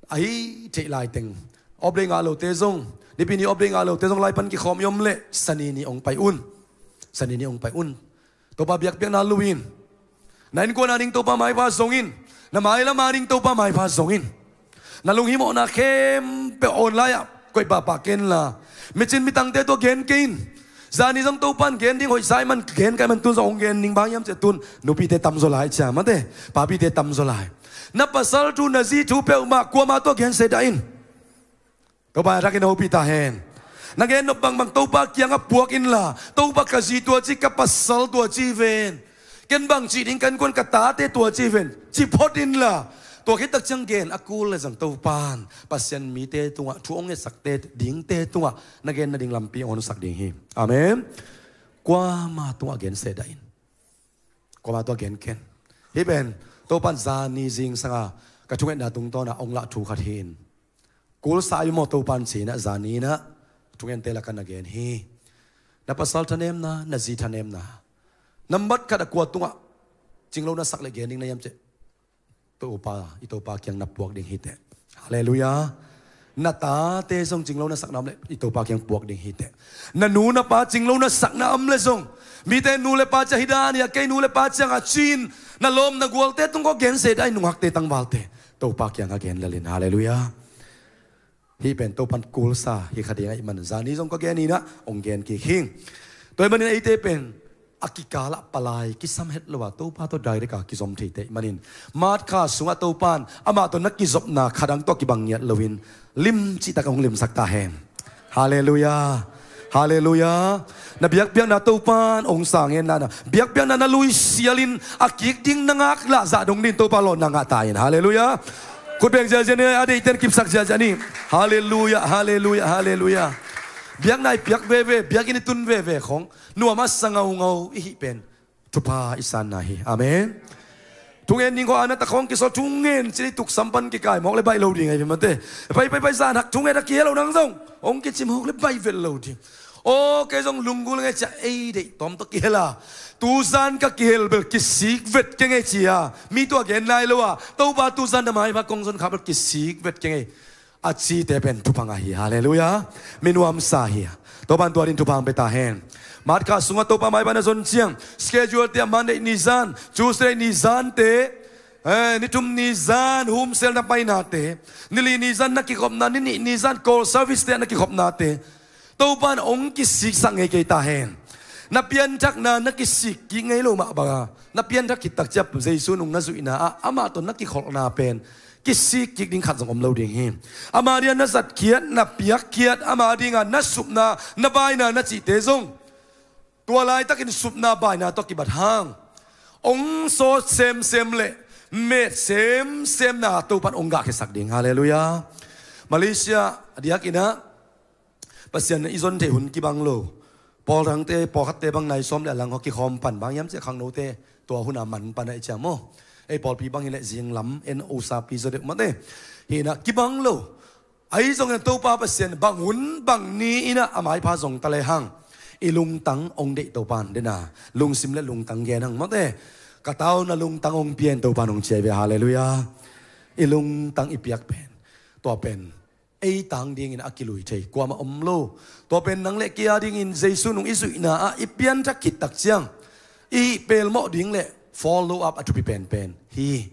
Ahi theih laiteng. Off day ngah lote zong, nipi ni off day ngah lote zong lai pan kikhawm i om leh Sani ni hong pai un. Sani ni hong pai un. Topa biakpiakna lui in. Na innkuan a ding Topa maipha zong in. Na mailam a ding Topa maipha zong in. Na lunghimawhna khempeuh online ah koih pahpah kenla, micin mitangte tua gen kei in. Zani zong Topan gen ding hoih sa i man gen kai man tun zong hong gen ding bang hiam ciah tun nupite tamzaw lai cia mate, papite tamzaw lai. Na pasal thu na zi thu peuhmah kuama tua gen se dah in. Topa a thakin hopih ta hen. Na gen nop bangbang Topa kiangah puak inla, Topa ka zi tua ci, ka pasal tua ci ven, ken bang cih ding kan kuan ka tate tua ci ven, ci phot inla. Tua khit tak ciang gen a kul le zang Topan Pasian mite tungah thu hong ngetsak te dingte tungah na gen nading lampi hong honsak ding hi. Amen. Kuama tungah gen se dah in. Kuama tua gen ken. Hih pen Topan zani zingsanga ka thungetna tungtawna hong lah thu khat hi in. Kulsa i maw Topan cinah zaninah thungente lakah na gen hi. Na pasal thanemna, na zi thanemna, nambat khat a kua tungah cinglo na sak le gen ding na hiam ceh? Topa, i Topa kiang na puak ding hiteh. Halleluiah. Na tate zong cinglo na sakna om le i Topa kiang puak ding hiteh. Na nu na pa cinglo na sakna om le zong, mite nu le pa cia hi dan hi a, kei nu le pa ciangah cin na lawm na gualte tung kawh gen se dah in, nungakte tangvalte Topa kiangah gen lel in. Halleluiah. Hih pen Topan kulsa hi kha ding ahih man zani zong ka gen inah hong gen kik hing. Tua hi manin eite pen a kikalah palai kisam het lo a Topa tawh direct a kizom theite ahih manin March kha sungah Topan amah tawh na kizopna khadang tawh kibang ngiat loin lim cihtak hong limsak ta hen. Halleluiah. Halleluiah. Na biakpiakna Topan hong sang hen na, na biakpiakna na lui sialin a kik ding na ngak lah zah dong din Topa lawnna ngah ta in. Halleluiah. Khut beng ziahziah ni, a deihten kipsak ziahziah ni. Halleluiah, halleluiah, halleluiah. Biakna i piak veve, biakinn i tun veve khong nuam a sa ngaungau i hih pen thupha i sanna hi. Amen. Thungen ding khua na takhawng kisol thungen cili tuksam pan kikai mawk le baih lo ding ahi mate. Pai pai pai zan hak thungen a kihel lo nang zong hong kici mawk le baih vel lo ding. Aw kei zong lunggul ngei cia ei deih tawm tawh kihel a, tuzan ka kihel bel kisik vet kei ngei cia mi tua gen nai lo a, Topa tuzan na maima kong zon kha bel kisik vet kei ngei. A cite pen thupha ngah hi. Halleluiah. Minuamsa hi a, Topan tua din thupha ang pia ta hen. March kha sungah Topa maima na zon ciang schedule te a Monday ni zan, Tuesday ni zan te, eh, ni thum ni zan humsel na paina te, ni li ni zan na kikhopna, ni nih ni zan call service te na kikhopna te, Topan hong kisiksak ngei kei ta hen. Na pianthakna na kisik kik ngei lo mah banga na pianthak khit tak ciap Jesu nung na zuihna ah amah tawh na kikholhna pen kisik kik ding khat zong om lo ding hi. Ama dinga na zatkhiat, na piakkhiat, ama dinga na supna, na baina, na cihte zong tua laitakin supna baina tawh kibat hang ong sawt semsem le met semsemna Topan ong gahkhiasak ding. Halleluiah. Malaysia a diakinah Pasian i zon theih hun kibang lo. Pawlrangte, pawlkhatte bang nai sawm le a lang haw kikhawm pan bang hiam ciah khangnote tua huna man pana i ciah maw? Ei pawlpi bang hileh zinglam en usapi zaw deuh mate. Hinah kibang lo. Ahi zongin Topa Pasian bang hun bang ni inah a maipha zong ta lehang i lungtang ong deih Topan dena lungsim le lungtang gen hang mate. Ka tau na lungtang ong pian Topan ong ciai ve. Halleluiah. I lungtang i piak pen, tua pen ei tang dingin a kilui thei kuamah om lo. Tua pen nang le kei a dingin Jesu nung i zuihna ah i pianthak khit tak ciang i pelmawh ding le follow up a thupi penpen hi.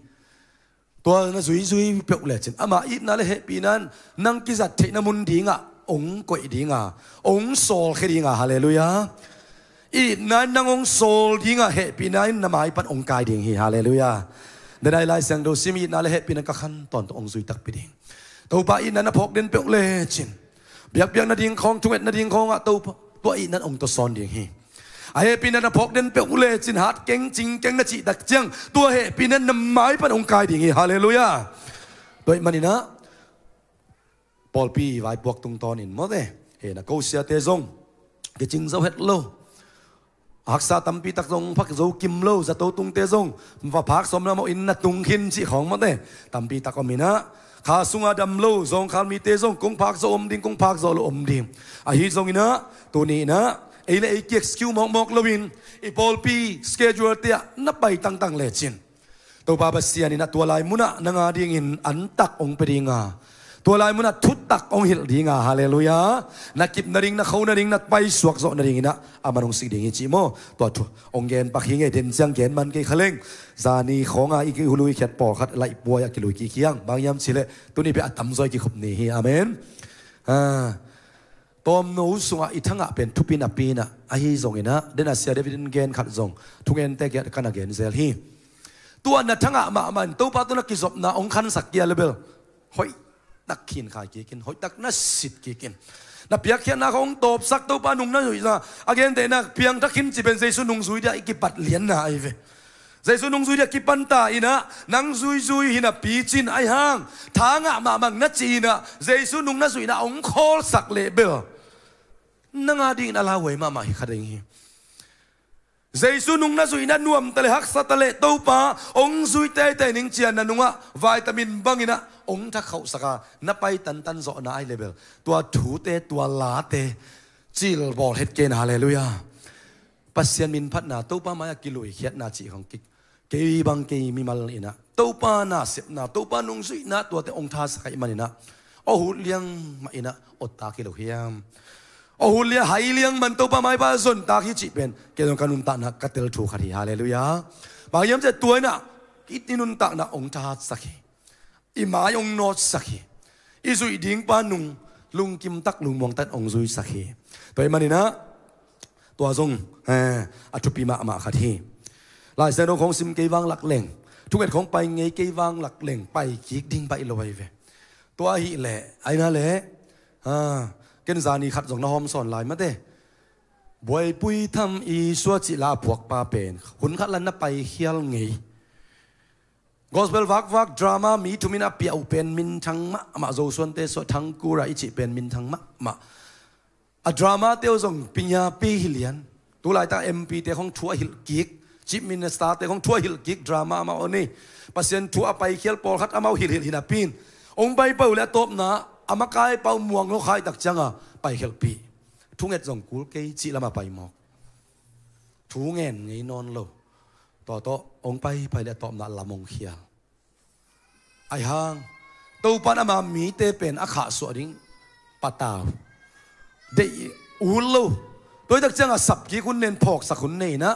Tua na zuizui peuh lecin ama itna le hehpihna in nang kizat theihna mun dingah ong koih dinga, ong sawlkhia dinga. Halleluiah. Itna in nang ong sawl dinga, hehpihna in na maipan ong kai ding hi. Halleluiah. Denai Lai Siangtho sim itna le hehpihna ka khan tawntung ong zui takpi ding. Topa itna na phawk den peuh lecin biakpiakna ding khawng, thungetna ding khawngah Topa tua itna in ong tawsawn ding hi. A hehpihna na phawk den peuh lecin hat keng cing keng na cih tak ciang tua hehpihna in na maipan ong kai ding hi. Halleluiah. Tua ih maninah pawlpi vaipuak tungtawnin mawte, hena kosiate zong kicing zo het lo. Haksa tampi tak zong phak zo kim lo, zato tungte zong va phak sawm lamah in na tung khin cih khawng mawte tampi tak om inah, kha sunga dam lo zawngkhal mite zong kong phak zo om ding, kong phak zo lo om ding. Ahi zonginah tuni inah ei le ei kiak skiu mawkmawk loin i pawlpi schedule tiah na pai tangtang lecin Topa Pasian inah tua lai munah nang a dingin antak ong pia dinga, tua lai munah thutak ong hilh dinga. Halleluiah. Na kip nading, na kho nading, na paisuak zawh nadinginah a man ong sik ding hi cih maw? Tua thu ong gen pak hi ngei, den ciang gen man kei khaleng. Zani khawnga i kihului khiat pawlkhat laihpuai a kilui kikhiang bang hiam cileh tuni pia a tamzaw i kikhop ni hi. Amen. Ah. Tawmno sungah i thangah pen thupi napi inah ahi zonginah dena Sia David in gen khat zong thungente kiat kana gen zel hi. Tua na thangah mahmah in Topa tawh na kizopna ong khansak kia lebel hoihtak khinkhai kikin, hoihtak na sit kikin, na piakkhiatna khawng tawpsak Topa nung na zuihna a gentehna piangthak khin ci pen Jesu nungzui dia i kipat lianna ahi ve. Jesu nungzui dia kipanta inah nang zuizui hina picin aihang thangah mahmang na ci inah Jesu nung na zuihna ong khawlsak lehbel nang a dingin a lauhuai mahmah hi kha ding hi. Jesu nung na zuihna nuamta le haksata le Topa ong zui teitei ning cian na nungah vitamin banginah ong thakhauhsaka na pai tantan zawhna ahi lehbel tua thute, tua late cilbawl het kei na. Halleluiah. Pasian minphatna Topa mai-ah kiluikhiatna cih khawng kik kei bang kei mimal inah Topa nasepna, Topa nungzuihna tuate ong thasak ahih maninah aw hut liang mah inah ottak hi lo hiam? Aw hut liang hai liang man Topa maipa zontak hi cih pen kei zong ka nuntakna ka tel thu khat hi. Halleluiah. Bang hiam ciah tua inah i nuntakna ong thasak hi. I mai ong nawtsak hi. I zuih dingpa nung lungkimtak lungmuangtak ong zuisak hi. Tua ahih maninah tua zong eh, a thupi mahmah khat hi. Lai Siangtho khawng sim kei vang lak leng, thunget khawng pai ngei kei vang lak leng pai kik ding baih lo ahi ve. Tua ahih leh aina leh ah, ken zani khat zong na hawm sawn lai mate. Buaipui tham i sua cih la a phuakpa pen hun khat lan na pai khial ngei. Gospel vakvak drama mi thumin a piah uh pen minthang mahmah, Zosuante sua Thangkura i cih pen minthang mahmah. A drama te uh zong pinyapi hi lian. Tulaitak M P te khong thu a hilh kik, Chief Minister te khong thu a hilh kik drama amau ni. Pasian thu a paikhial pawlkhat amau hilh hilh hi napi in ong pai pah uh le a tawpna a makaipa uh muang lo khaitak cianga paikhialhpih. Thunget zong kul kei cih lama pai mawk. Thu ngen ngei nawn lo. Tawtawh ong paipai le a tawpna lam ong khial. Aihang Topan ama mite pen a khahsuah ding patau deih ut lo. Tuaitak cianga sapkik hun nen phawksak hun nei inah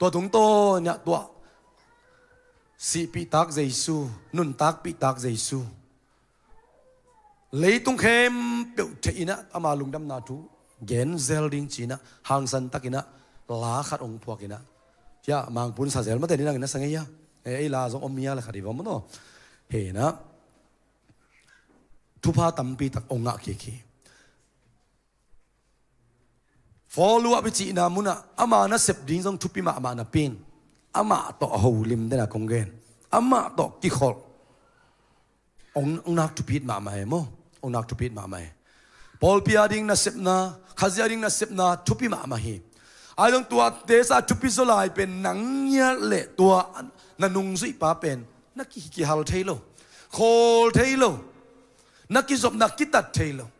tua tungtawn inah tua sihpihtak Jesu, nuntakpihtak Jesu, leitung khempeuh theih inah ama lungdamna thu genzel ding ci inah hangsantak inah la khat ong phuak inah, hia mangpun sazel mate ni nang inah sa ngei hia? Ei la zong om hia la khat i vom maw? Kei na thupha tampi tak ong ngah kik hi. Follow up i cihna munah ama nasep ding zong thupi mahmah napi in amah tawh a holim dena kong gen, amah tawh kikholh ong, ong nak thupit mahmah e maw. Ong nak thupit mahmah e. Pawlpi a ding nasepna, Khazih a ding nasepna thupi mahmah hi. Ai zong tuate sa thupi zaw lai pen nang ngiat le tua na nungzuihpa pen na ki, kihal thei lo, khawl thei lo, na kizop, na kitat thei lo.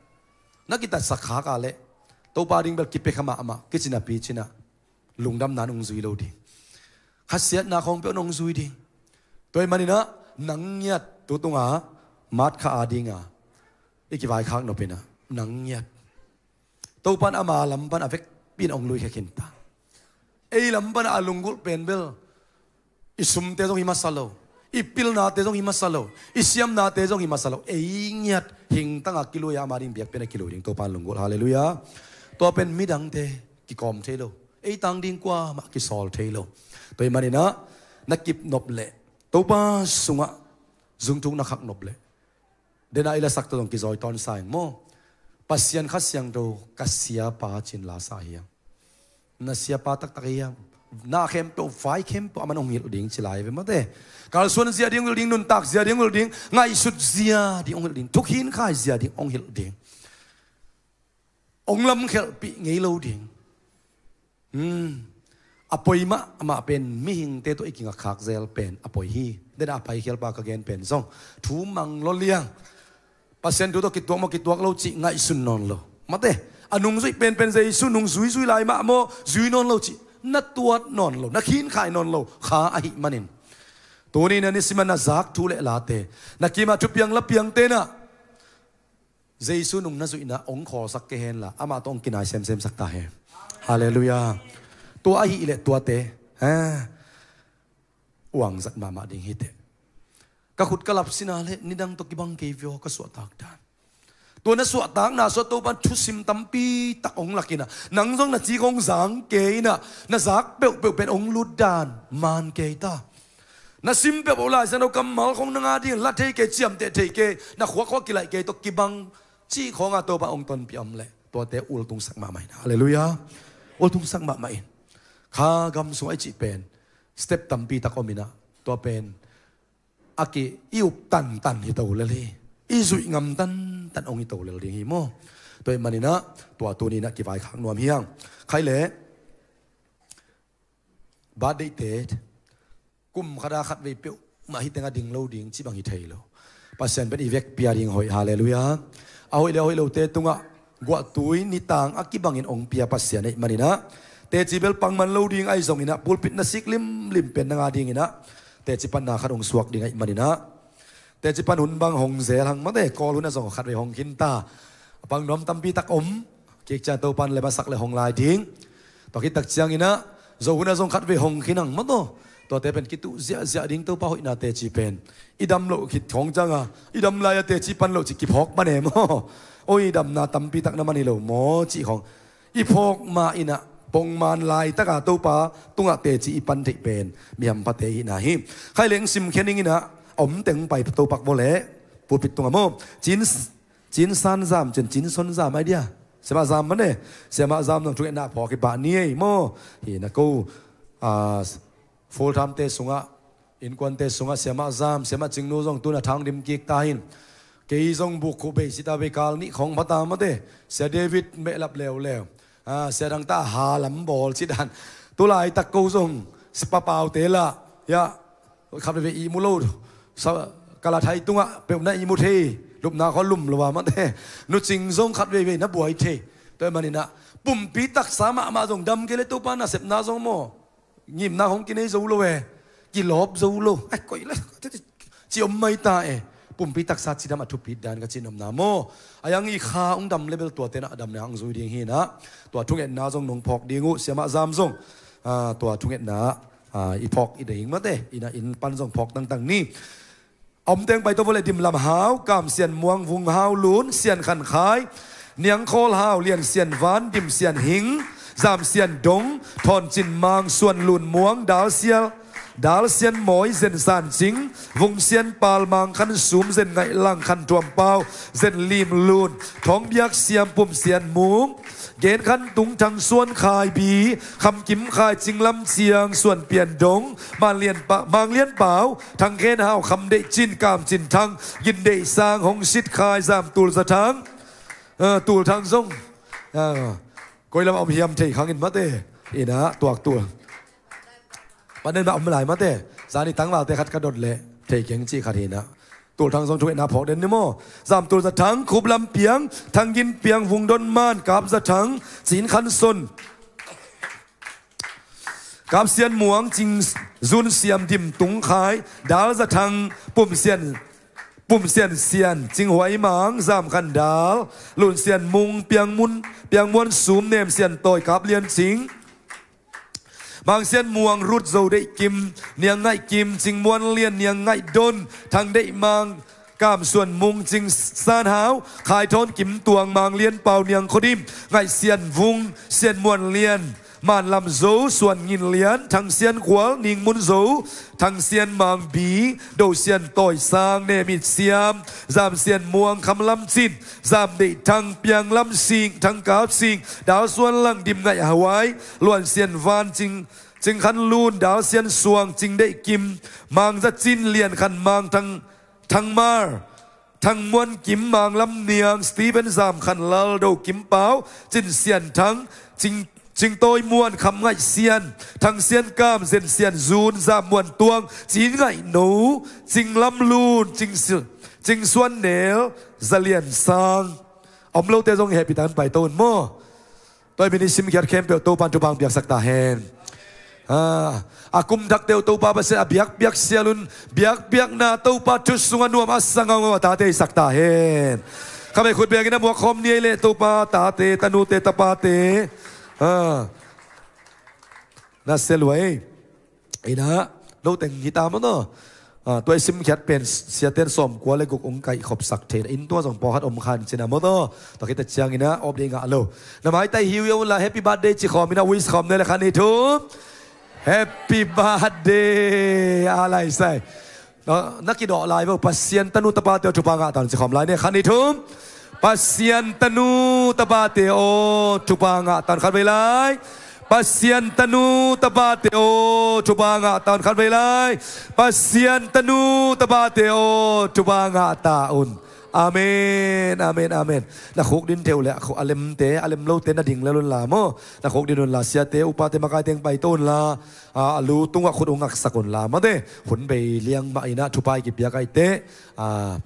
Na kitatsak khak a leh Topa ding bel kipia kha mahmah, kici napi cinah lungdamna nong zui lo ding. Khasiatna khawng peuh nong zui ding. Tua ih maninah nang ngiat tu tunga mat kha a dinga i kivaikhak nop inah nang ngiat. Topan ama lam pan a vekpi in ong luikhia khinta. Ei lam panah a lunggulh pen bel i sumte zong hi masa lo, i pilnate zong hi masa lo, i siamnate zong hi masa lo. Ei ngiat hingtanga kilui a ama ding biakpiakna kilui ding Topan lunggulh. Halleluiah. Tua pen midangte kikawm thei lo, ei tang ding kuamah kisawl thei lo. Tua ih maninah na kip nop leh Topa sungah zungthuk na khak nop leh dena i lasak tawh zong kizawi tawn sa ing maw. Pasian Kha Siangtho ka siapa cin la sa hiam? Na siapa taktak hiam? Na khempeuh, vai khempeuh aman hong hilh ding ci lai ve mate. Kalsuan zia ding hong hilh ding, nuntak zia ding hong hilh ding, ngaihsut zia ding hong hilh ding, thukhinkhai zia ding hong hilh ding. Ong lamkhelhpih ngei lo ding. Hmm. A poi mah, amah pen mihingte tawh i kingakkhak zel pen a poi hi. Dena a paikhialpa ka gen pen zong thu mang lo liang. Pasian thu tawh kituak maw, kituak lo cih ngaihsun nawn lo. Mate, a nungzuih penpen Jesu nung zuizui lai mah maw, zui nawn lo cih na tuat nawn lo, na khinkhai nawn lo kha ahih manin, tuni na nisiman na zak thu le late, na kima thupiang lapiangte na Jesu nung na zuihna ong khawlsak kei henla amah tawh ong kinai semsemsak ta hen. Halleluiah. Tua ahih leh tuate, eh, uangzat mahmah ding hiteh. Ka khut ka lap sina le nidang tawh kibang kei vio ka suahtak dan. Tua na suahtakna sua Topan thusim tampi tak ong lakinah, nang zong na cik ong zang kei inah, na zak peuhpeuh pen ong lut dan man kei ta. Na sim peuhpeuh Lai Siangtho kammal khong nang a ding la thei kei, ciamteh thei kei, na khuakhuak kilaih kei tawh kibang cih khawnga Topa ong tonpih om leh tuate ultungsak mahmah in. Halleluiah. Ultungsak mahmah in. Kha gam sungah i cih pen step tampi tak om inah, tua pen a ki i up tantan hi to lel hi. I zuih ngam tantan ong hi to lel ding hi maw. Tua ih maninah tua tuninah kivaikhak nuam hiang. Khaih leh birthday te kum khata khatvei peuhmah hi tengah ding lo ding cibang hi thei lo. Pasian pen i vekpi a ding hoih. Halleluiah. A hoih le a hoih lote tungah guahtui nitang a kibangin ong pia Pasian ahih maninah, teci bel pangman lo ding ahi zonginah, pulpit na sik limlim pen nang a dinginah teci panna khat ong suak ding ahih maninah, teci pan hun bang hong zel hang mate, Kawl hun a zong khatvei hong khinta. A pang nuam tampi tak om. Kik ciang Topan lem a sak le hong lai ding. Tua khit tak cianginah Zo hun a zong khatvei hong khin hang maw taw. Tuate pen kituh ziahziah ding Topa hoihna teci pen. I dam loh khit khawng cianga i dam lai-a teci pan loh cih kiphawk pan e maw. Oi, damna tampi tak na man hi lo maw cih khawng i phawk ma inah pongman laitaka Topa tungah teci i pan theih pen mi hamphate ihna hi. Khaih leng simkhia ninginah a om teng pai Topak vawleh pulpit tungah maw. Cin Cin San Zam, cin, Cin Son Zam ai dia. Siamah Zam mane. Siamah Zam zong thungetna phawk hi pah ni ei maw. Hi na ko, ah, full time te sungah, innkuante sungah Siamah Zam, Siamah Cingnu zong tuna thang dim kik ta hin. Kei zong buk khuh bei sita bei kal nih khawng pha ta mate. Sia David mehlap leuleu. Ah, sia dangta ha lam bawl ci dan. Tulaitak ko zong sipa paute lah. Ya, khat veve ihmu lo. Sa, kalathai tungah peuh na ihmu thei. Lupna khaw lum lo a mate. Nu Cing zong khat veve na buai thei. Tua ih maninah pumpi taksa mahmah zong dam kei le Topa nasepna zong maw, ngimna hong kinei zo lo e. Kilawp zo lo. Ai, koih le ci om mai ta e. Pumpi taksa cidam a thupit dan ka cihnopna maw. A yang i kha ung dam le bel tuate na a damna ang zui ding hinah. Tua thungetna zong nong phawk ding uh, Siamah Zam zong, ah, tua thungetna, ah, i phawk i ding mate. Ina inn pan zong phawk tangtang ni. A om teng pai to vawleh Dim Lam Hau, Kam Sian Muang, Vung Hau Lun, Sian Khan Khai, Niang Khawl Hau, Lian Sian Van, Dim Sian Hing, Zam Sian Dong, Thawn Cin Mang, Suan Lun Muang, Dal Sial, Dal sian mawi zen san cing, vung sian pal mang khan sum zen ngaih lang khan tuam pau zen lim lun, thawng biak siam pum sian mung, gen khan tung thang suan khai bi, kham kim khai cing lam ciang suan pian dong, man lian pa, mang lian pau, thang khen hau kham deih cin kam cin thang, gin deih sang hong sit khai zam tul za thang, eh, tul thang zong, eh, koi lam a om hiam thei khang in mate, ina tuak tul. Panen mah om lai mate. Zani tangvalte khat ka dot leh thei keng cih khat hi na. Tul thang zong thu ina phawk den ni maw. Zam tul za thang, khup lam piang, thang gin piang, vung don man, kap za thang, cin khan son. Kap sian muang, cing zun siam dim tung khai, dal za thang, pum sian, pum sian sian, cing huai mang, zam khan dal, lun sian mung, piang mun, piang muan sum, nem sian tawi, kap lian cing. Mang sian muang rut zo deih kim, niang ngaih kim, cing muan lian, niang ngaih don, thang deih mang, kam suan mung, cing san hau, khai thawn kim tuang, mang lian pau, niang khodim, ngaih sian vung, sian muan lian, man lam zo, suan ngin lian, thang sian kual, ning mun zo, thang sian mang bi, do sian tawi sang, nem it siam, zam sian muang, kham lam cin, zam deih thang, piang lam sing, thang kap sing, dal suan lang, dim ngaih huai, luan sian van, cing, cing khan lun, dal sian suang, cing deih kim, mang za cin, lian khan mang, thang, thang mar, thang muan kim, mang lam niang, Stephen zam khan lal, do kim pau, cin sian thang, cing, cing tawi muan, kham ngaih sian, thang sian kam, zen sian zun, zam muan tuang, cin ngaih no, cing lam lun, cing si-, cing suan nel, za lian sang. Om lote zong hehpih takin pai to un maw. Tua i min i simkhiat khempeuh Topan thupha piaksak ta hen. Ah, a kum thakte uh Topa Pasian a biakpiak sial un, biakpiakna Topa thu sungah nuam a sa ngaungau a tate i sak ta hen. Kha vei khut bengin a muak khawm ni ei leh Topa tate, tanute, tapate. Ah, na sia lua ei. Ina, no teng hi ta maw no. Ah, tua i simkhiat pen siaten sawmkua le guk ong kaihkhopsak thei na, inn tua zong pawlkhat om khan cina maw no. Tua khit a ciangina op ding ngah lo. Na maitai hiu hiau unla happy birthday ci khawm ina wish khawm ne le khan i thum. Happy birthday. A lai sai. Na, na kidawh lai vo, Pasian tanu tapate aw thupha ngah ta un ci khawm lai ne, khan i thum. Pasian tanu tapate aw thupha ngah ta un, khat vei lai. Pasian tanu tapate aw thupha ngah ta un, khat vei lai. Pasian tanu tapate aw thupha ngah ta un. Amen, amen, amen. Na khuk din theu le a khu-, a lemte, a lem lote na ding lel unla maw. Na khuk din unla, siate, upate, makaite ong pai to unla. A, a lu tungah khut ong ngaksak unla mate. Hun bei liang mah ina thupha i kipiak aite. A,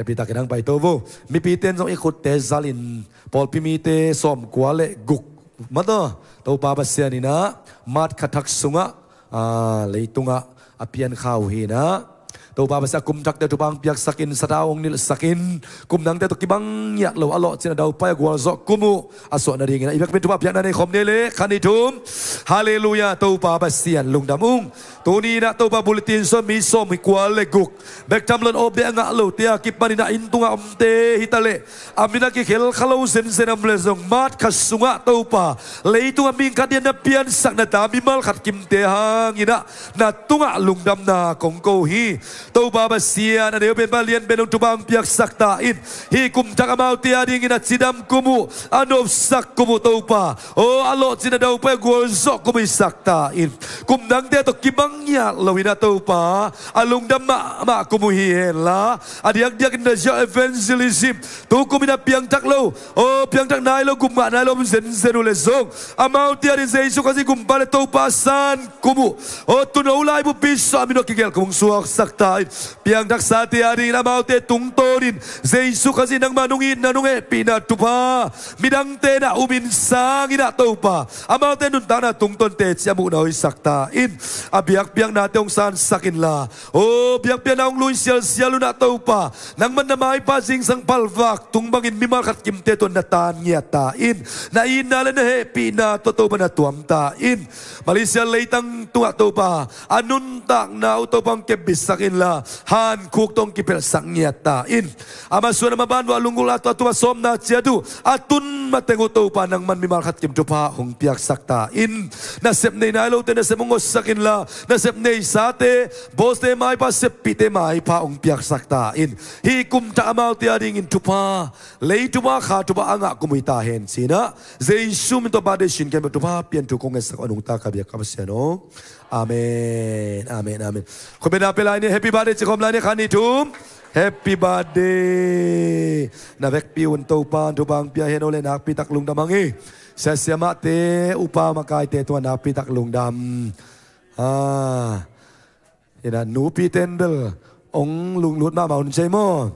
happy takin hong pai to vo. Mipite in zong i khutte zalin pawlpi mite sawmkua le guk mate. Topa Pasian ina March kha thak sungah, a, leitungah a pian kha uh hi ina. Topa Pasian a kum thakte thupha hong piaksakin, sathau hong nilhsakin, kum dangte tawh kibang ngiat lo a lawhcin a daupai a gualzawh kum uh a suah nadingin a i biakpiak thupha piakna nei khawm ni le khan i thum. Halleluiah, Topa Pasian lungdam ung. Tuni inah Topa bulletin sawm mi sawm hi kua le guk bek tham lo in awpdate a ngah lote a kipanin a inn tungah omte hi ta leh, a min a kikhel kha lo zenzen om le zong March kha sungah Topa leitungah mihing khat in na piansak na ta mimal khat kimte hanginah na tungah lungdamna kong ko hi. Topa Pasian, a neu pen pa lian pen hong thupha hong piaksak ta in, hih kum thak amaute a dingin a cidam kum uh, a nopsak kum uh Topa, aw, a lawhcin a daupai a gualzawh kum uh hisak ta in. Kum dangte tawh kibang ngiat loin a Topa a lungdam mahmah kum uh hi henla, a diakdiakin na ziau evangelism tu kumin a piangthak lo, aw, piangthak nai lo, gum ngah nai lo om zenzen uh le zong, amaute a dingin Jesu Khazih Gumpa le Topa san kum uh, aw, tuuno laibu pi sawh a min uh a kigelh kum hong suaksak ta in. Piangthaksate a dingin amaute tungtawnin Jesu Khazih nangma nung itna nung hehpihna thupha midangte na umin sanginah Topa, amaute nuntakna tungtawn teci a muhna hoihsak ta in. A biakpiaknate hong sansak inla, aw, biakpiakna hong lui sialsial unah Topa, nangman na maipa zingsang palvak tung bangin mimal khat kimte tawh na tan ngiat ta in. Na itna le na hehpihna tawh Topa na tuam ta in. Malaysia leitang tungah Topa a nuntakna uh Topa hong kepbitsak in. la, hankhuk tawh kipelhsak ngiat ta in. A masuan a maban uh a lunggulh a tua, tua sawmna ciat uh a tun mateng uh Topa nangman mimal khat kim thupha hong piaksak ta in. Nasep nei nai lote nasep hong otsak inla, nasep neisate, bawste maipha, seppihte maipha hong piaksak ta in. Hih kum thak amaute a dingin thupha, lei thupha, kha thupha a ngah kum uh hi ta hen ci-in ah, Jesu min tawh birthday sin ken bel thupha pian thu kong ngetsak uh a nungta ka biak ka Pasian aw. Amen, amen, amen. Khutbetna pia lai ni, happy birthday ci khawm lai ni, khat, nih, thum. Happy birthday. Na vekpi un Topa'n thupha hong pia hen aw le, nakpi tak lungdam hang hi. Sia siamahte, upa makaite tungah nakpi tak lungdam. Ah. Hi na, nupite in bel hong lunglut mahmah un ci ei maw.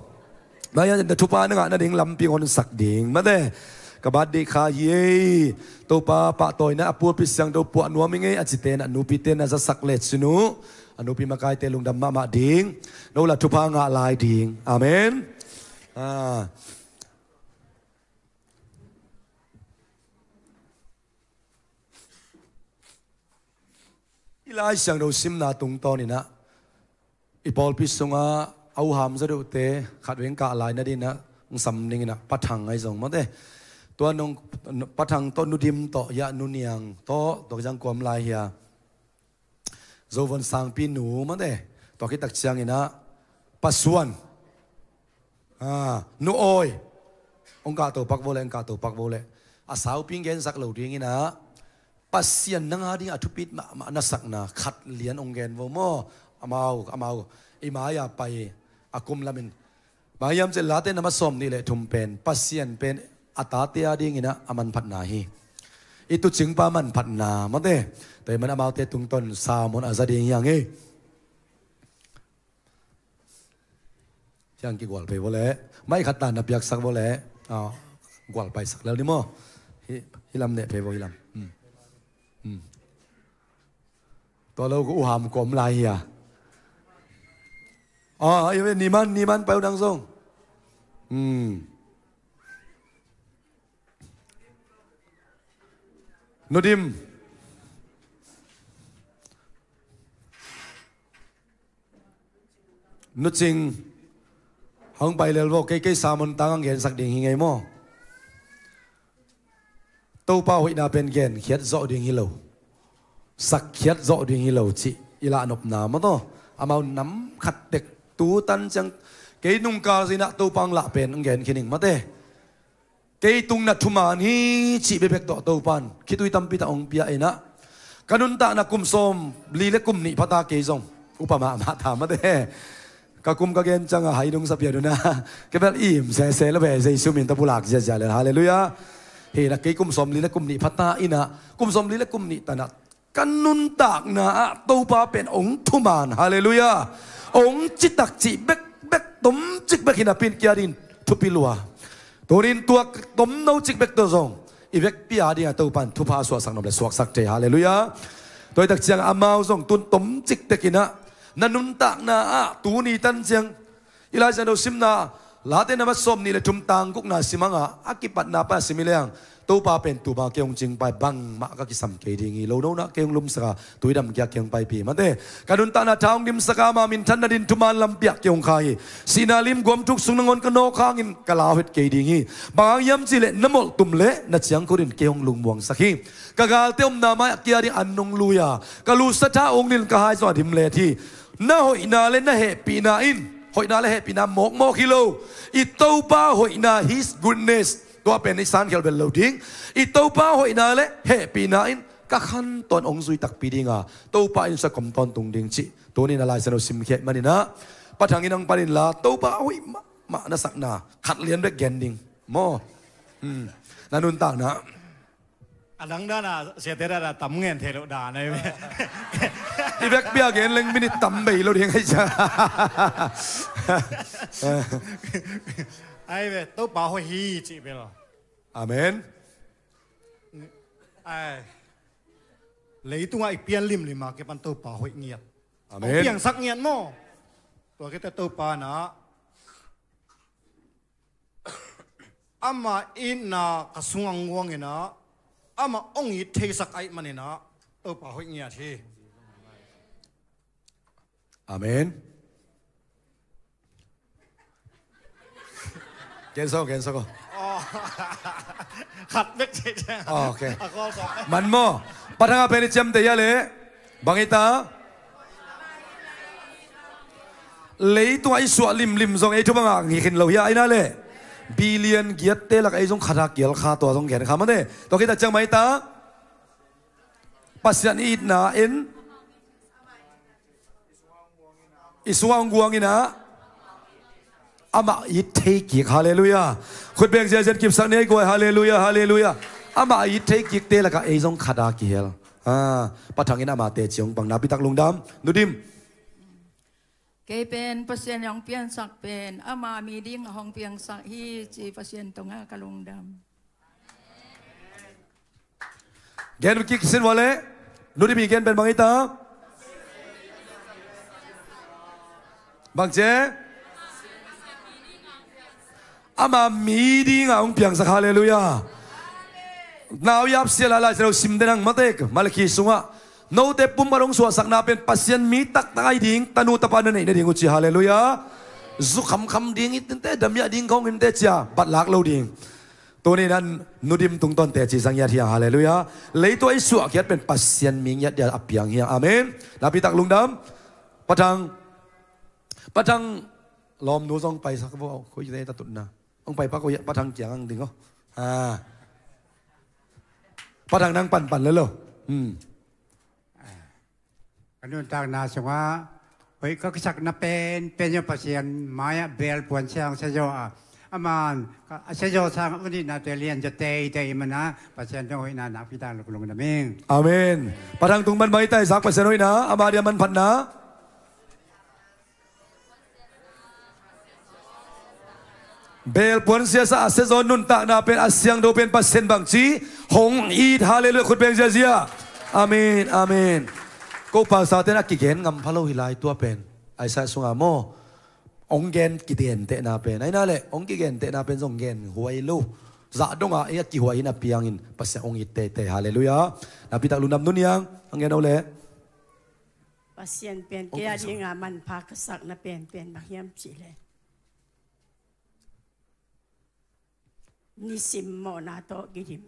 Maya, na thupha na ngah nading lampi hong honsak ding mate. Ka birthday kha hi ei, Topa pahtawina a pulpit siangtho puah nuam ing ei a cite in ah, nupite in na zasak le cin uh. A nupi makaite lungdam mahmah ding. No la thupha ngah lai ding. Amen. Ah. I Lai Siangtho simna tungtawn in ah, i pawlpi sungah a uham zaw deuhte khatvei hong kah lai nading in ah, hong sam ding in ah, Pa Thang ahi zong mate. Tua nong, Pa Thang tawh, Nu Dim tawh, ya, Nu Niang tawh, tua kizang kua om lai hia, Zo Von Sangpi nu mate. Tua khit tak ciangin ah, Pa Suan, ah, Nu Awi, hong kahto pak vo le, hong kahto pak vo le. A saupi hong gensak lo ding in ah, Pasian nang a ding a thupit mahmah na sakna khat lian hong gen vo maw. Amau, amau i mai-a pai a kum lamin, bang hiam cih leh Late na mat sawmnih le thum pen Pasian pen a tate a dingin ah a manphatna hi. I tuucingpa manphatna mate. Tua ahih manin amaute tungtawn sermon a za ding hi hang ei. Ciang kigual phei vo le. Mai khat tan na piaksak vo le. Ah, gual paisak lel ni maw. Hi, hi lam neh phei vo, hi lam. Hmm. Hmm. Tua lo ka uham kua om lai hia. Ah, i ve, ni man, ni man pai uh nang zong. Hmm. Nu Dim. Nu Cing. Hong pai lel vo, kei, kei sermon tang hong gensak ding hi ngei maw. Topa hoihna pen genkhiat zawh ding hi lo, sakkhiat zawh ding hi lo cih i lahnopna maw taw. Amau nam khat tek tu tan ciang, kei nungkal zin ah Topa hong lah pen hong gen khin ing mate. Kei tung na thuman hi cih bekbek tawh Topa'n khitui tampi tak hong pia in ah, ka nuntakna kum sawmli le kum nih pha ta, kei zong upa mahmah ta mate. Ka kum ka gen ciang a hai dong sa pian un ah, kei bel im sese lo ve, Jesu min tawh pulak ziazia le, halleluiah. Hi na, kei kum sawmli le kum nih pha ta in ah, kum sawmli le kum nih tan ah ka nuntakna ah Topa pen hong thuman, halleluiah, hong citak cih bekbek tomcik bek hi napi in, kei a dingin thupi lua. Tuni in tua tomno cik bek tawh zong i vekpi a dingin Topa'n thupha suaksak nop le suaksak thei, halleluiah. Tua hi tak ciang amau zong tun tomcik tek in ah, na nuntakna ah tuni tan ciang i Lai Siangtho simna, Late na mat sawmnih le thum, tang gukna sim hang a, a kipatna pan a sim hi leng, Topa pen tu bang kei hong cingpa hi, bangmah ka kisam kei ding hi. Lono-in ah kei hong lumsak a, tuidam kiang ah kei hong paipih mate. Ka nuntakna tha hong dimsak a, ama minthanna dingin thuman lampi ah kei hong kha hi. Sihna lim guam thuk sung nangawn ka nawk hangin ka lau het kei ding hi. Bang hang hiam cih leh na molhtum le na ciangkhut in kei hong lungmuangsak hi. Ka galte omna mai-ah kei a dingin an hong lui a, ka lusa tha ong nilh in ka hai zong a dim let hi. Na hoihna le na hehpihna in, hoihna le hehpihna mawkmawk hi lo, i Topa hoihna, His goodness, tua pen i sankhel bel lo ding. I Topa hoihna le hehpihna in ka khantawn hong zui takpi ding a, Topa in suak kawm tawntung ding cih tuni in a Lai Siangtho simkhiat manin ah, Pa Thang in hong pan inla, Topa hoih mahmah na sakna khat lian bek gen ding maw. Hmm. Na nuntakna a dang dan a, siate dan a tam ngen thei loh dan ahi ve. I vekpi a gen leng minute tam bei lo ding ahi cia. Ahi ve, Topa hoih hi cih bel. Amen. Ai, leitungah i pian limlim a kipan Topa hoih ngiat. Amen. Hong piangsak ngiat maw. Tua khit teh Topa in ah ama itna ka sungah nguang in ah, amah hong it theisak ahih manin ah, Topa hoih ngiat hi. Amen. Cancel, cancel ko. Khat bek cih ciang. Ok. A call sawm. Man maw. Pathang a pen i ciamteh hia leh. Bang hi ta. Leitung a i suah limlim zong ei thu bangah ngih khin lo hia, aina leh. Billion giatte lakah ei zong khat a kial kha, tua zong gen kha mate. Tua khit a ciang bang hi ta. Pasian i itna en. I sungah hong guang inah amah it thei kik. Halleluiah. Khut beng ziahziah kipsak ni ei guai. Halleluiah, halleluiah. Amah it thei kikte lakah ei zong khat a kihel. Ah, Pathang in amah teci hong pang. Nakpi tak lungdam. Nu Dim. Kei pen Pasian hong piansak pen ama mi ding a hong piangsak hi ci Pasian tungah ka lungdam. Gen kik sin vua leh. Nu Dim i gen pen bang hi ta. Bang ci. Ama mi ding a hong piangsak. Halleluiah. Nau yap sia la lai sia lo sim den ang mate. Malakhi sungah note pumkhat hong suahsakna pen Pasian mi taktak a hi ding, tanu tapa na neih nading uh ci. Halleluiah. Zu khamkham ding hi inteh, damiah ding khong hi inteh cia, bat lak lo ding. Tuni nan Nu Dim tungtawn teci zang hiat hiang. Halleluiah. Leitung a i suah khiat pen Pasian mi ngiat dia a piang hiang. Amen. Nakpi tak lungdam. Pathang. Pathang lawmnu zong paisak vo. Khuite ta tutna. Hong pai pak uh hiah Pathang kiang ang ding aw. Ah. Pathang nang panpan lelo. Hmm. Ka nuntakna sungah hoih ka kisakna penpen zong Pasian mai-ah beel puan siang sia zaw a, aman a sia zaw sang a unihnate lian zaw teitei i mana Pasian tawh hoihna nakpi tak lungdam ing. Amen. Pathang tung pan mai taizak Pasian hoihna, ama dia manphatna. Beel puan siasa a sia zaw nuntakna pen a siangtho pen Pasian bangci hong it. Halleluiah. Khut beng ziahziah. Amen, amen. Ko pastor ten a kigen ngam pha lo hi lai tua pen. Isaiah sunga maw. Hong gen kigentehna pen. Aina leh hong kigentehna pen zong gen huai lo. Zah donga ei a kihuai in a piangin Pasian hong it teitei. Halleluiah. Nakpi tak lungdam Nu Niang. Hong gen o leh. Pasian pen kei a dinga manpha ka sakna penpen bang hiam cih leh. Nisim mawhna tawh kidim.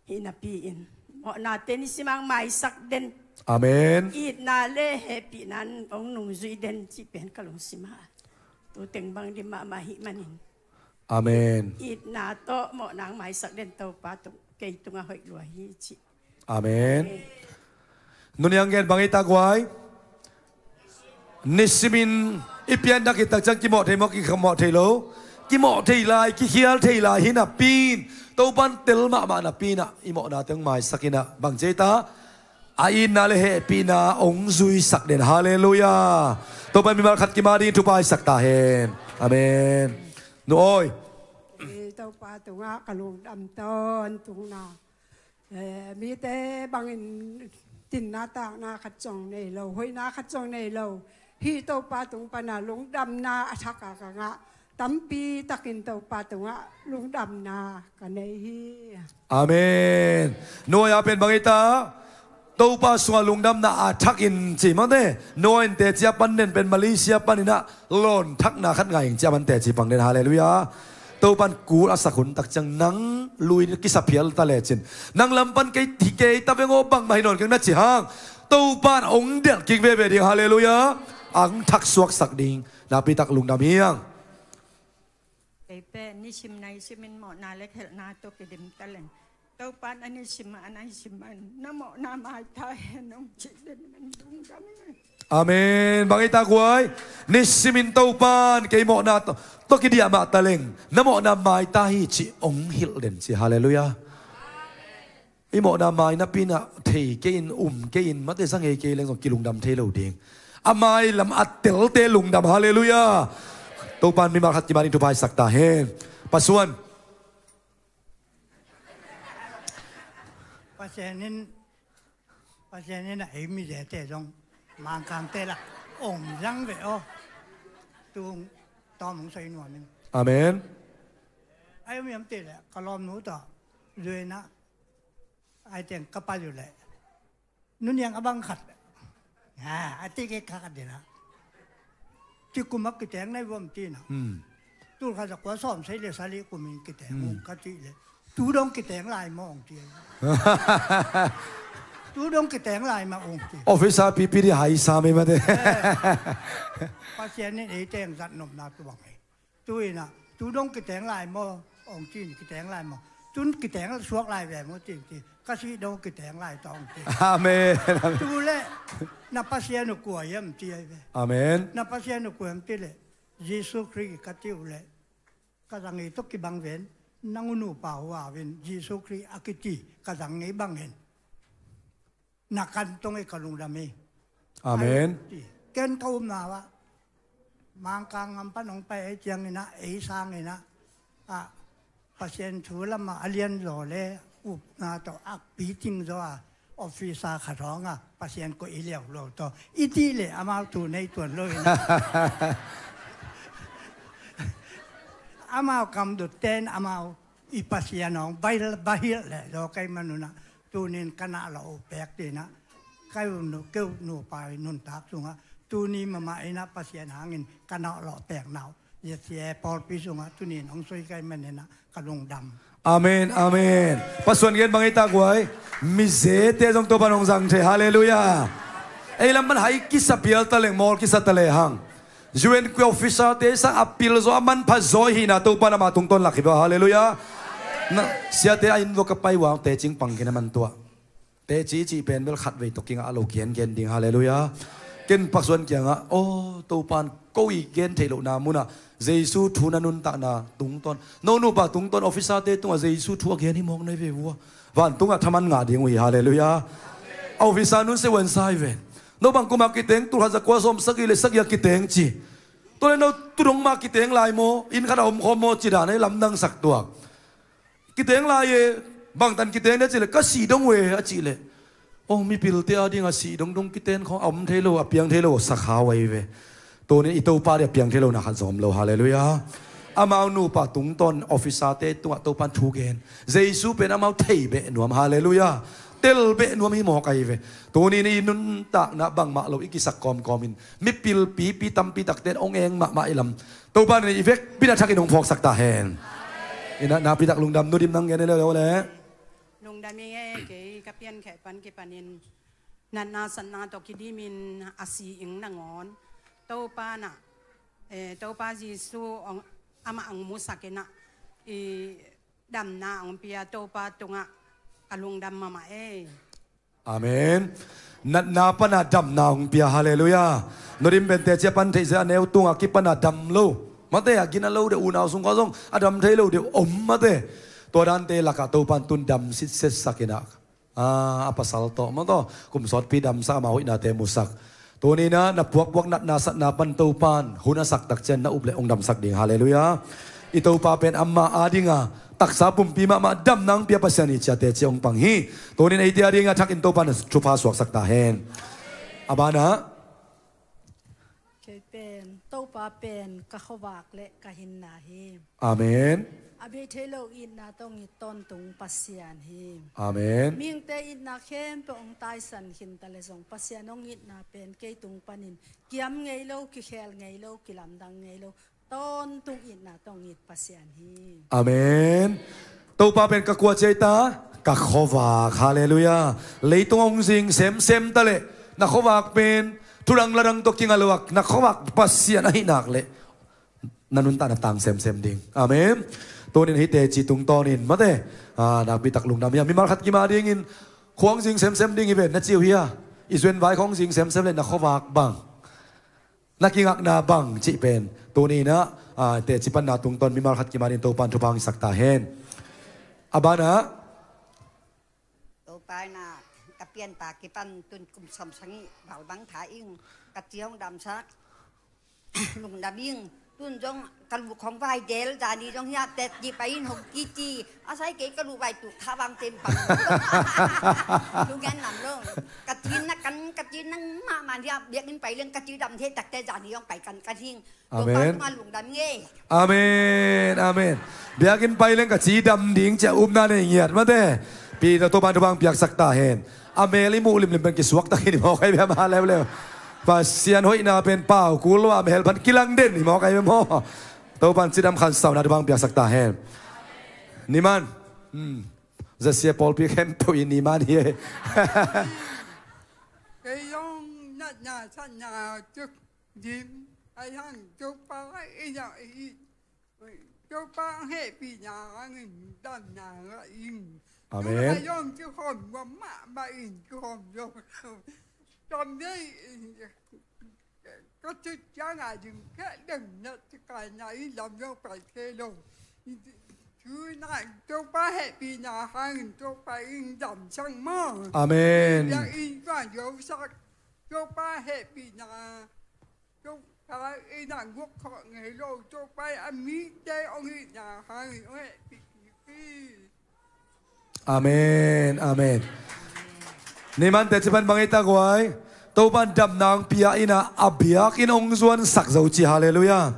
Hi napi-in mawhnate nisim ang maisak den. Amen. Itna le hehpihna in hong nungzui den cih pen ka lungsim ah. Tu teng bang dim mahmah hi manin. Amen. Itna tawh mawhna ang maisak den Topa tung, kei tungah hoih lua hi cih. Amen. Nu Niang gen bang hi ta guai. Nisimin i pianthak khit tak ciang kimawh thei maw, kimawh thei lo? Kimawh thei lai, kikhial thei lai hi napi-in Topan tel mahmah napi-in ah i mawhnate hong maisak in ah bang ci ta? A itna le hehpihna hong zuisak den. Halleluiah. Topan mimal khat kim a dingin thupha hisak ta hen. Amen. Nu Awi. Topa tungah ka lungdam tawntung na. Eh, mite bangin tinna takna khat zong nei lo, hoihna khat zong nei lo. Hih Topa tung pana lungdamna a thak a ka ngah tampi takin Topa tungah lungdamna ka nei hi. Amen. Nu Awi a pen bang hi ta? Topa sungah lungdamna a thakin ci mate. Nu Awi in teci a pan den pen Malaysia panin ah lawn thakna khat ngai ing ci a man teci pang den. Halleluiah. Topan kul a sak hun tak ciang nang lui kisa phial ta lecin, nang lam pan kei, kei ta veng aw, bangmah hi nawn keng na ci hang Topan hong delh kik veve ding. Halleluiah. Ang thak suaksak ding. Nakpi tak lungdam hiang. Kei pen nisim naisim in mawhna le khelhna tawh kidim taleng Topan a nisim a naisim a na mawhna mai ta hen hong cih den man lungdam hi. Amen. Bang hi ta guai. Nisimin Topan kei mawhna tawh, tawh kidiah mah taleng na mawhna mai ta hi cih hong hilh den ci. Halleluiah. I mawhna mai napi-in ah thei kei in, um kei in, mate sa ngei kei leng zong kilungdam thei lo ding. A mai lam a telte lungdam. Halleluiah. Topan mimal khat kim a ding thupha hisak ta hen. Pasuan. Pasian in, Pasian in a ei mizete zong Mangkangte lak ong zang ve aw. Tung tawm ong soi nuam in. Amen. Ai om yam te le ka lawmnu tawh zuina ai teng ka pa zu le Nu Niang a bang khat. Ha, a ti ke kha khat dina. Ci kumak kiteng nai vuam tina. Hmm. Tulkhat zakua sawm sagih le sagih kumin kiteng ung ka cih leh, tu dong kiteng lai maw ong ci. Tu dong kiteng lai maw ong ci. Officer pipi di hai sa mei mate. Pasian in ei teng zat nopna tu bang hi. Tu inah, tu dong kiteng lai maw ong ci, kiteng lai maw. Tun kiteng suak lai ve maw ci ci. Ka sih dong kiteng lai tawh ong ci. Amen. Tu leh na Pasian uh kua hiam ci ai ve. Amen. Na Pasian uh kua hiam ci leh, Jesu Khrih ka ci uh leh, ka zang ei tawh kibang ven, nang uh nupa uh a vin Jesu Khrih a kici ka zang ei bangin na kan tong ei ka lungdam hi. Amen. Ken ka upna ah Mangkang ngam pan hong pai ei cianginah, ei sanginah, ah, Pasian thu lamah a lianzaw le upna tawh a piting zaw a, officer khat hawng a Pasian koih i liau lo tawh i tih leh amau thu nei tuan lo inah. Amau kamdut ten amau i Pasian hawng bahil, bahil leh zaw kei manunah, tunin ka nahlawh uh pek tinah, kei uh nu, kei uh nupa i nuntak sungah tuni mahmah inah Pasian hangin ka nahlawh pekna uh, ziasia pawlpi sungah tunin hong soi kei maninah ka lungdam. Amen, amen. Pasuan gen bang ei tak uai. Mizete zong Topan hong zang thei. Halleluiah. Ei lam man hai kisa pial ta leng, mawl kisa ta lehang, U N officer te sang a pil zaw a manpha zaw hihna Topan ama tungtawn lak hi bia. Halleluiah. Na siate a inn vua ka pai uang tecing pang kina man tuah. Teci cih pen bel khatvei tawh kingah lo gengen ding. Halleluiah. Ken Pasuan kiangah, aw Topan, ko i gen theih lohna munah Jesu thu na nuntakna tungtawn, no nupa tungtawn officer te tungah Jesu thu a gen hi mawk nai ve vua. Vantungah thaman ngah ding uh hi. Halleluiah. A officer nun se uan sai ve. No bang kuma kiteng, tulkhat zakua sawm sagih le sagih a kiteng ci. Tua le no tu dong mah kiteng lai maw, inn khat a om khawm maw ci dan ei lamdang sak tuak. Kiteng lai e, bangtan kiteng dia cih leh, ka sih dong uh e a cih leh, aw mipilte a dingah sih dongdong kiten khawng a om thei lo, a piang thei lo, sakhau ahi ve. Tunin i Topa ding a piang thei lo na khat zong om lo. Halleluiah. Amau nupa tungtawn officer te tungah Topan thu gen. Jesu pen amau thei beh nuam. Halleluiah. Tel beh nuam hi mawk ahi ve. Tunin i nuntakna bangmah lo i kisak kawmkawmin mipil pipi tampi takte in hong eng mahmah i lam Topan in i vekpi-in a thakin hong phawksak ta hen. Inah nakpi tak lungdam, Nu Dim nang gen leuleu le. Lungdam ing e, kei ka piankheh pan kipanin natna satna tawh kidimin a si ing nangawn Topa nah, eh, Topa Jesu hong, amah hong musak inah i damna hong pia Topa tungah ka lungdam mahmah e. Amen. Natna pana damna hong pia. Halleluiah. Nu Dim pen teci a pan theih zia a neu tungah kipana dam lo. Mate a gina lo deuh unau sungkua zong a dam thei lo deuh om mate. Tua dante lakah Topan tun dam sitset sakinah, a, a pasal tawh mataw kum sawtpi damsak, ama hoihnate musak. Tuninah na puakpuak natna satna pan Topan hun a sak tak ciang na up le hong damsak ding. Halleluiah. I Topa pen ama a dinga taksa pumpi mahmah damna hong pia Pasian hi ciate ci hong pang hi. Tunin eite a dinga thakin Topan thupha suaksak ta hen. A banah, kei pen Topa pen ka khuavak le ka hinna hi. Amen. A bei thei lo itna tawh hong it tawntung Pasian hi. Amen. Mihingte itna khempeuh hong taisan khinta le zong Pasian hong itna pen kei tung panin kiam ngei lo, kikhel ngei lo, kilamdang ngei lo, tawntung itna tawh hong it Pasian hi. Amen. Topa pen ka kua ci ei ta, ka khuavak. Halleluiah. Leitung hong zing semsem ta leh na khuavak pen thudang ladang tawh kinga lo a, na khuavak Pasian ahi nak leh na nuntakna tang semsem ding. Amen. Tunin hih teci tungtawnin mate, a, nakpi tak lungdam hi a, mimal khat kim a dingin khua hong zing semsem ding hi ve na ci uh hi a, i zuenvai khua hong zing semsem le na khuavak bang, na kingakna bang cih pen tuninah, a, teci panna tungtawn mimal khat kim a dingin Topan thupha hong hisak ta hen. A banah, Topa inah ka pianpa kipan tun kum sawm sagih val bang tha ing, ka ci hong damsak. Lungdam ing. Tun zong ka luk hong vai del, zani zong hiah tet ci pai in hong kici. A sai kei ka luk vai tuk tha bang tem pang. Lungdam lam lo. Ka ci na kan, ka ci nang mahmah hiah biakinn pai leng ka ci dam thei takte zani zong pai kan ka hing. Amen. Topa tungah lungdam ing e. Amen, amen. Biakinn pai leng ka ci dam ding ci a upna nei ngiat mate. Pi ta Topa thupha hong piaksak ta hen. A mel i muh limlim pen kisuak takin i mawk ahi bia ma leuleu. Pasian hoihna pen pau kul lo a mel pan kilang den i mawk ahi bia maw. Topan cidam khansauna Topan piaksak ta hen. Niman. Hmm. Zasia pawlpi khempeuh i niman hi e. Kei zong natna satna tuk dim a yang Topa i na i Topa hehpihna hangin damna ngah ing. Amen. Tua zong kikhawm nuam mahmah in kikhawm zong tam dei in. Ka cit ciang a ding keh deng na ci kai na i lam lo pai kei lo. Thu na Topa hehpihna hangin Topa in damsak maw. Amen. Biak in kuan lo sak Topa hehpihna Topa in a guk khawh ngei lo Topa a mite ong itna hangin ong hehpih kik hi. Amen, amen. Niman teci pan bang ei ta guai. Topan damna ong pia in a biakinn ong zuansak zo ci, halleluiah.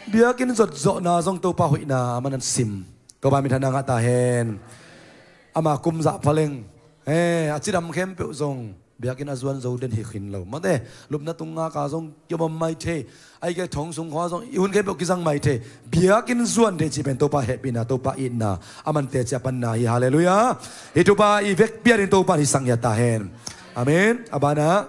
Biakinn zotzawhna zong Topa hoihna a manan sim. Topa minthanna ngah ta hen. Ama kum zah phaleng. Eh, a cidam khempeuh zong biakinn a zuan zo den hi khin lo. Mate, lupna tung ngaka zong kiom om mai thei. Aike thong sung khua zong i hun khempeuh kizang mai thei. Biakinn zuan thei ci pen Topa hehpihna, Topa itna a man teci a panna hi, halleluiah. Hi Topa i vekpi a ding Topa hi sang hi a ta hen. Amen. A bana.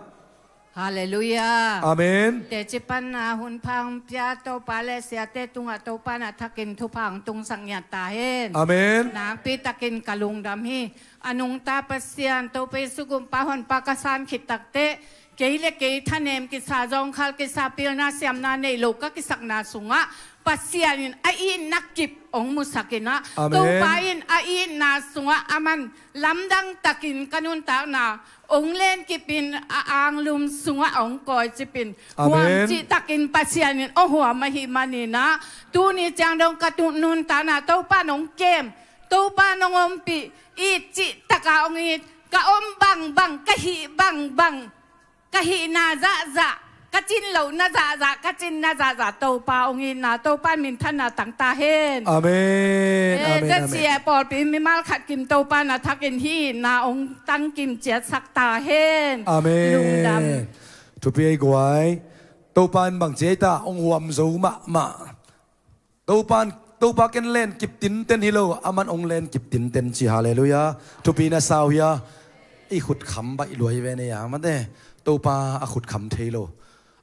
Halleluiah. Amen. Teci panna hun pha ong pia Topa le siate tungah Topa na thakin thupha ong tungsak ngiat ta hen. Amen. Nakpi takin ka lungdam hi. A nungta Pasian Topa Jesu gumpa honpa ka san khit takteh kei le kei thanem kisa, zawngkhal kisa, pilna siamna nei lo ka kisakna sungah Pasian in a itna kip ong musak in a, amen, Topa in a itna sungah a man lamdang takin ka nuntakna ong lenkip in a anglum sungah ong kawicip in, amen, huam cih takin Pasian in ong huam ahih manin a, tuni ciang dong ka tu nuntakna Topa in ong kem, Topa in ong ompih, it cih taka ong it, ka om bangbang, ka hih bangbang, ka hihna zahzah, ka cin lohna zahzah, ka cinna zahzah Topa ong itna, Topa in minthanna tang ta hen. Amen. Eh, amen, amen. Zasia pawlpi mimal khat kim Topa na thakin hih itna ong tangkim ciatsak ta hen. Amen. Lungdam. Thupi ei guai. Topa in bang ci ei ta, ong huam zo mahmah. Topa, Topa ken lenkip tinten hi lo, a man ong lenkip tinten ci, halleluiah. Thupi na sau hi a, i khut kham baih luai ve nei a, mate. Topa a khut kham thei lo.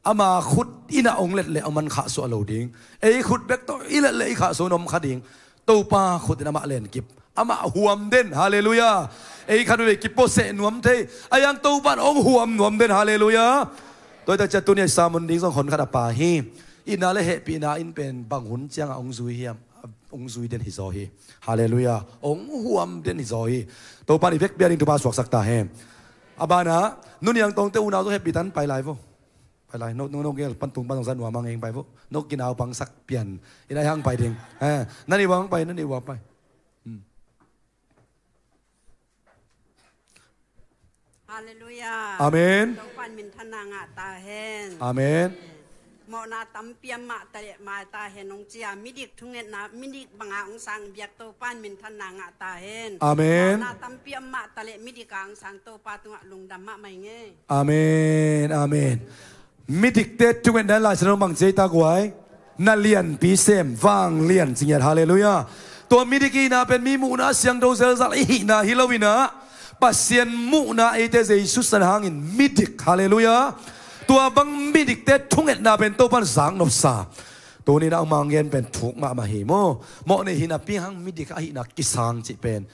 Ama khut in a ong let le a man khahsuah lo ding. Ei khut bek tawh i let le i khahsuah nuam kha ding. Topa khut in amah lenkip. Amah huam den, halleluiah. Ei khat veve kipuaseh nuam thei. A yang Topa in ong huam nuam den, halleluiah. Tua hi ta ciah tuni a i sermon ding zong hon khat a pa hi. Itna le hehpihna in pen bang hun ciangah ong zui hiam? Ong zui den hi zaw hi. Halleluiah. Ong huam den hi zaw hi. Topa in i vekpi a ding thupha suaksak ta hen. A bana, Nu Niang Tawngte unau zong hehpih tan, pai lai vo. Pai lai, no, no, no gel, pan tung pan zong zan nuam a ngeng pai vo. No kinaupangsak pian. Ina hang pai ding. Eh, na ni wang pai, na ni wang pai. Hmm. Halleluiah. Amen. Topan minthanna ngah ta hen. Amen. Mawhna tampi a mah ta leh mai ta hen ong cia, midik thungetna, midik banga ong sang biak Topan minthanna ngah ta hen. Amen. Mawhna tampi a mah ta leh midik a ong sang Topa tungah lungdam mahmah ing ei. Amen, amen. Midikte thungetna in Lai Siangtho bang ci ei ta guai. Na lianpi sem, vanglian ci ngiat, halleluiah. Tua midik ihihna pen mi muhna siangtho zelzal ihihna hi lo in a, Pasian muhna eite Jesu san hangin midik, halleluiah. Tua bang midikte thungetna pen Topan zaknopsa. Tuni in a ong mang gen pen thuk mahmah hi maw. Mawh nei hi napi hang midik ahihna kisang cih pen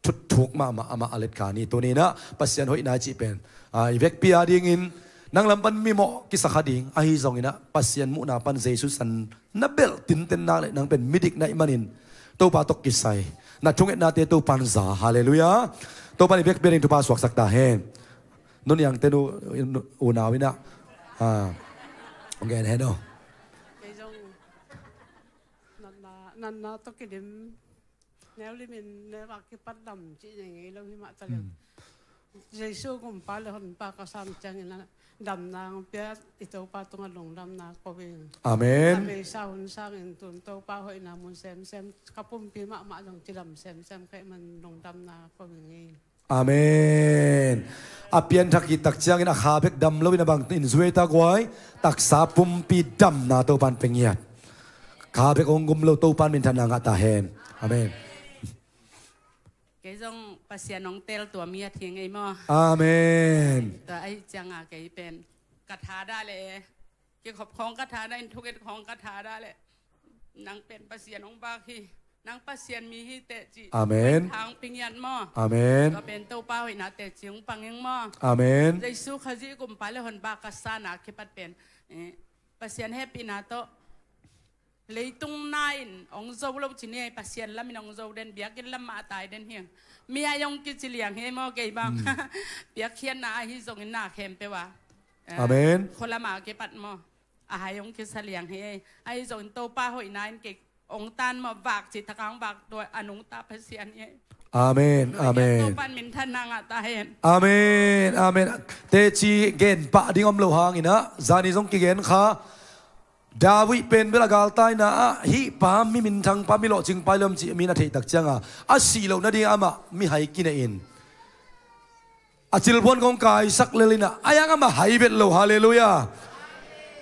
thutthuk mahmah amah a let kha ni. Tuni in a Pasian hoihna cih pen, a, i vekpi a dingin nang lam pan mimawh kisa kha ding. Ahi zongin a Pasian muhna pan Jesu san na belh tinten nak leh nang pen midik na hih manin Topa tawh kisai, na thungetnate Topan za. Halleluiah. Topan i vekpi a ding thupha suaksak ta hen. Nu Niangte nu, nu, unau in a, a, ong gen hen aw. Kei zong natna, natna tawh kidim Neu limin neu a kipat dam cih nei ngei lo hi mah ta leh. Hmm. Jesu gumpa le honpa ka san ciangin a damna ong pia i Topa tungah lungdamna ko ing. Amen. A beisa hun sangin tun Topa hoihna mun semsem ka pumpi mahmah zong cidam semsem ka hih man lungdamna ko ing ei. Amen. A pianthak hih tak ciangin a kha bek dam loin a bang in zui ta guai, taksa pumpi damna Topan pe ngiat. Kha bek hong gum lo, Topan minthanna ngah ta hen. Amen. Kei zong Pasian hong teel tua mi a thing ei maw? Amen. Tua ahi cianga kei pen ka thadah le, kikhop khawng ka thadah in, thunget khawng ka thadah le, nang pen Pasian hong vak hi. Nang Pasian mi hi teh ci. Amen. Thang pingyan maw? Amen. Tua pen Topa hoihna teci hong pang ing maw? Amen. Jesu Khazih kumpa le honpa ka sana kipat pen, eh, Pasian hehpihna tawh leitung na in hong zo lo ci ni, Pasian lam in hong zo den, biakinn lam mah a tai den hi. Mi a hong kici liang hi maw kei bang. Piakkhiatna ahi zongin na khempeuh a, eh, amen, khualama kipat maw, a hai hong kisa liang hi. Ahi zongin Topa hoihna in kei hong tan maw, vak ci thakang vak tua a nungta Pasian hi. Amen, amen. Topan minthanna ngah ta hen. Amen, amen. Teci gen pah ding om lo hangin ah, zani zong kigen kha. David pen bel a galtaina ah, hih pa mi minthang pa, mi lawhcing pa hi lo am cih mi na theih tak cianga, a sih loh nading amah mihai kinei in, a cilphuan kong kaisak lel in ah, a yang amah hai vet lo. Halleluiah.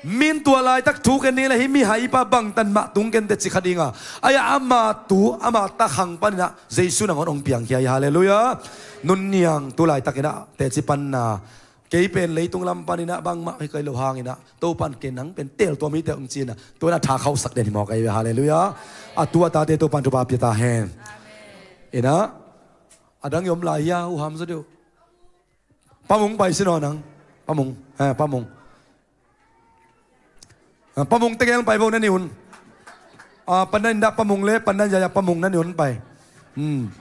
Min tua laitak thu ken ni le, hih mihai pa bangtan mah tung ken teh ci kha dinga, a yang ama tu, ama takhang panin ah Jesu nangawn hong piangkhia hi. Halleluiah. Nunniang tu laitakin ah teci panna, kei pen leitung lam panin ah bangmah hi kei lo hangin ah, Topan kei nang pen teel tua mite hong ci-in ah, tua in ah tha khauhsak den hi maw kei ve. Halleluiah. A tu a tate Topan thupha pia ta hen. Amen. In ah, a dang i om lai hia, uh ham zaw deuh. Pamung pai sin aw nang. Pamung. Eh, Pamung. Ah, Pamung tegel pai bo na ni un. Ah, pandan dah Pamung le, pandan yaya Pamung na ni un pai. Hmm.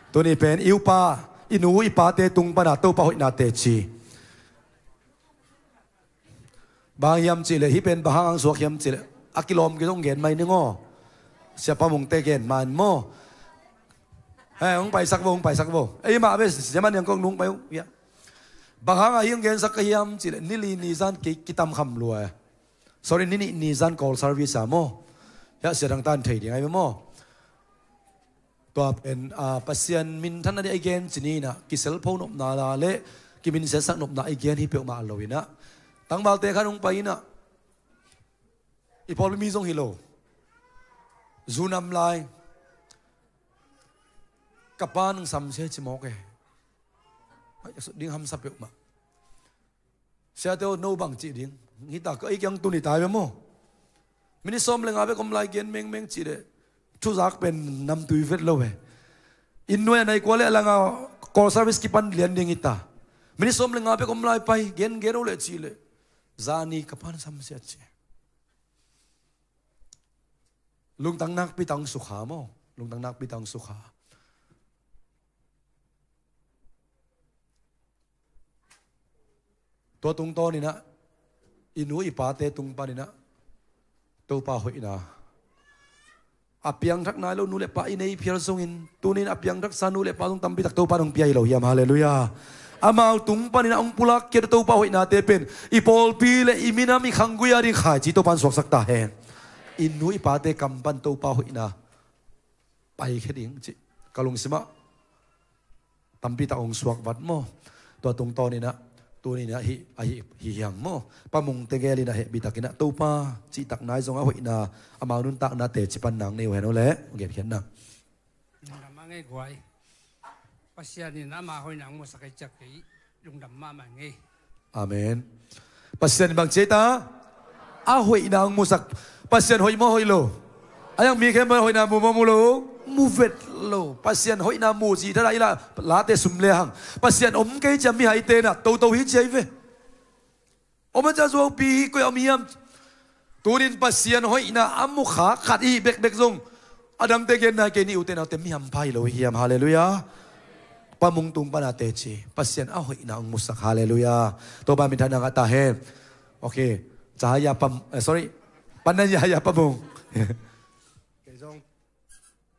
Tuni pen i upa, i nu i pate tung pana Topa hoihna teci. Bang hiam cihleh, hih pen bang hang ang suak hiam cihleh, a kilawm kei zong gen mai ning aw. Sia Pamung te gen man maw. Hei, hong paisak bo, hong paisak bo. Ei mah be, sia man yang kong nung pai uh. Bang hang a hi hong gensak ka hiam cihleh, ni li ni zan kei kitam kham lua. Sorry, ni nih ni zan call service a maw. Hiah sia dang tan thei ding ai maw. Tua pen, ah, Pasian minthanna ding a i gen ci ni in ah, kiselpho nopna la le, kiminsiatsak nopna i gen hi peuhmah lo in ah. Tangvalte khan hong pai in ah, i pawlpi mi zong hi lo. Zu nam lai. Ka pa nang samsia ci mawk e. Ai, a sut ding hamsa peuhmah. Siate aw, no bang cih ding. Hita ka ei kiang tuni tai ve maw. Minit sawm le nga bek om lai gen mengmeng cih leh, thuzak pen namtui vet lo ve. Inn nuai a nai kua le a langa call service kipan lian ding hita. Minit sawm le nga bek om lai pai, gen gen aw leh cih leh, zani ka pan samsiat ci. Lungtang nakpi tang sukha maw. Lungtang nakpi tang sukha. Tua tungtawn in ah, i nu i pate tung panin ah, Topa hoihna. A piangthak nai lo nu le pa i nei phial zongin, tunin a piangthaksa nu le pa zong tampi tak Topa in hong pia hi lo hiam, halleluiah. Amau tung panin ah hong pulak khia Topa hoihnate pen, i pawlpi le i minam i khanggui a ding khaici Topa in suaksak ta hen. I nu i pate kam pan Topa hoihna paikhia ding cih ka lungsimah tampi tak hong suak vat maw. Tua tungtawn in ah, tuni in ah hih, ahi, hih hiang maw. Pa Mung tegel in ah hehpihtakin ah Topa cihtak nai zong a hoihna, amau nuntakna teci pan nang nei uh hen aw leh, hong genkhiatna. Lungdam mah ngei guai. Pasian in ama hoihna hong musak ei ciak kei. Lungdam mahmah ngei. Amen. Pasian in bang ci ei ta? A hoihna hong musak. Pasian hoih maw hoih lo? A yang mi khempeuh hoihna mu maw mu lo? Mu vet lo. Pasian hoihna mu ci ta dah i la, late sum le hang. Pasian om kei cia mihaite na toto hi cia hi ve. Om a cia zuaupi hi koi a om hiam? Tunin Pasian hoihna a mukha khat i hih bekbek zong, a dangte genna kei ni, ute naute, mi hampha hi lo hi hiam? Halleluiah. Pa Mung tung pana teci, Pasian a hoihna hong musak. Halleluiah. Topa minthanna ngah ta hen. Ok. Cahaya Pam, eh, sorry. Pandan Yahaya Pa Mung. Kei zong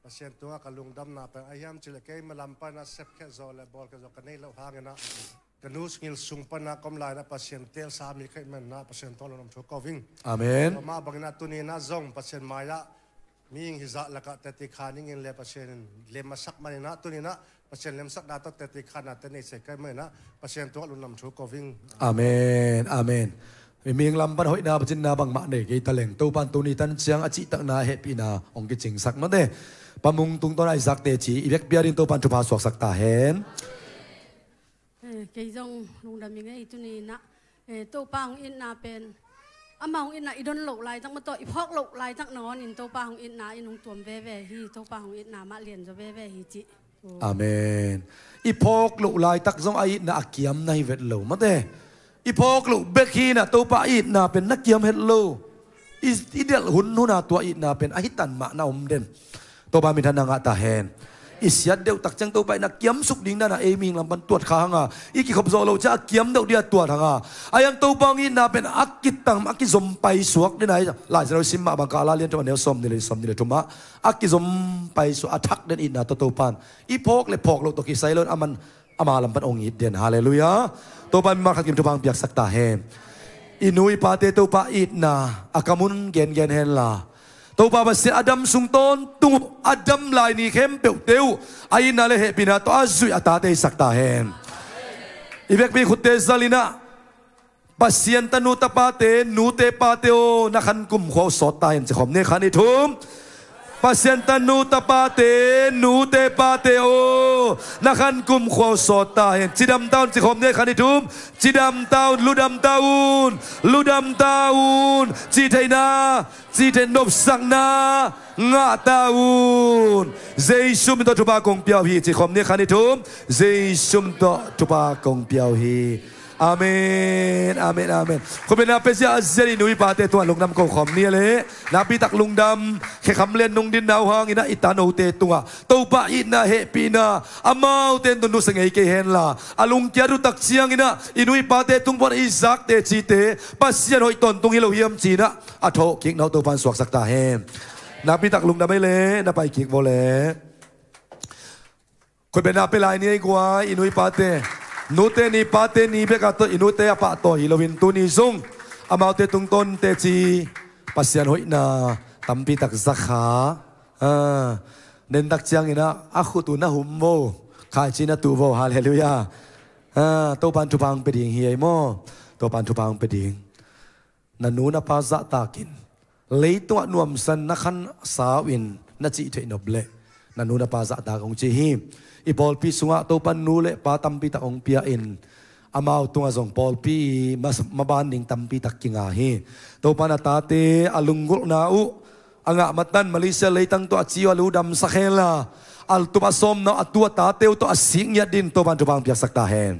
Pasian tungah ka lungdamna pen a hiam cileh, keima lam pana sepkhiat zawh le bawlkhiat zawh ka neih loh hangin ah, ka nu ngil sung pana ka om lai-in ah Pasian teelsa mi ka hih manin ah Pasian tungah lungdam thu ko ing. Amen. Tua mah bangin ah tuni-in ah zong Pasian mai-ah mihing hizah lakah teci kha ning in le Pasian in lem a sak manin ah tuni-in ah Pasian lemsakna tawh teci kha nate nei se ka hih manin ah Pasian tungah lungdam thu ko ing. Amen. Amen. Mihing lam pan hoihna, pacinna bangmah nei kei ta leng, Topan tuni tan ciang a cihtakna, hehpihna hong kicingsak mate. Pa Mung tungtawn a Isaac teci i vekpi a ding Topan thupha suaksak ta hen. Eh, kei zong lungdam ing ei, tuni in ah, eh, Topa hong itna pen, ama hong itna i don loh laitak mah tawh, i phawk loh laitak nangawn in Topa hong itna in hong tuam veve hi, Topa hong itna mah lian zaw veve hi cih. Amen. I phawk loh laitak zong a itna a kiam na hi vet lo mate. I phawk loh bek hi in ah Topa a itna pen na kiam het lo. I, i delh hunhun a tua itna pen a hitan mah na om den. Topa minthanna ngah ta hen. I siat deuh tak ciang Topa in a kiamsuk ding dan a ei mihing lam pan tuat kha hang a, i kikhop zawh loh ciang a kiam deuh ding a tuat hang a, a hiang Topa hong itna pen a kitang, a kizom paisuak den a hi. Lai Siangtho i sim mah bang, Kala lian thum, a neu sawmnih le, sawmnih le thum ah, a kizom paisuak, a thak den itna tawh Topan i phawk le phawk loh tawh kisai lo in a man ama lam pan hong it den. Halleluiah. Topa in mimal khat kim thupha hong piaksak ta hen. I nu i pate Topa itna a kam un gengen henla, Topa Pasian a dam sung tawntung uh, a dam lai ni khempeuhte uh a itna le hehpihna tawh a zuih a tate hisak ta hen. I vekpi khutte zal in ah, Pasian tanu tapate, nute pate aw, na khan kumkhua uh sawt ta hen, ci khawm ni, khat, nih, thum. Pasian tanu tapate, nute pate aw, na khan kumkhua uh sawt ta hen. Cidam ta un, ci khawm ni, khat, nih, thum. Cidam ta un, ludam ta un, ludam ta un. Cihtheihna, cihtheih nopsakna ngah ta un. Jesu min tawh thupha kong pia uh hi, ci khawm ni, khat, nih, thum. Jesu min tawh thupha kong pia uh hi. Amen, amen, amen. Khutbetna pia ziahziah i nu i pate tungah lungdam ko khawm ni a leh. Nakpitak lungdam, khekham lian nung din nau hang in ah i tanote tungah Topa itna, hehpihna, amaute in tun nusia ngei kei henla, a lungkiat uh tak ciang in ah i nu i pate tung pan i Isaac tecite Pasian hoih tawntung hi lo hiam ci in ah a thawhkikna uh Topa in suaksak ta hen. Nakpitak lungdam ei leh, na pai kik vo leh. Khutbetna pia lai ni ei guai, i nu i pate. Nute ni, pate ni bek a tawh, i nute a pahtawi hi lo in tuni zong amaute tungtawn teci Pasian hoihna tampitak za kha. Ah, nentak ciang in ah a khut uh na hum vo, khaici na tuh vo. Halleluiah. Ah, Topa in thupha hong pia ding hi ei maw. Topa in thupha hong pia ding. Na nu na pa zahtakin, leitungah nuamsa na khansa uh in na cihtheih nop leh, na nu na pa zahtak hong ci hi. I pawlpi sungah Topa in nu le pa tampitak hong pia in, amau tungah zong pawlpi i ma, maban ding tampitak kinga hi. Topa in a tate a lunggulhna uh a ngah matan Malaysia leitang tawh a ci uh a ludamsak henla, a tup a sawmna uh a tu a tate uh tawh a sik ngiat dingin Topa in thupha hong piaksak ta hen.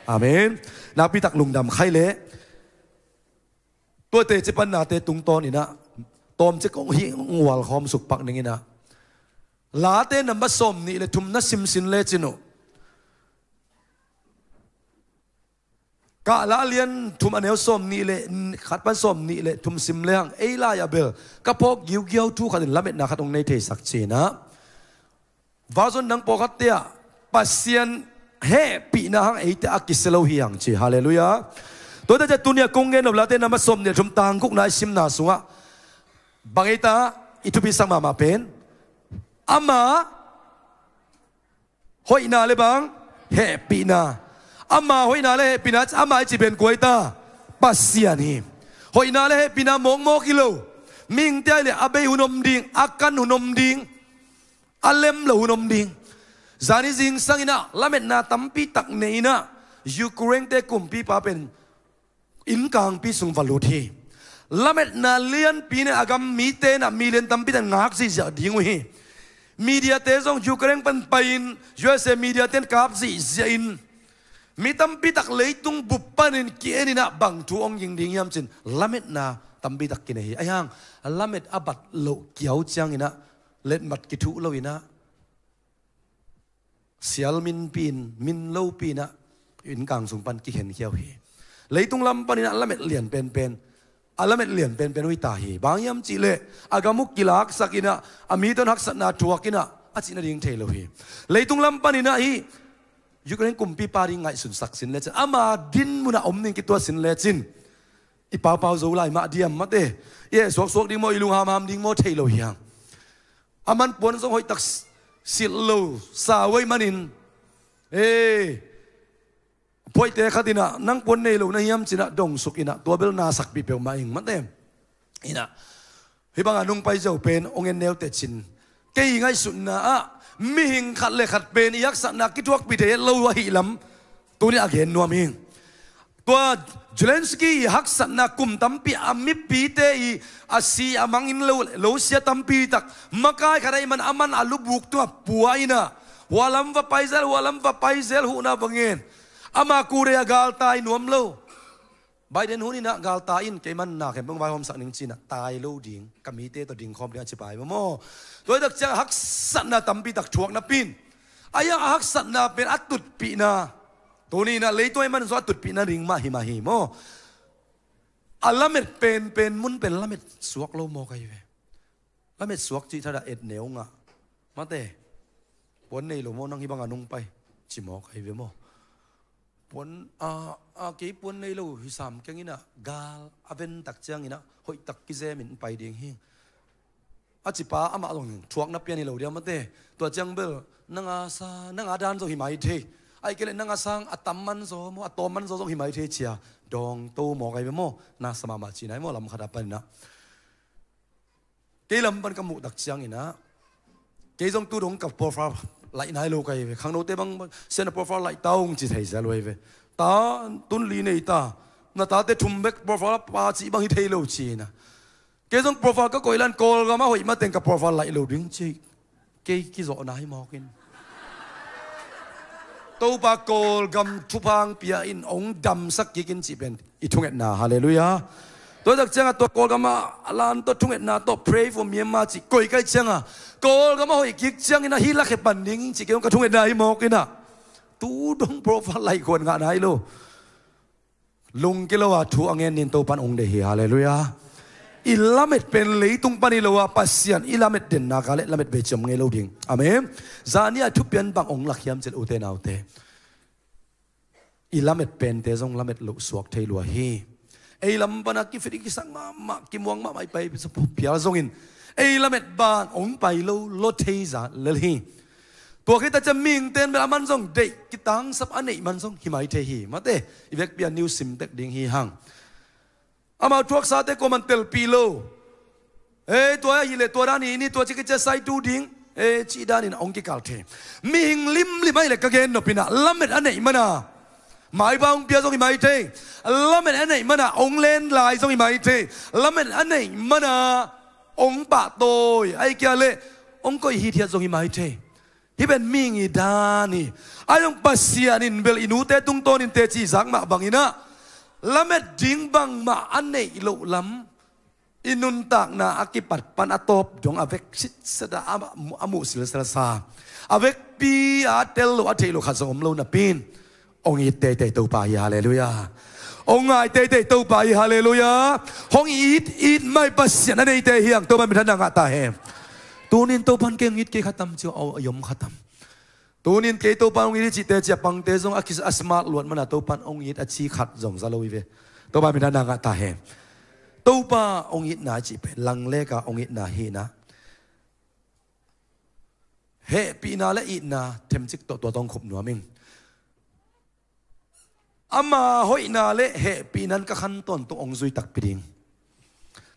Amen. Nakpitak lungdam kha ei leh. Tuate cipan nate tungtawn in ah tawmcik kong hih ngual khawm suk pak ning in ah, Late number sawmnih le thum na simsin lecin uh, Kala lian thum a neu sawmnih le khat pan sawmnih le thum sim lehang, ei lai-ah bel ka phawk giugiau thu khat in lametna khat hong nei theisak ci in ah, version dang pawlkhatte ah Pasian hehpihna hang eite a kisia lo hi hang ci. Halleluiah. Tuate ciah tuni-a kong gen nop Late number sawmnih le thum tang gukna i simna sungah bang ei ta, i thupisak mahmah pen, ama hoihna le bang, hehpihna. Ama hoihna le hehpihna, ama i cih pen kua ei ta? Pasian hi. Hoihna le hehpihna mawkmawk hi lo. Mihingte ahih leh a bei hun om ding, a kan hun om ding, a lem lo hun om ding. Zani zingsang in ah lametna tampi tak nei in ah, Ukraine-te kumpipa pen innkangpi sung va lut hi. Lametna lianpi in ah a gam mite in ah million tampi tak ngak zihziah ding uh hi. Media-te zong Ukraine pan pai-in U S A media-te in kap zihziah in, mi tampi tak leitung bup panin ki-en in ah bang thu hong ging ding hiam ci-in lametna tampi tak kinei hi. Ahi hang lamet a bat loh kiau ciang in ah letmat kithuh lo in ah, sial minpi in, min lopi in ah, innkang sung pan kikhenkhia uh hi. Leitung lam panin ah lamet lian penpen, a lamet lian penpen uh hi ta hi. Bang hiam cih leh a gam uh kilaksak in ah, a mite in haksatna thuak in ah, a cih nading thei lo hi. Leitung lam panin ah hih Ukraine kumpipa ding ngaihsunsak sin lecin, ama din munah om ding kituat sin lecin, i paupau zo lai mah diam mate, i heh suaksuak ding maw, i lung hamham ding maw, thei lo hi hang. A man puan zong hoih tak silh lo sa uh ahih manin, eh, Phuaite khat in ah, nang puan nei lo na hiam ci-in ah dong suk in ah, tua bel na sakpih peuhmah ing mate. In ah, hih bang a nungpai ziau pen hong en neute cin. Kei ngaihsutna ah mihing khat le khat pen i haksatna kithuakpih thei het lo ahih lam tuni a gen nuam hi. Tua Zelensky i haksatna kum tampi a mipite i a si a mang in lo, lo sia tampi tak makai khat ahih man a man a lubuk tungah pua in ah, hua lam va pai zel, hua lam va pai zel huhna va ngen. Ama kure a galtai nuam lo. Biden hun in ah galtai in kei man na khempeuh vaihawmsak ning ci-in ah tai lo ding, ka mite tawh dingkhawm ding a ci pai maw. Tua hi tak ciang haksatna tampi tak thuak napi in, a hiang a haksatna pen a tutpihna, tuni in ah leitung ahih man zong a tutpihna ring mah hi mah hi maw. A lamet penpen mun pen lamet suak lo mawk ahi ve. Lamet suak cih thadah et neu ngah. Mate, puan nei lo maw nang hih bang a nungpai, ci mawk ahi ve maw. Puan, a, a, kei puan nei lo hi sam keng in ah, gal a ven tak ciangin ah hoih tak kizem in pai ding hi, a cipa amah zong thuakna pian hi lo dia mate. Tua ciang bel nang a sa, nang a dan zong hi mai thei. Ahih kei leh nang a sang a tam man zaw maw, a tawm man zaw zong hi mai thei ci-a dawngto mawk ahi ve maw. Na sa mahmah cihna hi maw, lam khat a pan in ah. Kei lam pan ka muh tak ciangin ah, kei zong tu dong ka profile laih nai lo ka hi ve. Khangnote bang, "Sia, na profile laih ta ung," ci thei zel uh ahi ve. "Ta, tun li nei ta, na tate thum bek profile pa cih bang hi thei lo," ci-in ah. Kei zong profile ka koih lan Kawlgam a hoih mateng ka profile laih lo ding ci. Kei kizawhna hi mawk in. Topa Kawlgam thupha hong pia in, hong damsak kik in cih pen i thungetna. Halleluiah. Tua tak ciangah tua Kawlgam a lan tawh thungetna tawh, "Pray for Myanmar," cih koih ka hih ciangah, Kawlgam a hoih kik ciangin ah hih lakhe pan ding cih kei hong ka thungetna hi mawk in ah. Tu dong profile laih khuan ngah nai lo. Lungkia lo a thu a ngen ni in, Topan hong deih hi. Halleluiah. I lamet pen leitung pan hi lo a, Pasian i lamet den nak leh lamet vei ciam ngei lo ding. Amen. Zani a thupian bang hong lak hiam cih leh, ute naute, i lamet pente zong lamet loh suak thei lua hi. Ei lam pan a kifit i kisak mahmah, kimuang mahmah i pai phial zongin, ei lamet bang hong pai lo, lo thei za lel hi. Tua khit a ciang mihingte in bel a man zong deih, kitangsap a neih man zong hi mai thei hi. Mate, i vekpi a news sim tek ding hi hang. Amau thuaksate kuaman telpih lo. "Ei, tua ahih leh tua dan hi ni, tua ci kici a saitu ding," ei, cih danin hong kikal thei. Mihing limlim ahih leh ka gen nop in ah, lamet a neih man a maipha hong pia zong hi mai thei. Lamet a neih man a hong len lai zong hi mai thei. Lamet a neih man a hong pahtawi, ahih kei leh hong koih hithiat zong hi mai thei. Hih pen mihing i dan hi. Ahi zong Pasian in bel i nute tungtawnin teci zak mah bangin ah, lamet ding bangmah a neih loh lam, i nuntakna a kipat pan a tawp dong a vek sitset a, a, a muh silsel sa, a vekpi a tel loh, a theih loh khat zong om lo napi in, hong it teitei Topa hi. Halleluiah. Hong ngai teitei Topa hi. Halleluiah. Hong it, it mai Pasian a neite hi hang. Topa minthanna ngah ta hen. Tunin Topan kei hong it kei kha tam ci-a, a om kha tam. Tunin kei Topan hong it hi cihte ci-a pangte zong a kis a smart luat man a Topan hong it a ci khat zong za lo hi ve. Topa minthanna ngah ta hen. Topa hong itna cih pen langlek a hong itna hi in ah, hehpihna le itna themcik tawh tua tawh hong khup nuam ing. Ama hoihna le hehpihna in ka khan tawntung hong zui takpi ding.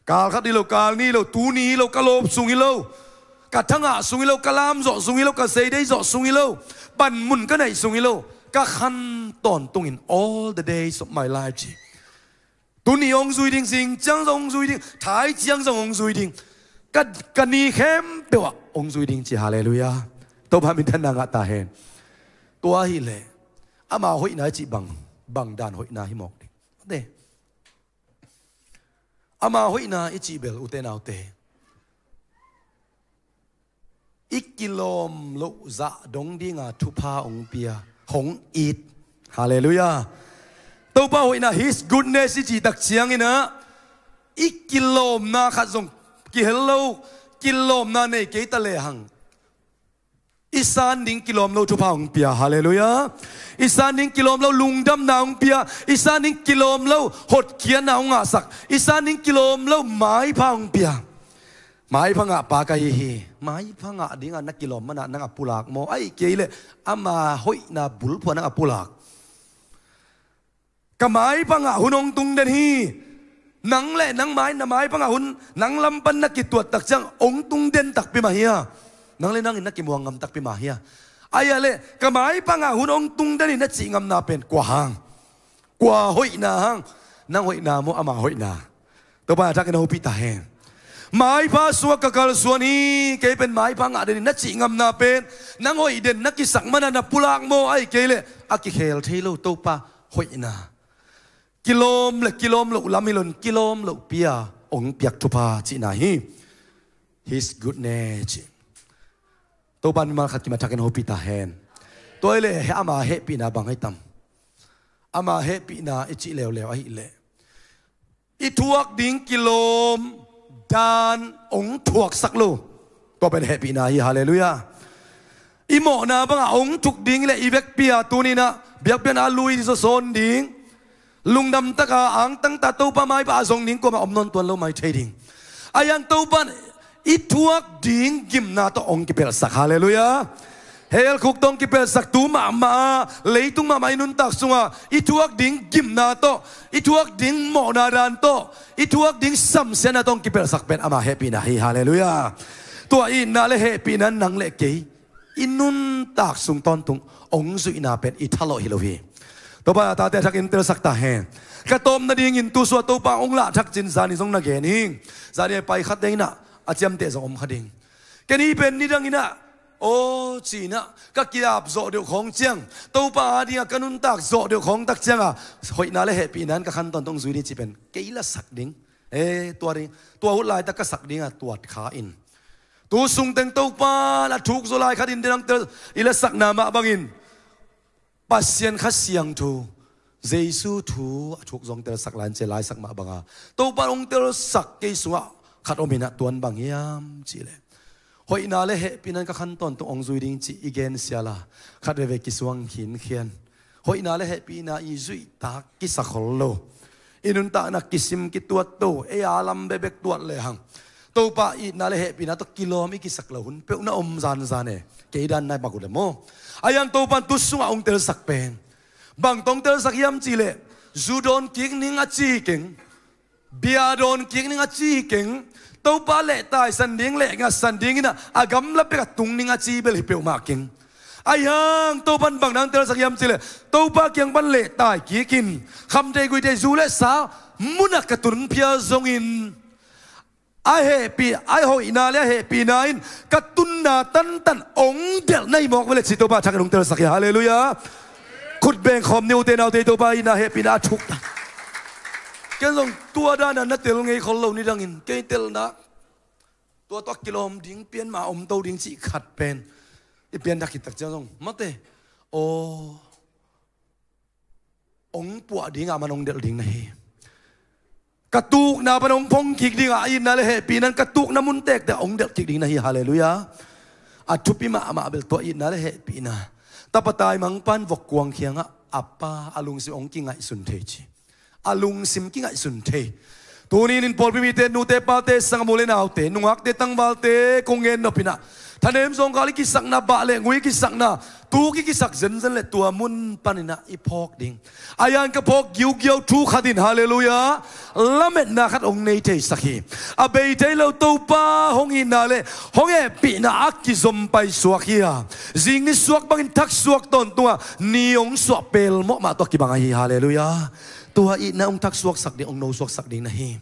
Kal khat hi lo, kal nih hi lo, tuni hi lo, ka lawp sung hi lo, ka thangah sung hi lo, ka lamzawh sung hi lo, ka seidei zawh sung hi lo, panmun ka neih sung hi lo, ka khan tawntungin, "All the days of my life," ci. Tuni hong zui ding, zing ciang zong hong zui ding, thai ciang zong hong zui ding. Ka, ka ni khempeuh ah hong zui ding ci. Halleluiah. Topa minthanna ngah ta hen. Tua ahih leh ama hoihna i cih bang, bang dan hoihna hi mawk ding. Te. Ama hoihna i cih bel, ute naute, i kilawm loh zah dong dinga thupha hong pia, hong it. Halleluiah. Topa hoihna, His goodness i cih tak ciangin ah, i kilawmna khat zong kihel lo, kilawmna nei kei ta lehang, i san ding kilawm lo thupha hong pia. Halleluiah. I san ding kilawm lo lungdamna hong pia. I san ding kilawm lo hotkhiatna hong ngahsak. I san ding kilawm lo maipha hong pia. Maipha ngah pa ka hi hi. Maipha ngah dinga na kilawm man ah nang a pulak maw? Ahih kei leh ama hoihna bulphuh ah nang a pulak. Ka mai pangah hun hong tung den hi. Nang le nang mai, na mai pangah hun, nang lam pan na kituat tak ciang hong tung den takpi mah hi a, nang le nang in na kimuang ngam takpi mah hi a. Ahi a leh ka mai pangah hun hong tung den hi na cih ngamna pen kua hang? Kua hoihna hang? Nang hoihna maw, ama hoihna? Topa a thakin hopih ta hen. Maipha sungah ka kalsuan hi, kei pen maipha ngah den hi na cih ngamna pen nang hoih den na kisak mana na pulak maw, ahih kei leh a kikhel thei lo Topa hoihna. Kilawm le kilawm loh lam hi lo in, kilawm lohpi a hong piak thupha cihna hi. His goodness cih. Topa mimal khat kim a thakin hopih ta hen. Tua hi leh ama hehpihna bang hi tam? Ama hehpihna i cih leuleu ahih leh i thuak ding kilawm dan hong thuaksak lo. Tua pen hehpihna hi, halleluiah. I mawhna bangah hong thuk ding le i vekpi a tuni-in ah biakpiakna lui zawsawn ding, lungdam taka angtang ta Topa maipha a zong ding, kuamah om nawn tuan lo mai thei ding. Ahi hang Topa in i thuak ding gimna tawh hong kipelhsak, halleluiah. Helkhuk tawh hong kipelhsak, tu mahmah a, leitung mahmah i nuntak sungah i thuak ding gimna tawh, i thuak ding mawhna dan tawh, i thuak ding samsiatna tawh hong kipelhsak pen ama hehpihna hi, halleluiah. Tua itna le hehpihna in nang le kei i nuntak sung tawntung hong zuihna pen i thalawh hi lo hi. Topa a tate a thakin telsak ta hen. Ka tawp nadingin tu sungah Topa hong lah thak cin zani zong na gen hi. Zani a pai khat ding in ah a ciamteh zong om kha ding. Ken hih pen nidang in ah, aw ci-in ah ka ki-ap zawh deuh khawng ciang, Topa adingah ka nuntak zawh deuh khawng tak ciangah hoihna le hehpihna in ka khan tawntung zui ding cih pen kei lasak ding. E, tua ding, tua hun laitak ka sak dingah tuat kha in. Tu sungteng Topa in a thuk zaw lai khatin nidang tel i lasakna mah bangin Pasian Kha Siangtho, Jesu thu a thuk zong telsak lai in ci a laisak mah banga Topa in hong telsak kei sungah khat om in ah, tua in bang hiam cih leh hoihna le hehpihna in ka khan tawntung hong zui ding cih i gensia la, khat veve kisuang khinkhian. Hoihna le hehpihna i zuihtak kisakhol lo, i nuntakna kisim kituat to, ei a lam bekbek tuat lehang Topa itna le hehpihna tawh kilawm i kisak lo hun peuh na om zanzan e. Kei dan nai bak uh le maw. Ahi hang Topa in tu sungah hong telsak pen bang tawh hong telsak hiam cih leh, zu dawn kik ning a ci keng, bia dawn kik ning a ci keng, Topa leh taisan ding, leh ngatsan ding in ah a gamla pek a tung ning a ci bel hi peuhmah keng. Ahi hang Topa in bang nang telsak hiam cih leh, Topa kiang pan leh tai kik in, khamthei guihthei zu le sa munah ka tun phial zongin, a hehpih, a hoihna le a hehpihna in ka tunna tantan hong delh na hi mawk ve leh ci, Topa a thakin hong telsak hi, halleluiah. Khut beng khawm ni ute naute, Topa itna hehpihna a thuk ta. Ken zong tua dan a na tel ngei khol lo nidangin kei telna, tua tawh kilawm ding pian mah om to ding cih khat pen i pianthak khit tak ciang zong mate, aw, hong puah dingah man hong delh ding na hi. Ka tukna pan hong phong kik dingah itna le hehpihna in ka tukna mun tektek hong delh kik ding na hi, halleluiah. A thupi mahmah bel tua itna le hehpihna. Tapa taimang pan vok kuang khiangah a pa a lungsim hong kingaihsun thei ci. A lungsim kingaihsun thei. Tuni-in pawlpi mite, nute pate, sanggam u le naute, nungakte tangvalte kong gen nop in ah, thanem zawngkhal i kisakna, bah le ngui i kisakna, tuk i kisak zenzen le tua mun panin ah i phawk ding. Ahi hang ka phawk giugiau thu khat in, halleluiah, lametna khat hong nei theisak hi. A bei thei lo Topa hong itna le hong hehpihna a kizom paisuak hi a, zing ni suak bangin thak suak tawntung a, ni hong suah pelmawh mah tawh kibang ahi, halleluiah. Tua itna hong thak suaksak ding, hong no suaksak ding na hi.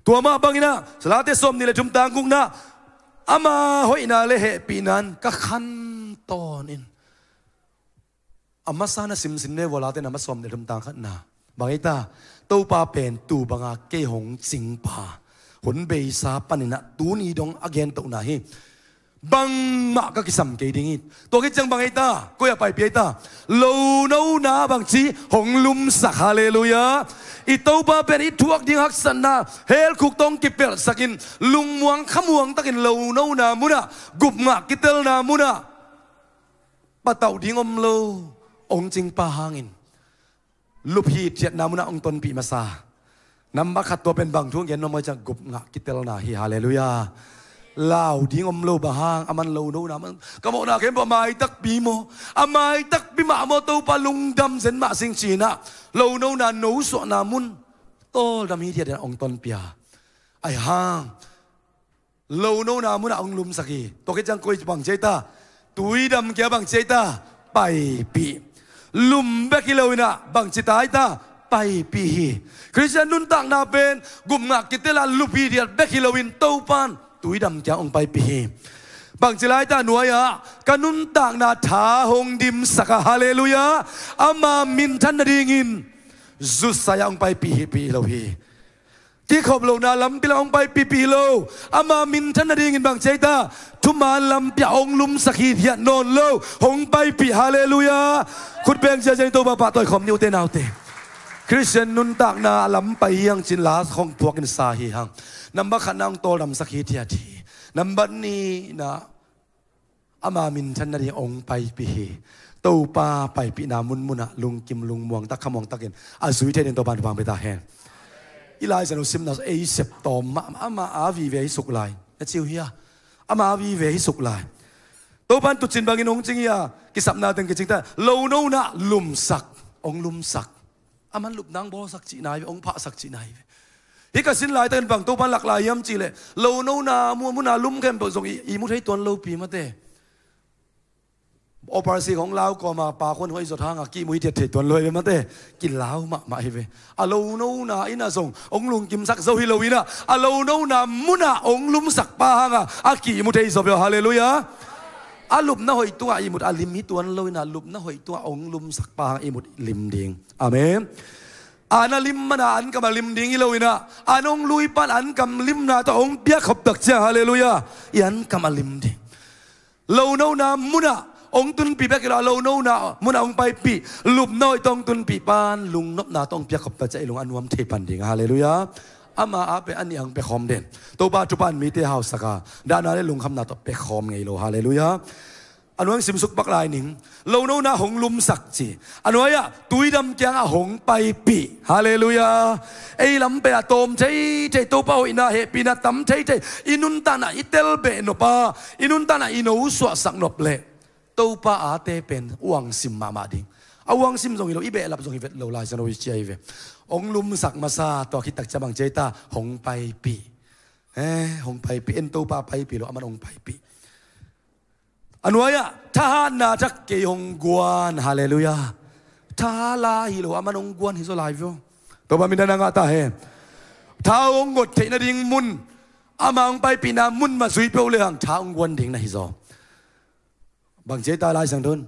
Tua mah bangin ah Late sawmnih le thum, tang gukna, ama hoihna le hehpihna in ka khan tawn in. A masa na simsim ne vua, Late na ma sawmnih le thum, tang khatna. Bang hi ta? Topa pen tu banga kei hong cingpa, hun beisa panin ah tuni dong a gentohna hi. Bangmah ka kisam kei ding hi. Tua khit ciang bang hi ta? Koi a paipi hi ta? Lonona bangci hong lumsak, halleluiah. I Topa pen i thuak ding haksatna helkhuk tawh hong kipelhsak in, lungmuang khamuang takin lonona munah, gupngah kitelna munah, patauh ding om lo, hong cingpa hangin lup hithiatna munah hong tonpih masa. Nambat khat, tua pen bang thu gen nuam a, ciang gupngah kitelna hi, halleluiah. lau ding om lo, bang hang? Aman lo nona mun, ka mawhna khempeuh a mai takpi maw, a mai takpi mah maw, Topa lungdam zen mah sing ci-in ah, lo nona nosuahna mun tawldam hi diahdin hong tonpih a, ahi hang lo nona munah hong lumsak hi. Tua khit ciang koi bang ci a hi ta? Tuidam kia bang ci a hi ta? Paipih. Lum bek hi loin ah bang ci ta hi ta? Paipih hi. Khristian nuntakna pen gupngah kitel a lup hi diat bek hi loin Topan tuidam kiang hong paipih hi. Bang ci lai ta? Nuai-ah ka nuntakna tha hong dimsak a, halleluiah, ama minthan nadingin zutsai-ah hong paipih hi, pih hi lo hi. Kikhop lohna lampi lam hong paipihpih hi lo. Ama minthan nadingin bang ci a hi ta? Thuman lampi ah hong lumsak hithiat nawn lo, hong paipih, halleluiah. Khut beng ziahziah in Topa pahtawi khawm ni, ute naute. Khristian nuntakna a lam pai hi hang cin, la khong phuakin sa hi hang. Nambat khatna hong tawldamsak hithiat hi. Nambat nihna, ama minthan nading hong paipih hi. Topa paipihna munmunah lungkim lungmuang tak, khamuang takin a zui thei dingin Topa in thupha hong pia ta hen. I Lai Siangtho simna ei sep tawm mah, ama a vive hi suk lai, na ci uh hia? Ama a vive hi suk lai. Topa in tucin bangin hong cing hi a, kisapna teng kicing ta, lo nona lumsak, hong lumsak. Aman lupna hong bawlsak cihna hi ve, hong phahsak cihna hi ve. Hih ka sin laitakin bang Topa in lak lai hiam cihleh, lo nona mu-, muna lum khempeuh zong i, ihmu thei tuan lopi mate. Operasi khong lau kawma pa khuan huai zot hanga kihmu hithiat thei tuan lo hi ve mate. Kilau mahmah hi ve. A lo nona in ah zong hong lungkimsak zo hi loin ah, a lo nona munah hong lumsak pa hanga a kihmu thei zo ve aw, halleluiah. A lupna hoih tungah ihmut a lim hi tuan loin ah, lupna hoih tungah hong lumsak pa hanga ihmut lim ding. Amen. An a lim mana an kam a lim ding hi loin ah, an hong lui pan an kam limna tawh hong piakkhop tak ciang, halleluiah, i an kam a lim ding. Lo nona munah hong tunpih bek hi lo, a lo nona munah hong paipih, lupna hoih tawh hong tunpih pan lungnopna tawh hong piakkhop tak ciang i lung a nuam thei pan ding, halleluiah. Ama a pe, a nih hang pe khawm den. Topa thupha in mite hausak a, dahna le lungkhamna tawh pe khawm ngei lo, halleluiah. A nuang simsuk pak lai ning. Lo nona hong lumsak ci. A nuai-ah tuidam kiangah hong paipih. Halleluiah. Ei lam pen a tawm theithei, Topa hoihna hehpihna tam theithei, i nuntakna i telbeh nop a, i nuntakna i nosuahsak nop leh Topa ate pen uangsim mahmah ding. A uangsim zong hi lo, i behlap zong hi vet lo, Lai Siangtho i ci a hi ve. Hong lumsak masa, tua khit tak ciang bang ci a hi ta? Hong paipih. Eh, hong paipih. En Topa paipih lo, aman hong paipih. A nuai-ah thahatna thak kei hong guan. Halleluiah. Tha la hi lo, aman hong guan hi zaw lai vio. Topa minthanna ngah ta hen. Tha hong guan theih nading mun, ama hong paipihna mun mah zui peuh le hang tha hong guan ding na hi zaw. Bang ci a hi ta Lai Siangtho in?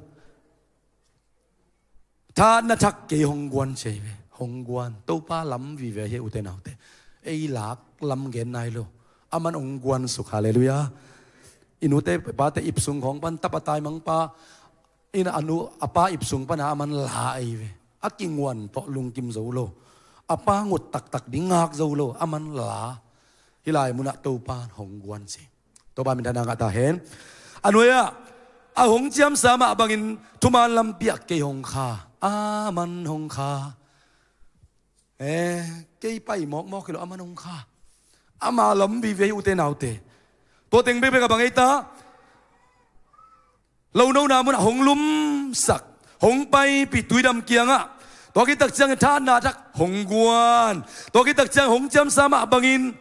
Thahatna thak kei hong guan ci a hi ve. Hong guan. Topa lam vive hi, ute naute. Ei lak lam gen nai lo, aman hong guan suk. Halleluiah. I nute pate ip sung khawng pan tapa taimangpa in a nu, a pa ip sung pana aman la a hi ve. A kinguan tawh lungkim zo lo, a pa ngut taktak ding ngak zo lo, aman la. Hih lai munah Topa in hong guan ci. Topa minthanna ngah ta hen. A nuai-ah a hong ciamsa mah bangin thuman lampi ah kei hong kha, aman hong kha. Eh, kei pai mawkmawk hi lo, aman hong kha. Ama lam vive hi, ute naute. Tua teng bekbek a bang ei ta? Lo nona munah hong lumsak, hong paipih tuidam kiangah. Tua khit tak ciangin thahatna thak hong guan. Tua khit tak ciang hong ciamsa mah bangin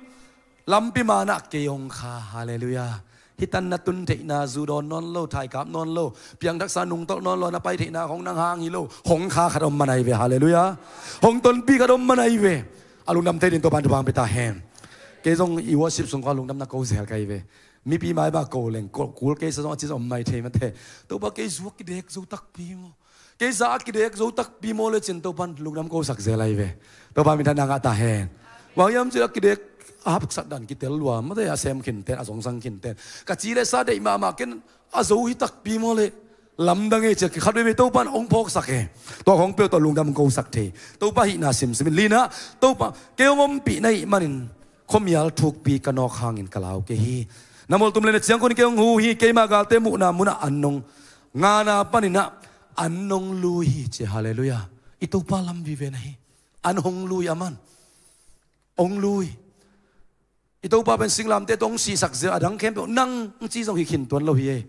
lampi manah kei hong kha. Halleluiah. Hih tan na tun theihna, zu dawn nawn lo, thaikap nawn lo, piangthaksa nungtolh nawn lo, na pai theihna khong nang hang hi lo, hong kha khat om man ahi ve. Halleluiah. Hong tonpih khat om man ahi ve. A lungdam thei dingin Topa in thupha hong pia ta hen. Kei zong i worship sung khawng lungdamna ko zel ka hi ve. Mipi mai bang ko leng, ko, kul kei sa zong a ci zong om mai thei mate. Topa, kei zu a kidek zo takpi maw, kei za a kidek zo takpi maw le cin Topa in lungdam ko sak zel ahi ve. Topa minthanna ngah ta hen. Bang hiam cih leh a kidek a hapsat dan kitel lua mate, a sem khinten, a zongsang khinten. Ka ci le sa deih mahmah ken, a zo hi takpi maw le, lamdang e ci a kikhat veve Topa in hong phawksak e. Tua khawng peuh tawh lungdam ko sak thei. Topa hihna simsim in. Lina, Topa, kei hong ompih na hih manin khuamial thukpi ka nawk hangin ka lau kei hi. Na mual tum le na ciangkhun kei hong hu hi. Keima galte muhna munah an hong, ngana panin ah an hong lui hi ci. Halleluiah. I Topa lam vive na hi. An hong lui, aman hong lui. I Topa pen singlamteh tawh hong sihsak zia a dang khempeuh nang hong ci zong hi khin tuan lo hi ei.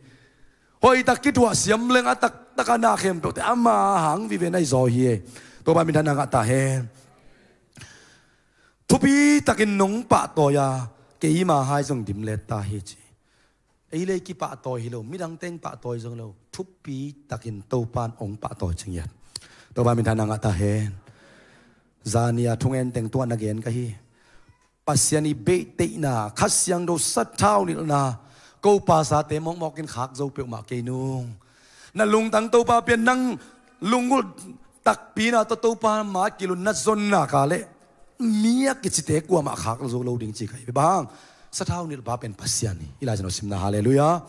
Hoihtak kituah siam leng a taktak a na khempeuhte ama hang vive na hi zaw hi ei. Topa minthanna ngah ta hen. Thupi takin nong pahtawi a, keima hai zong dim let ta hi ci. Ei le kipahtawi hi lo, midang teng pahtawi zong lo, thupi takin Topan hong pahtawi cingiat. Topa minthanna ngah ta hen. Zani a thungen teng tua na gen ka hi. Pasian i behteihna, Kha Siangtho sathau nilhna, ko pasate mawkmawk in khak zo peuhmah kei nung. Na lungtang Topa pian nang lungulh takpi na tawh Topa ma kilun na zonna ka leh mi a kicite kuamah khak zo lo ding ci ka hi. Bang hang? Sathau nilhpa pen Pasian hi. I Lai Siangtho simna, halleluiah.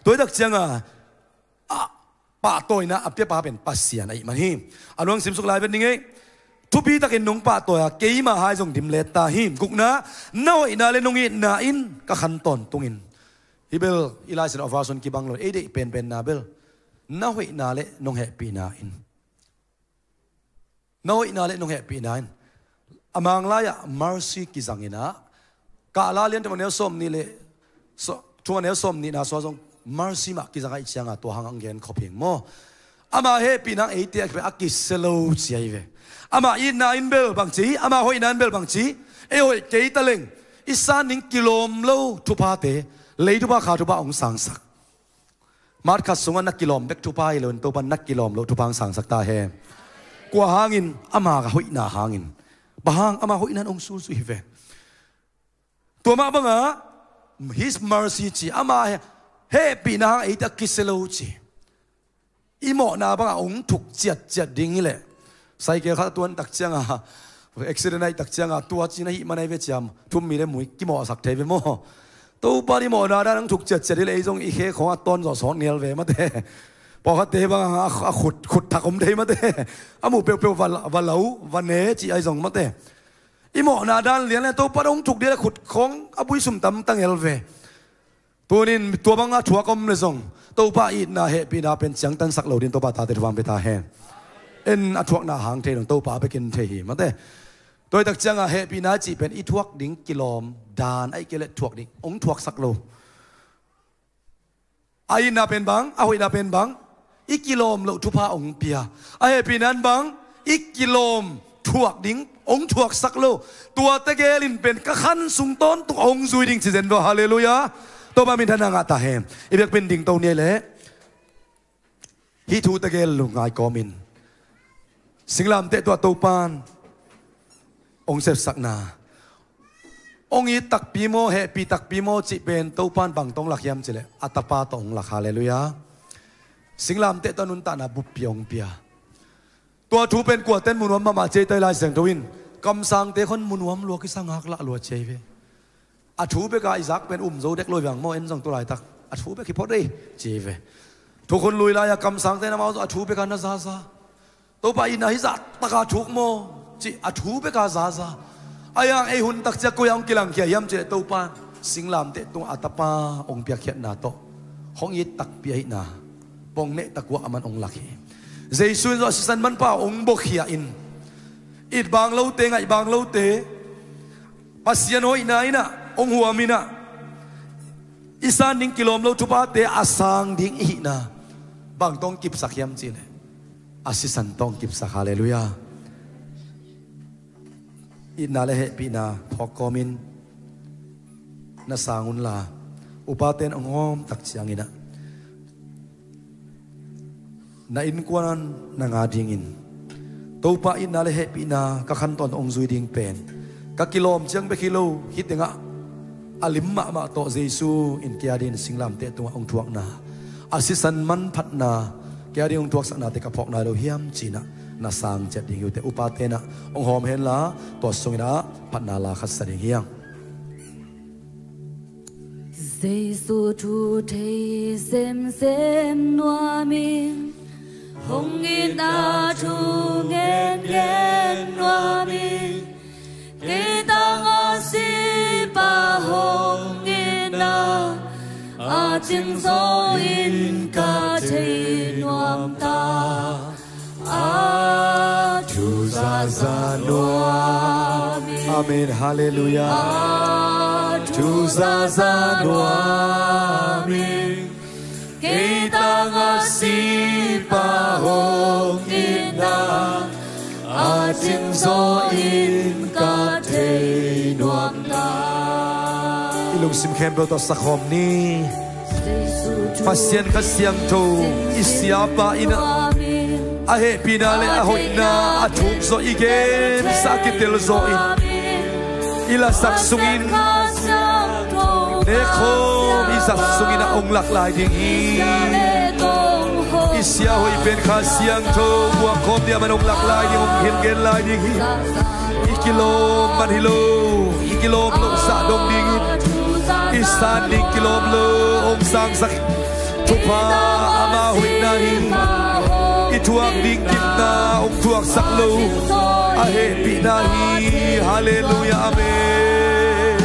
Tua hi tak cianga a pahtawina a piapa pen Pasian ahih man hi. A nuang simsuk lai vet ning ei. Thupi takin nong pahtawi a, keima hai zong dim let ta hi. Gukna, na hoihna le nong itna in ka khan tawntungin. Hi bel i Lai Siangtho a version kibang lo, ei deih penpenna bel na hoihna le nong hehpihna in. Na hoihna le nong hehpihna in. A Manglai ah mercy kizang in ah, Kahla lian thum a neu sawm nih le, so, thum a neu sawm nihna sua zong mercy mah kizang ahih cianga tua hang ang gen khop hing maw. Ama hehpihna hang eite a kisia lo ci ahi ve. Ama itna in bel bang ci, ama hoihna in bel bang ci. Ei hoih kei ta leng i san ding kilawm lo thuphate, lei thupha kha thupha hong sangsak. Mat khat sungah na kilawm bek thupha hi loin Topa na kilawm loh thupha hong sangsak ta hen. Kua hangin? Ama ka hoihna hangin. Bang hang? Ama hoihna in hong sulzui hi ve. Tua mah bangah His mercy ci, ama he, hehpihna hang eite a kisia lo ci. I mawhna bangah hong thuk ciatciat ding hi leh. Cycle khat a tuan tak cianga, accident ahih tak cianga, tua cin ahih man ahi ve ciam, thum mi le mui kimawhsak thei ve maw. Topa i mawhna dan hong thuk ciatciat hi leh ei zong i khe khawng a tawn zawh sawt ngial ve mate. Pawlkhatte bangah a, a khut, khut thak om thei mate. A muh peuhpeuh va, va lau, va ne cih ahi zong mate. I mawhna dan lian le Topa hong thuk dih le khut khawng a buisum tam ta ngial ve. Tunin tua banga thuak om le zong Topa itna hehpihna pen ciangtansak lo din Topa tate thupha hong pia ta hen. En a thuakna hang thei dong Topa bekin thei hi mate. Tua hi tak cianga hehpihna cih pen i thuak ding kilawm dan ahih kei leh thuak ding hong thuaksak lo. A itna pen bang, a hoihna pen bang, i kilawm loh thupha hong pia. A hehpihna in bang, i kilawm thuak ding hong thuaksak lo. Tua tegel in pen ka khan sung tawntung hong zui ding ci zen vaw, halleluiah. Topa minthanna ngah ta hen. I biakpiin dingto ni ei leh. Hih thu tegel lungngai kawmin singlamteh tawh Topan hong sepsakna, hong it takpi maw, hehpih takpi maw cih pen Topan bang tawh hong lak hiam cih leh a Tapa tawh hong lak, halleluiah. Singlamteh tawh nuntakna buppi hong pia. Tua thu pen kuaten mu nuam mahmah ci ei, tua i Lai Siangtho in kamsangte khawng mu nuam lua, kisangak lah lua ci ei ve. A thu beka i zak pen um zo dek lo hi vang maw, en zong tu laitak a thu bek hi phot ei ci ei ve. Thukhun lui lai-a kamsangte in amau zong a thu beka na zaza. Topa itna hih zah taka thuk maw cih a thu beka zaza. Ahi hang ei hun tak ciang koi-ah hong kilangkhia hiam cih leh Topa singlamteh tungah a Tapa hong piakkhiatna tawh hong it takpi ahihna pong neh tak uh ah aman hong lak hi. Jesu in zong a sisan manpha hong buakhia in, it bang lote, ngaih bang lote, Pasian hoihna in ah hong huam in ah, i san ding kilawm lo thuphate a sang ding i hihna bang tawh hong kipsak hiam cih leh a sisan tawh hong kipsak, halleluiah. Itna le hehpihna phawk kawmin na sang unla, upaten hong hawm tak ciangin ah na innkuan na nga dingin Topa itna le hehpihna ka khan tawntung hong zui ding pen ka kilawm ciang bek hi lo, hih tengah a lim mahmah tawh Jesu in kei a dingin singlamteh tungah hong thuakna, a sisan manphatna, kei a dingin hong thuaksaknate ka phawk nai lo hiam ci-in ah na sang ciat ding hi uh teh. Upaten ah hong hawm henla, tua sungin ah phatna la khat sa ding hi hang. Jesu thu thei semsem nuamin, hong itna thu ngengen nuamin, kei tangah sipa hong itna a cingzaw in ka thei nuam ta. A thu zaza nuamin. Amen. Halleluiah. A Thu zaza nuam ing, kei tanga sipa hong itna a cingzaw in ka thei nuam ta. I lungsim khempeuh tawh sakhawm ni. Pasian Kha Siangtho i siapa in ah a hehpihna le a hoihna a thukzawh i gensa a kitel zawh in i lasak sungin nekkhawm i zat sungin a hong lak lai ding hi. I sia hoih pen Kha Siangtho buakkhawm ding a man hong lak lai ding, hong hilhgen lai ding hi. I kilawm man hi lo, i kilawm loh zah dong dingin i san ding kilawm lo hong sangsak thupha ama hoihna hi. I thuak ding kipna hong thuaksak lo a hehpihna hi. Halleluiah, amen.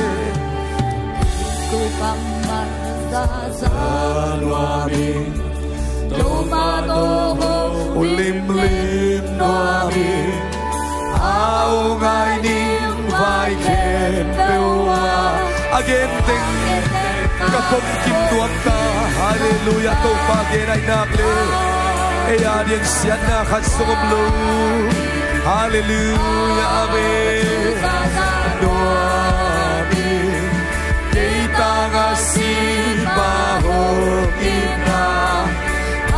Nuam ing, Topa tawh hong limlim nuam ing, a hong ngai ning vai khempeuh ah a gen teng ka pom kim nuam ta. Halleluiah, Topa gen ahih nak le ei a ding siatna khat zong om lo. Halleluiah, amen. Nuam ing, kei tanga sipa hong itna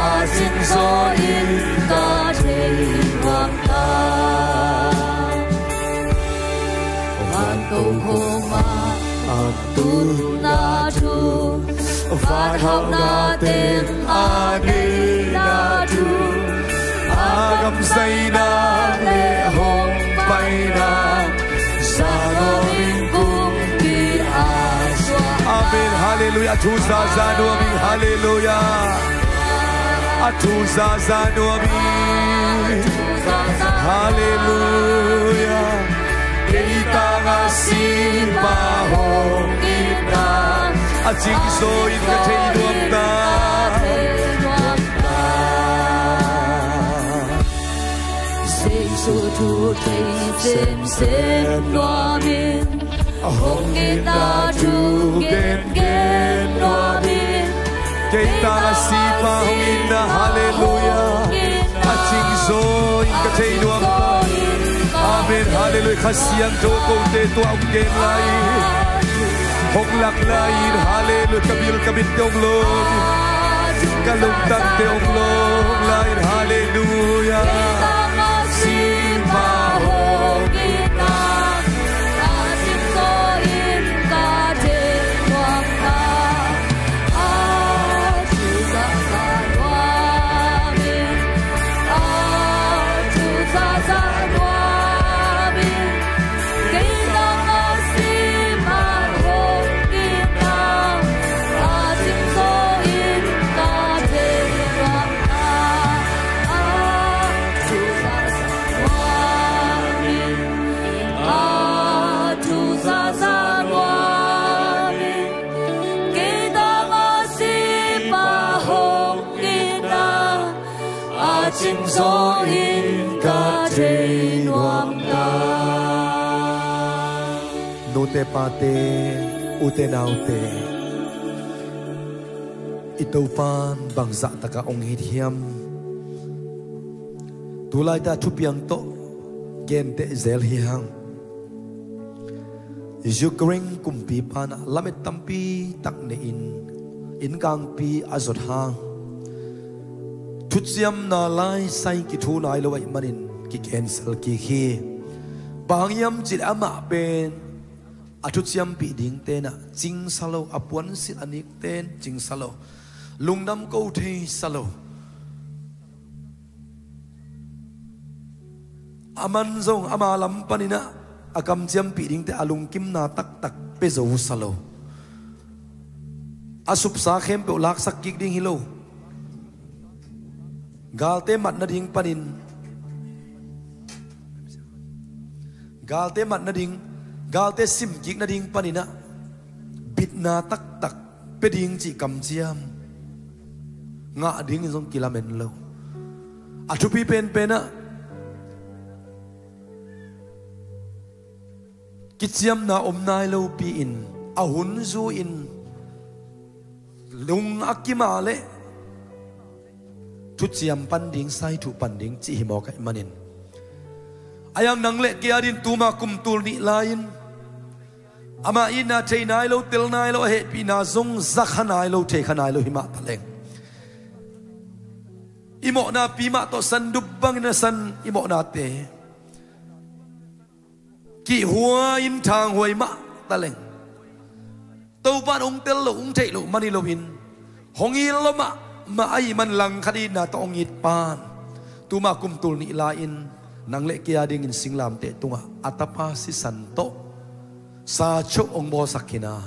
a cingzaw in ka thei nuam ta. Vantung khawng ah a tutna thu, van hauhna teng a neihna thu, a gamzaina le hong paina, Zion kumpi a suak. Amen. Halleluiah. A thu zaza nuam ing. Halleluiah. A thu zaza nuam ing. Halleluiah. Kei tanga sipa hong itna a cingzaw in ka thei nuam ta. Jesu thu thei semsem nuam ing, a hong itna thu gengen nuam ing. Kei tanga sipa hong itna, halleluiah, a cingzaw in ka thei nuam ta. Amen, halleluiah. Kha Siangtho kote tua hong gen lai, hong lak lai in, halleluiah. Ka bil ka bitte hong lawng, ka lungtangte hong lawng lai in, halleluiah. Nute pate, ute naute, i Topan bangzah takah hong it hiam? Tulaita thupiang tawh genteh zel hi hang. Ukraine kumpipa in ah lamet tampi tak nei-in, innkangpi a zot hang, thuciamna lai sai kithu nai lo ahih manin ki-cancel kik hi. Bang hang hiam cih leh amah pen a thuciampih dingte in ah cingsa lo, a puansilh a nikte in cingsa lo, lungdam ko thei sa lo. Aman zong ama lam panin ah a kamciampih dingte a lungkimna taktak pia zo sa lo. A supsa khempeuh laksak kik ding hi lo. Galte mat nading panin, galte mat nading, galte sim kik nading panin ah bitna taktak pia ding cih kamciam ngah dingin zong kilamen lo. A thupi penpen ah kiciamna om nai lopi-in a hun zui-in lung a kim a leh thuciam pan ding, saithuh pan ding cih hi mawk ahih manin, a yang nang le kei a dingin tuma kum tul nih lai-in amah itna thei nai lo, tel nai lo, a hehpihna zong za kha nai lo, thei kha nai lo hi mah taleng, i mawhna pi mah tawh sandup bangin a san i mawhnate kihhuai-in thanghuai mah taleng, Topa in hong tel loh, hong theih loh man hi loin, hong it lo mahmah ahih man langkhat itna tawh hong it pan, tuma kum tul nih lai-in nang le kei a dingin singlamteh tungah a tapa sisan tawh sa chauh hong bawlsak khin a,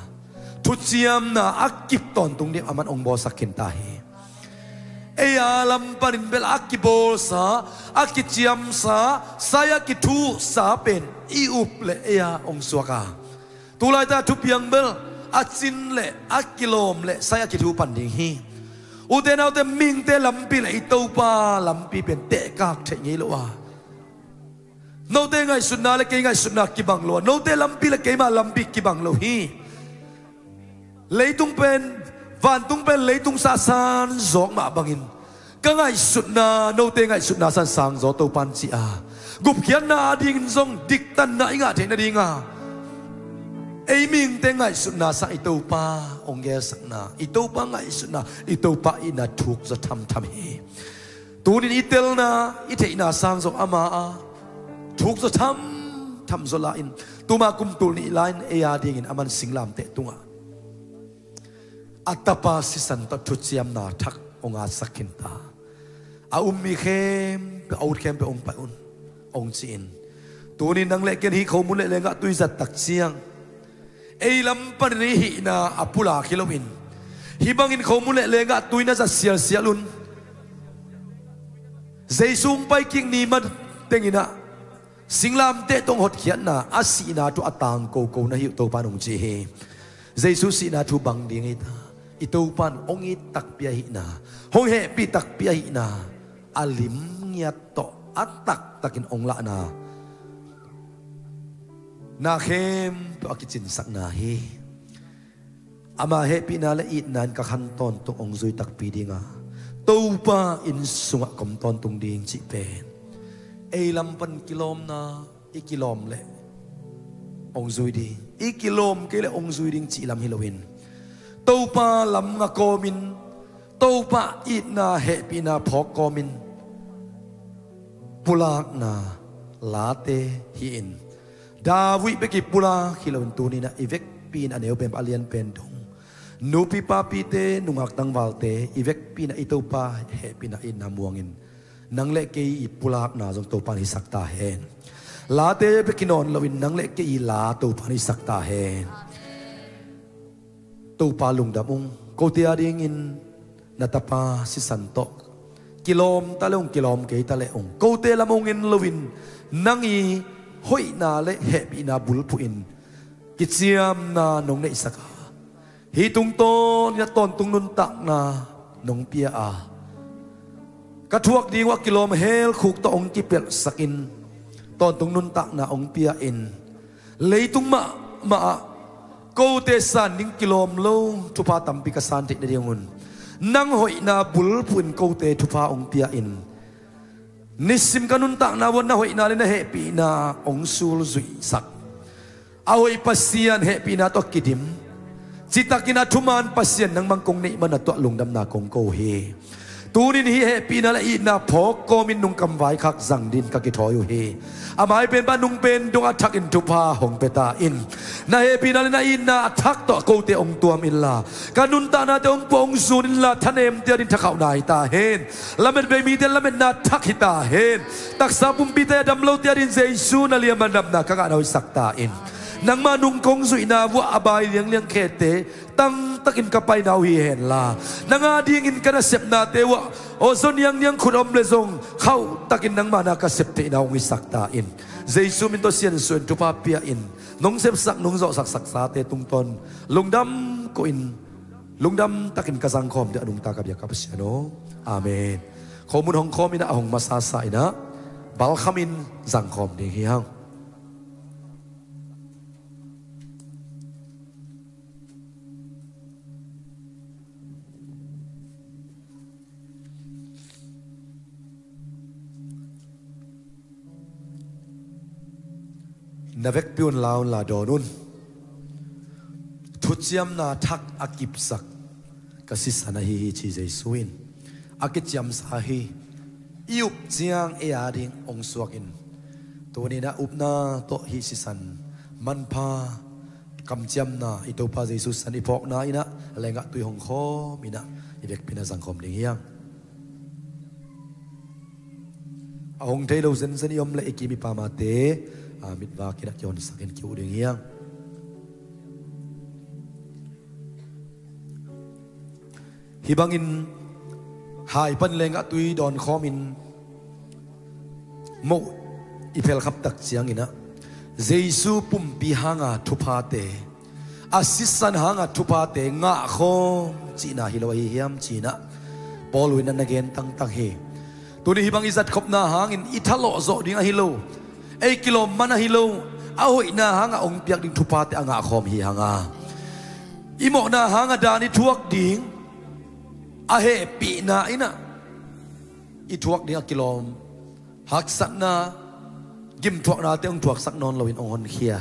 thuciamna a kip tawntung ding aman hong bawlsak khin ta hi. Ei a lam panin bel a kibawlsa, a kiciamsa, sai a kithuhsa pen i up le ei a hong suak a, tu laita thupiang bel a cin le a kilawm le sai a kithuh pan ding hi. Ute naute, mihingte lampi le i Topa lampi pen tehkak theih ngei lo a, note ngaihsutna le kei ngaihsutna kibang lo a, note lampi le keima lampi kibang lo hi. Leitung pen, vantung pen leitung sahsan zawk mah bangin ka ngaihsutna note ngaihsutna sang sang zaw Topa in ci a, gupkhiatna adingin zong diktanna i ngah theih nadinga ei mihingte ngaihsutna sang i Topa hong gelsakna, i Topa ngaihsutna, i Topa itna thuk zaw thamtham hi. Tunin i telna, i theihna sang zaw ama a thuk zaw thamtham zaw la-in, tuma kum tul nih lai-in ei a dingin aman singlamteh tungah a tapa sisan tawh thuciamna thak hong atsak khin ta. A um mi khempeuh, a ut khempeuh hong pai un, hong ci-in, tunin nang le kei in hih khomun le lenggah tui zat tak ciang ei lam panin i hihna a pulak hi loin, hih bangin khomun le lenggah tui na zat sialsial un. Jesu hong pai kik ni man tenginah singlamteh tawh hotkhiatna, a sihna thu a tangkoko na hi uh, Topa in hong ci hi. Jesu sihna thu bang ding hi ta? I Topa in hong it takpi ahihna, hong hehpih takpi ahihna, a lim ngiat tawh a taktakin hong lahna, na khempeuh a kicinsakna hi. Ama hehpihna le itna in ka khan tawntung hong zui takpi dinga, Topa inn sungah ka om tawntung ding cih pen ei lam pan kilawmna, i kilawm leh hong zui ding, i kilawm kei leh hong zui ding cih lam hi loin, Topa lam nga kawmin, Topa itna hehpihna phawk kawmin pulakna late hi-in, David bek i pulak hi loin tuninah i vekpi in a neu pen a lian pen dong, nupi papite, nungak tangvalte, i vekpi inah i Topa hehpihna itna muangin nang le kei i pulakna zong Topa in hisak ta hen. Late bek hi nawn loin nang le kei i la Topa in hisak ta hen. Topa lungdam ung. Kote a dingin na tapa sisan tawh kilawm ta le ung, kilawm kei ta le ung, kote lam hong en loin nang i hoihna le hehpihna bulphuhin kiciamna nong neihsak a, hih tungtawnin a tawntung nuntakna nong pia a, ka thuak ding uh a kilawm helkhuk tawh hong kipelhsakin tawntung nuntakna hong pia-in, leitung mahmah ah kote san ding kilawm lo thupha tampi ka san theih nadingun nang hoihna bulphuhin kote thupha hong pia-in, nisim ka nuntakna uah na hoihna le na hehpihna hong sulzuihsak. A hoih Pasian hehpihna tawh kidim, citakin a thuman Pasian nangmah kong neih man a tuah lungdamna kong ko hi. Tunin hih hehpihna le itna phawk kawmin nungkam vaikhak zang din ka kithawi uh hi. A mai penpa nung pen dong a thakin thupha hong pia ta in. Na hehpihna le na itna a thak tawh kote hong tuam inla, ka nuntaknate hong puah hong zun inla, thanemte a din thakhauhna hi ta hen. Lamet bei mite lametna thak hi ta hen. Taksa pumpite a dam lote a din Jesu na liamman damna ka ngahna hoihsak ta in. Nangmah nung kong zuihna uah a bai liangliang khete tangtakin ka paina uh hi henla, nang a dingin ka nasepnate uah aw zaw niangniang khut om le zong khauhtakin nangmah na ka sep theihna hong hisak ta in. Jesu min tawh siansuahin thupha pia-in nong sepsak nong zawhsak saksate tungtawn lungdam kohin, lungdam takin ka zangkhawm ding a nungta ka biak ka Pasian aw. Amen. Khomun hong khawm inah a hong masasa inah balkhamin zangkhawm ding hi hang. Na vekpi un la un la dawn un. Thuciamna thak a kipsak ka sisan ahi hi, ci Jesu in. A kiciamsa hi. I up ciang ei a ding hong suak in. Tuni-in ah upna tawh hih sisan manpha kamciamna i Topa Jesu sisan i phawkna in ah lengah tui hong khawm in ah i vekpi-in ah zangkhawm ding hi hang. A hong thei lo zenzen i om leh i kim i pamate, a, mitvak in ah kihonsak in ki-uh ding hi hang. Hih bangin hai pan lengah tui dawn khawmin moh i phelkhap tak ciangin ah Jesu pumpi hanga thuphate, a sisan hanga thuphate ngahkhawm cihna hi lo ahi hiam ci-in ah Paul in ah na gen tangtang hi. Tuni hih bang i zatkhopna hangin i thalawh zawh ding ahi lo, ei kilawm man ahi lo, a hoihna hanga hong piak ding thuphate a ngahkhawm hi hanga, i mawhna hanga dan i thuak ding a hehpihna in ah i thuak ding a kilawm haksatna, gimthuaknate hong thuaksak nawn loin hong honkhia.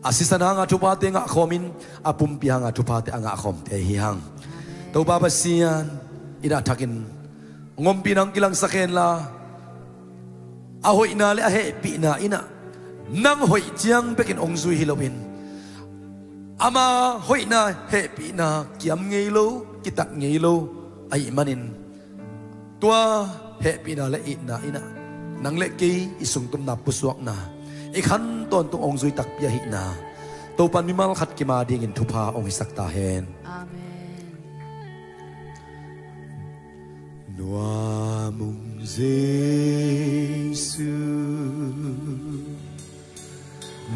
A sisan hanga thuphate ngahkhawmin a pumpi hanga thuphate a ngahkhawmte hi hang. Topa Pasian in ah thakin hong ompihna hong kilangsak henla, a hoihna le a hehpihna in ah nang hoih ciang bekin hong zui hi loin ama hoihna hehpihna kiam ngei lo, kitat ngei lo ahih manin tua hehpihna le itna in ah nang le kei i sungtumna pusuakna i khan tawntung hong zui takpi ahihna Topan mimal khat kim a dingin thupha hong hisak ta hen. Amen. Nuam ung Jesu,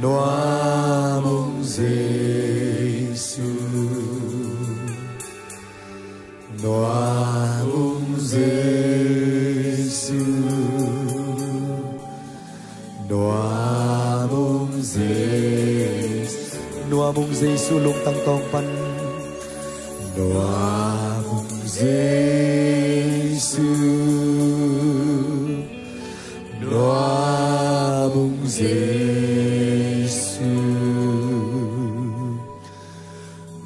nuam ung Jesu, nuam ung Jesu, nuam ung Jesu, nuam ung Jesu lungtang tawng pan. Nuam ung Jesu, nuam ung Jesu,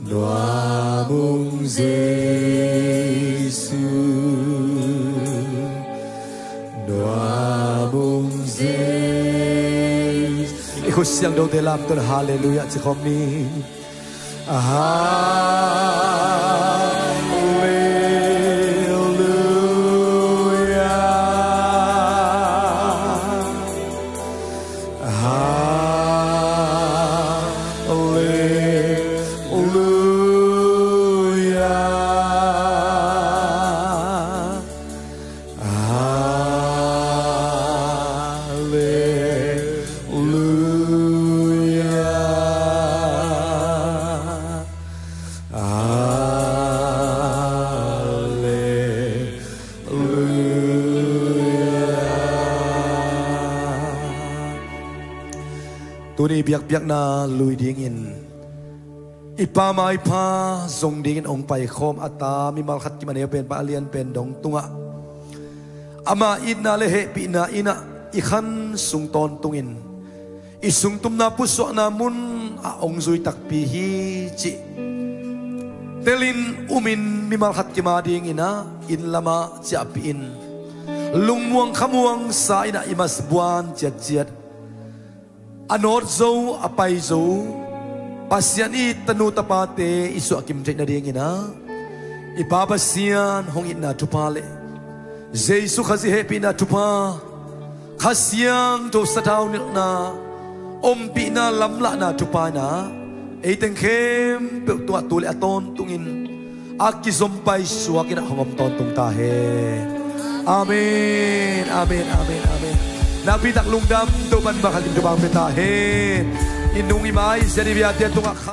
nuam ung Jesu, nuam ung Jesu. I khut siangthote lamtawn Halleluiah ci khawm ni. Halleluiah. Halleluiah. Halleluiah. Halleluiah. Tuni biakpiakna lui dingin i pamai pha zong dingin hong paikhawm a ta mimal khat kim a neu pen pan a lian pen dong tungah ama itna le hehpihna in ah i khan sung tawntungin i sungtumna pusuakna mun ah hong zui takpi hi cih telin umin mimal khat kim a dingin ah inn lamah ciahpih in lungmuang khamuang sa in ah i mas buan ciatciat a nawt zo, a pai zo Pasian i tanu tapate i suahkim theih nadingin ah i Pa Pasian hong itna thupha le Jesu Khazih hehpihna thupha, Kha Siangtho sathau nilhna, ompihna lamlahna thupha in ah ei teng khempeuh tungah tu le a tawntungin a kizom paisuak in ah hong om tawntung ta hen. Amen, amen, amen, amen. Nakpi tak lungdam, Topan bang hakim Topan pe ta hen. I nung i mai, zia i biate tungah kha